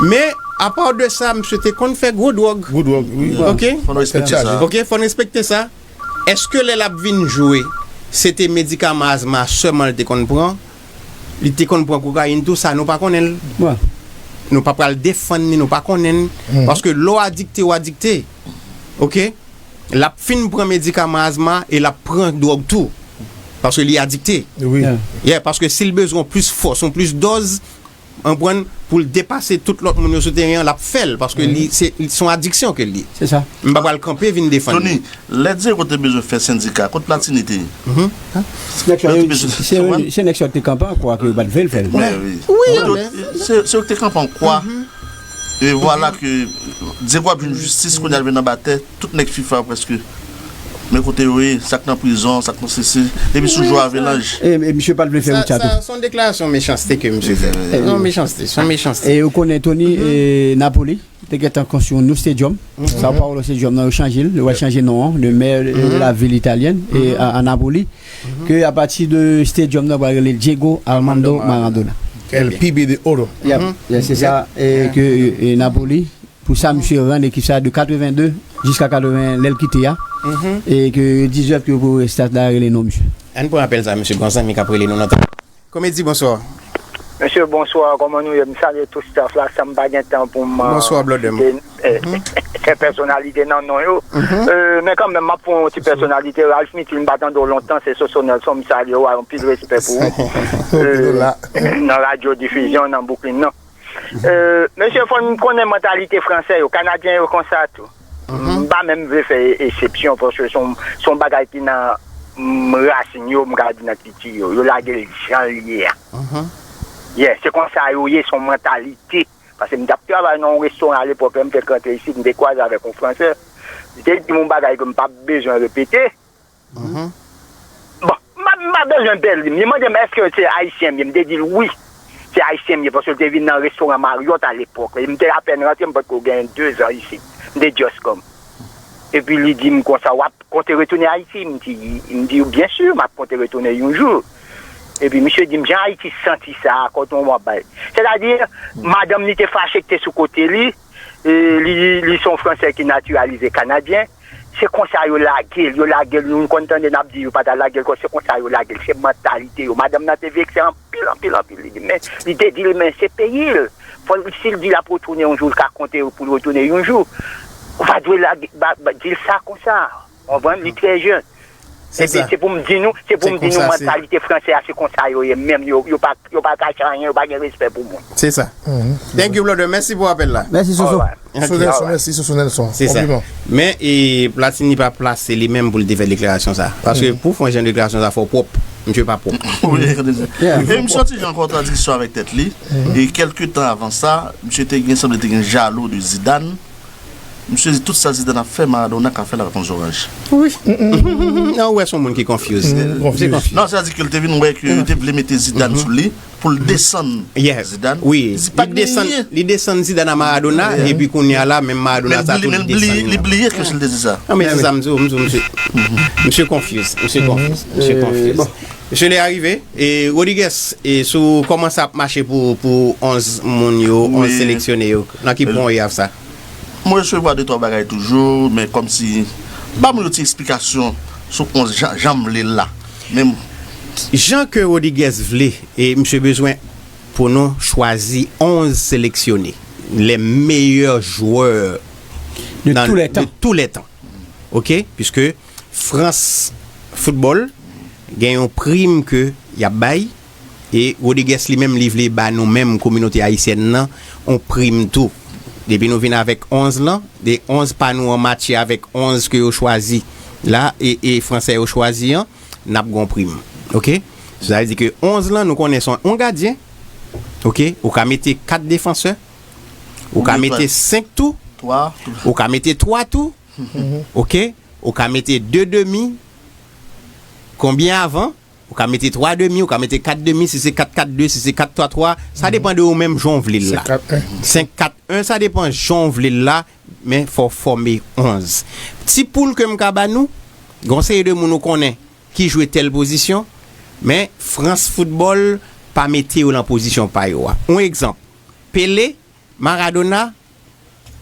men, apa de sa, misye te konn fè gwo dwòg. Gwo dwòg, wi. Ok? Fò n respekte sa. Ok, fò n respekte sa. Èske lè l ap vin jwe, se te medikaman azma sèlman l te konn pran? Li te konn pran kokayin tou, sa nou pa konnen l. Nou pa pral defann li, nou pa konnen l. Paske lè w adikte, w adikte. Ok? L ap fin pran medikaman azma e l ap pran dwòg tou. Paske li adikte. Wi. Yeah, paske si l bezwen plis fòs, yon plis dòz, anprann, pou l depase tout lòt moun yo sou teren an, l ap fè l, paske li, se, se yon adiksyon ke l ye. Se sa. M pa pral kanpe vin defann li. Tony, lè Diego te bezwen fè sendika, kot Platini te ye? Se nèg sa yo, se, se nèg sa yo te kanpe an kwa ke yo pa t vle l fè l. Wi, men se, se yo ki te kanpe an kwa. E vwala ke Diego ap jwenn jistis, kounye a l vin anba tè, tout nèg fifa prèske. Men kote yo ye, sa k nan prizon, sa k nan sesi, depi sou jwe avelanj. E, e misye pa t vle fè wout sa tou. Sa, se yon deklarasyon mechanste ke misye fè. Se yon mechanste, se yon mechanste. E ou konnen, Tony, e Napoli te gentan konstwi yon nou stadium. Sao Paulo Stadium nan, yo chanje l, yo va chanje non an, de mè de la vil italyèn, e a, a Napoli, ke apati de stadium nan, va rele Diego Armando Maradona. El Pibe de Oro. Yeah, se sa, e ke, e, e Napoli, pou sa misye rann ekip sa de katreven de jiska katreven lè l kite a. E ke yo dizèt ke pou estad la rele non misye. Ann pran apèl sa, mesye, gon zanmi k ap rele nou nan tan. Komedi, bonswa. Mesye, bonswa, kòman nou ye? M salye tout staff la, san m pa gen tan pou m, Bonswa, Blòdè m. site, eh, Mhm. sèten pèsonalite nan non yo. Mhm. Eh, men kanmenm, m ap pran yon ti pèsonalite, Ralph Mitil, m pa tande w lontan, se Soso Nelson, m salye w, anpil respè pou ou. Anpil ou la. Eh, nan radyo difizyon, nan Brooklyn, nan. Eh, mesye, fò n konnen mantalite fransè yo, kanadyen yo konsa tou. M pa menm vle fè e- eksepsyon, paske se yon, se yon bagay ki nan, mm, rasin yo, m ka di nan kilti yo. Yo lage l jan l ye a. Yeah, se konsa yo ye, se yon mantalite. Paske m t ap travay nan yon restoran alepòk, lè m te rantre isit, m te kwaze avèk yon fransè. Li te di m yon bagay ke m p ap bezwen repete. Bon, m pa, m pa bezwen bèl li. Li mande m èske se ayisyen m ye. M te di l wi, se ayisyen m ye, paske l te vin nan restoran Marriott alepòk. E m te apèn rantre, m potko gen de zan isit. M te just come. Epi li di m konsa, w ap konte retounen Ayiti? M di, m di, byen si, m ap konte retounen yon jou. Epi misye di m, jan Ayiti santi sa a, kote w ap bay. Sètadi, madanm li te fache, ki te sou kote li, e li, li se yon fransè ki natiralize kanadyen. Se konsa yo lage l, yo lage l, nou konn tande n ap di yo pa ta lage l, se konsa yo lage l, se mantalite yo. Madanm nan te vekse anpil, anpil, anpil. Li di, men, li te di l, men se peyi l. Fò l, si l di l ap retounen yon jou, l ka konte pou l retounen yon jou. Ou pa dwe lage, ba, ba, di l sa konsa. Ou konprann? Li trè jèn. Se Epi sa. se pou m di nou, se pou Se m di nou konsa, se mantalite fransè a, se konsa yo ye menm. Yo, yo pa, yo pa kache anyen, yo pa gen respè pou moun. Se sa. Thank you, brother. Mèsi pou apèl la. Mèsi, Soso. Alright. Ok. Soso Nelson, mèsi, Soso Nelson. Se sa. Konpliman. Men, e, Platini pa plase li menm pou l te fè deklarasyon sa. Paske pou w fè yon jan de deklarasyon sa, fò w pwòp. Misye pa pwòp. Wi, e misye yon ti jan kontradiksyon avèk tèt li. E kèlke tan avan sa, misye te gen, sanble te gen jalou de Zidane. Misye di tout sa Zidane ap fè, Maradona ka fè l avèk yon zoranj. Wi. Nan, ou wè se yon moun ki confused. Misye confused. Non, sètadi ke l te vin wè ke yo te vle mete Zidane sou li pou l desann Zidane. Wi. Li desann, li desann Zidane a Maradona, epi kounye a la, menm Maradona sa tou li desann li. Li bliye ke si l te di sa. Non, men se sa m di w, m di w, misye, misye confused, misye confused, misye confused. Misye lè a rive, e Rodriguez, e sou kòman sa ap mache pou, pou onz moun yo, onz seleksyone yo? Nan ki pwen w ye avè sa? Mwen resevwa de twa bagay toujou, men kòmsi, ba moun yo ti eksplikasyon sou onz jan, jan m vle l la. Men jan ke Rodriguez vle, e misye bezwen pou nou chwazi onz seleksyone, les meilleurs joueurs de tous les temps. Ok? Puisque France Football gen yon prim ke y ap bay, e Rodriguez li menm, li vle ba nou menm kominote ayisyèn nan yon prim tou. Depi nou vin avèk onz lan, de onz pa nou an matche avèk onz ke yo chwazi la, e, e fransè yo chwazi an, n ap gen yon prim. Ok? Sa vle di ke onz lan, nou konnen se yon gadyen. Ok? Ou ka mete kat defansè. Ou ka mete senk tou. Ou ka mete twa tou. Ok? Ou ka mete de demi. Konbyen avan? Ou ka mete twa demi, ou ka mete kat demi, si se kat kat de, si se kat twa twa. Sa depann de ou menm jan w vle l la. Senk kat en. Senk kat en, sa depann jan w vle l la, men fò w fòme onz. Ti poul ke m ka ba nou, gen yon seri de moun ou konnen ki jwe tèl pozisyon, men France Football pa mete yo nan pozisyon pa yo a. Yon egzanp, Pele, Maradona,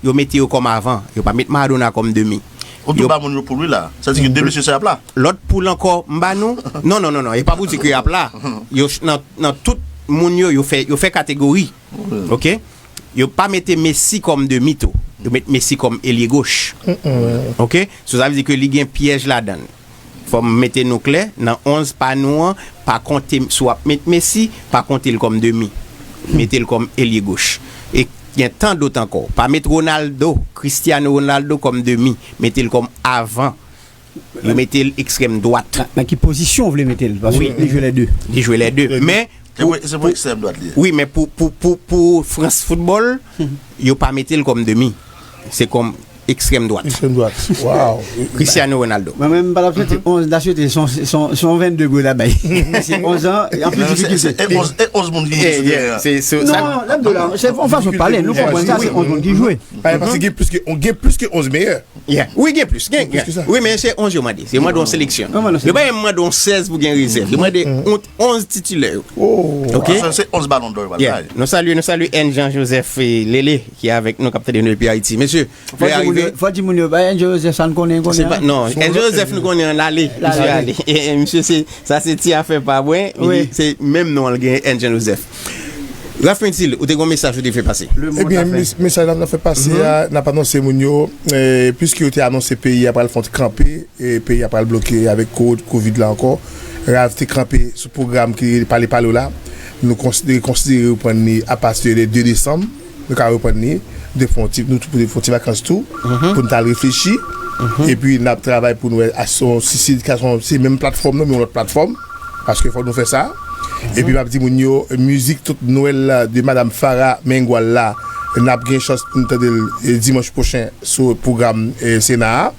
yo mete yo kòm avan. Yo pa met Maradona kòm demi. Ou tou ba moun yo poul wi la. Sa di ke de mesye sa y ap la. Lòt poul ankò, m ba nou. Non, non, non, non. E pa pou di ke y ap la. Yo ch-, nan, nan tout moun yo, yo fè, yo fè kategori. Ok? Yo pa mete Messi kòm demi tou. Yo met Messi kòm elye goch. Ok? So, sa vle di ke li gen pyèj ladan l. Fò m mete nou klè, nan onz pa nou an, pa konte, si w ap met Messi, pa konte l kòm demi. Mete l kòm elye goch. E gen tan dòt ankò. Pa met Ronaldo, Cristiano Ronaldo kòm demi. Mete l kòm avan. Yo mete l ekstrèm dwat. Nan, nan ki pozisyon w vle mete l? Paske li jwe lè de. Li jwe lè de. Men, Se pou, pou, se pou pou ekstrèm dwat li ye. Wi, men pou, pou, pou, pou France Football, yo pa mete l kòm demi. Se kòm ekstrèm dwat. Ekstrèm dwat. Waw. Cristiano Ronaldo. Mwen menm, m pa t ap soti onz, m ta soti se yon, se yon, se yon venndegre la bay. Se onz an, anpil difikilte. E onz, e onz moun ki jwe sou teren an. Non, lè m di w la, se yon fason pale, nou konprann sa, se onz moun ki jwe. Paske gen plis ke, gen plis ke onz meyè. Yeah. Wi, gen plis. Gen, gen plis ke sa. Wi, men se onz yo mande. Yo mande yon seleksyon. Yo pa menm mande yon sèz pou gen rezèv. Yo mande yon onz titilè yo. Ok? Se onz Ballon d'Or yo pral bay. Nou salye, nou salye N. Jean Joseph, eh, Lele, ki avèk nou, k ap tande nou depi Ayiti. Mesye, lè a rive. Fò di moun yo, ba Angel Joseph sa n konnen, konnen. Se pa, non, Angel Joseph nou konnen an, l ale. Misye ale. E, e, misye se, sa se ti afè pa mwen. Wi. Se menm non l gen, Angel Joseph. Ralph Mentil, ou te gen yon mesaj ou te fè pase? Ebyen, mes- mesaj la n ap fè pase a, n ap anonse moun yo, e, piske yo te anonse peyi a pral fè yon ti kanpe, e peyi a pral bloke avèk ko- kovid la ankò. Ralph te kanpe sou pwogram ki pale pale w la. Nou konsidere, konsidere reprann li apati de de desanm. Nou ka reprann li. Nou te fè yon ti, nou tou, nou te fè yon ti vakans tou, pou n t al reflechi. Epi n ap travay pou nou wè a- si, si, si se menm platfòm nan, men yon lòt platfòm. Paske fòk nou fè sa. Epi m ap di moun yo, mizik tout Nwèl la de Madam Farah Mengwal la, n ap gen chans pou n tande l, e, dimanch pwochen sou pwogram, e, Sena a.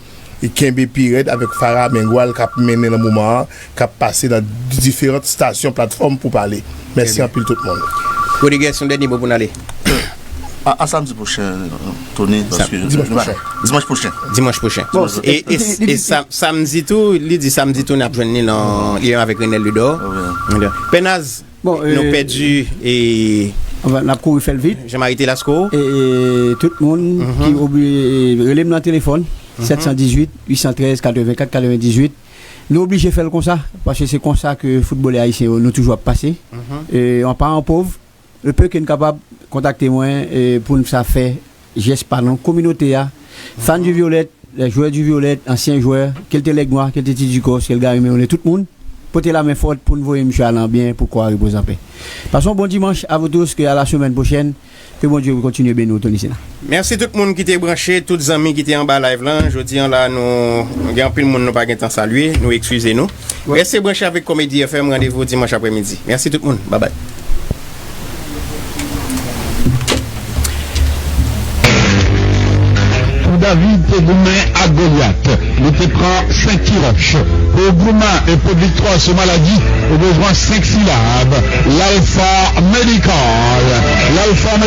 E kenbe pi rèd avèk Farah Mengwal k ap mennen nan moman an, k ap pase nan diferan stasyon platfòm pou pale. Mèsi anpil tout moun. Rodriguez, yon dènye mo pou n ale. A, a samdi pwochen, Tony, paske dimanch pwochen. Dimanch pwochen. Bon, e, e, e, e sa- samdi tou, li di samdi tou n ap jwenn li nan li menm avèk Renel Ludor. Pè Naz, bon, nou pèdi e anfen, n ap kouri fè l vit. Jean-Marie Telasco. E, e tout moun ki oubli- rele m nan telefòn, sèt san dizuit, uit san trèz, katrevenkat, katrevendizuit. Nou oblije fè l konsa, paske se konsa ke foutbolè ayisyen yo, nou toujou ap pase. E, an paran pòv, le peu ke n kapab, kontakte mwen, e, pou n sa fè jès pa nan kominote a. Fan du Violet, les joueurs du Violet, ansyen jwè, ke l te Lèg Nwa, ke l te Ti Dikòs, ke l Gary Meune, tout moun, pote lamen fò pou n voye misye al an byen, pou kò a repoze anpè. Pase yon bon dimanch à vous tous, ke à la semaine prochaine, ke Bondye kontinye beni w, Tony Sena. Mèsi tout moun ki te branche, tout zanmi ki te anba live lan. Jodi an la, nou gen anpil moun nou pa gen tan salye, nou eskize nou. Reste branche avèk Komedi F M, randevou dimanch aprèmidi. Mèsi tout moun, babay. Pou David te goumen ak Golyat, li te pran senk ti wòch. Pou goumen e pot viktwa sou maladi, ou bezwen senk silab. L'Alpha Medical. L'Alpha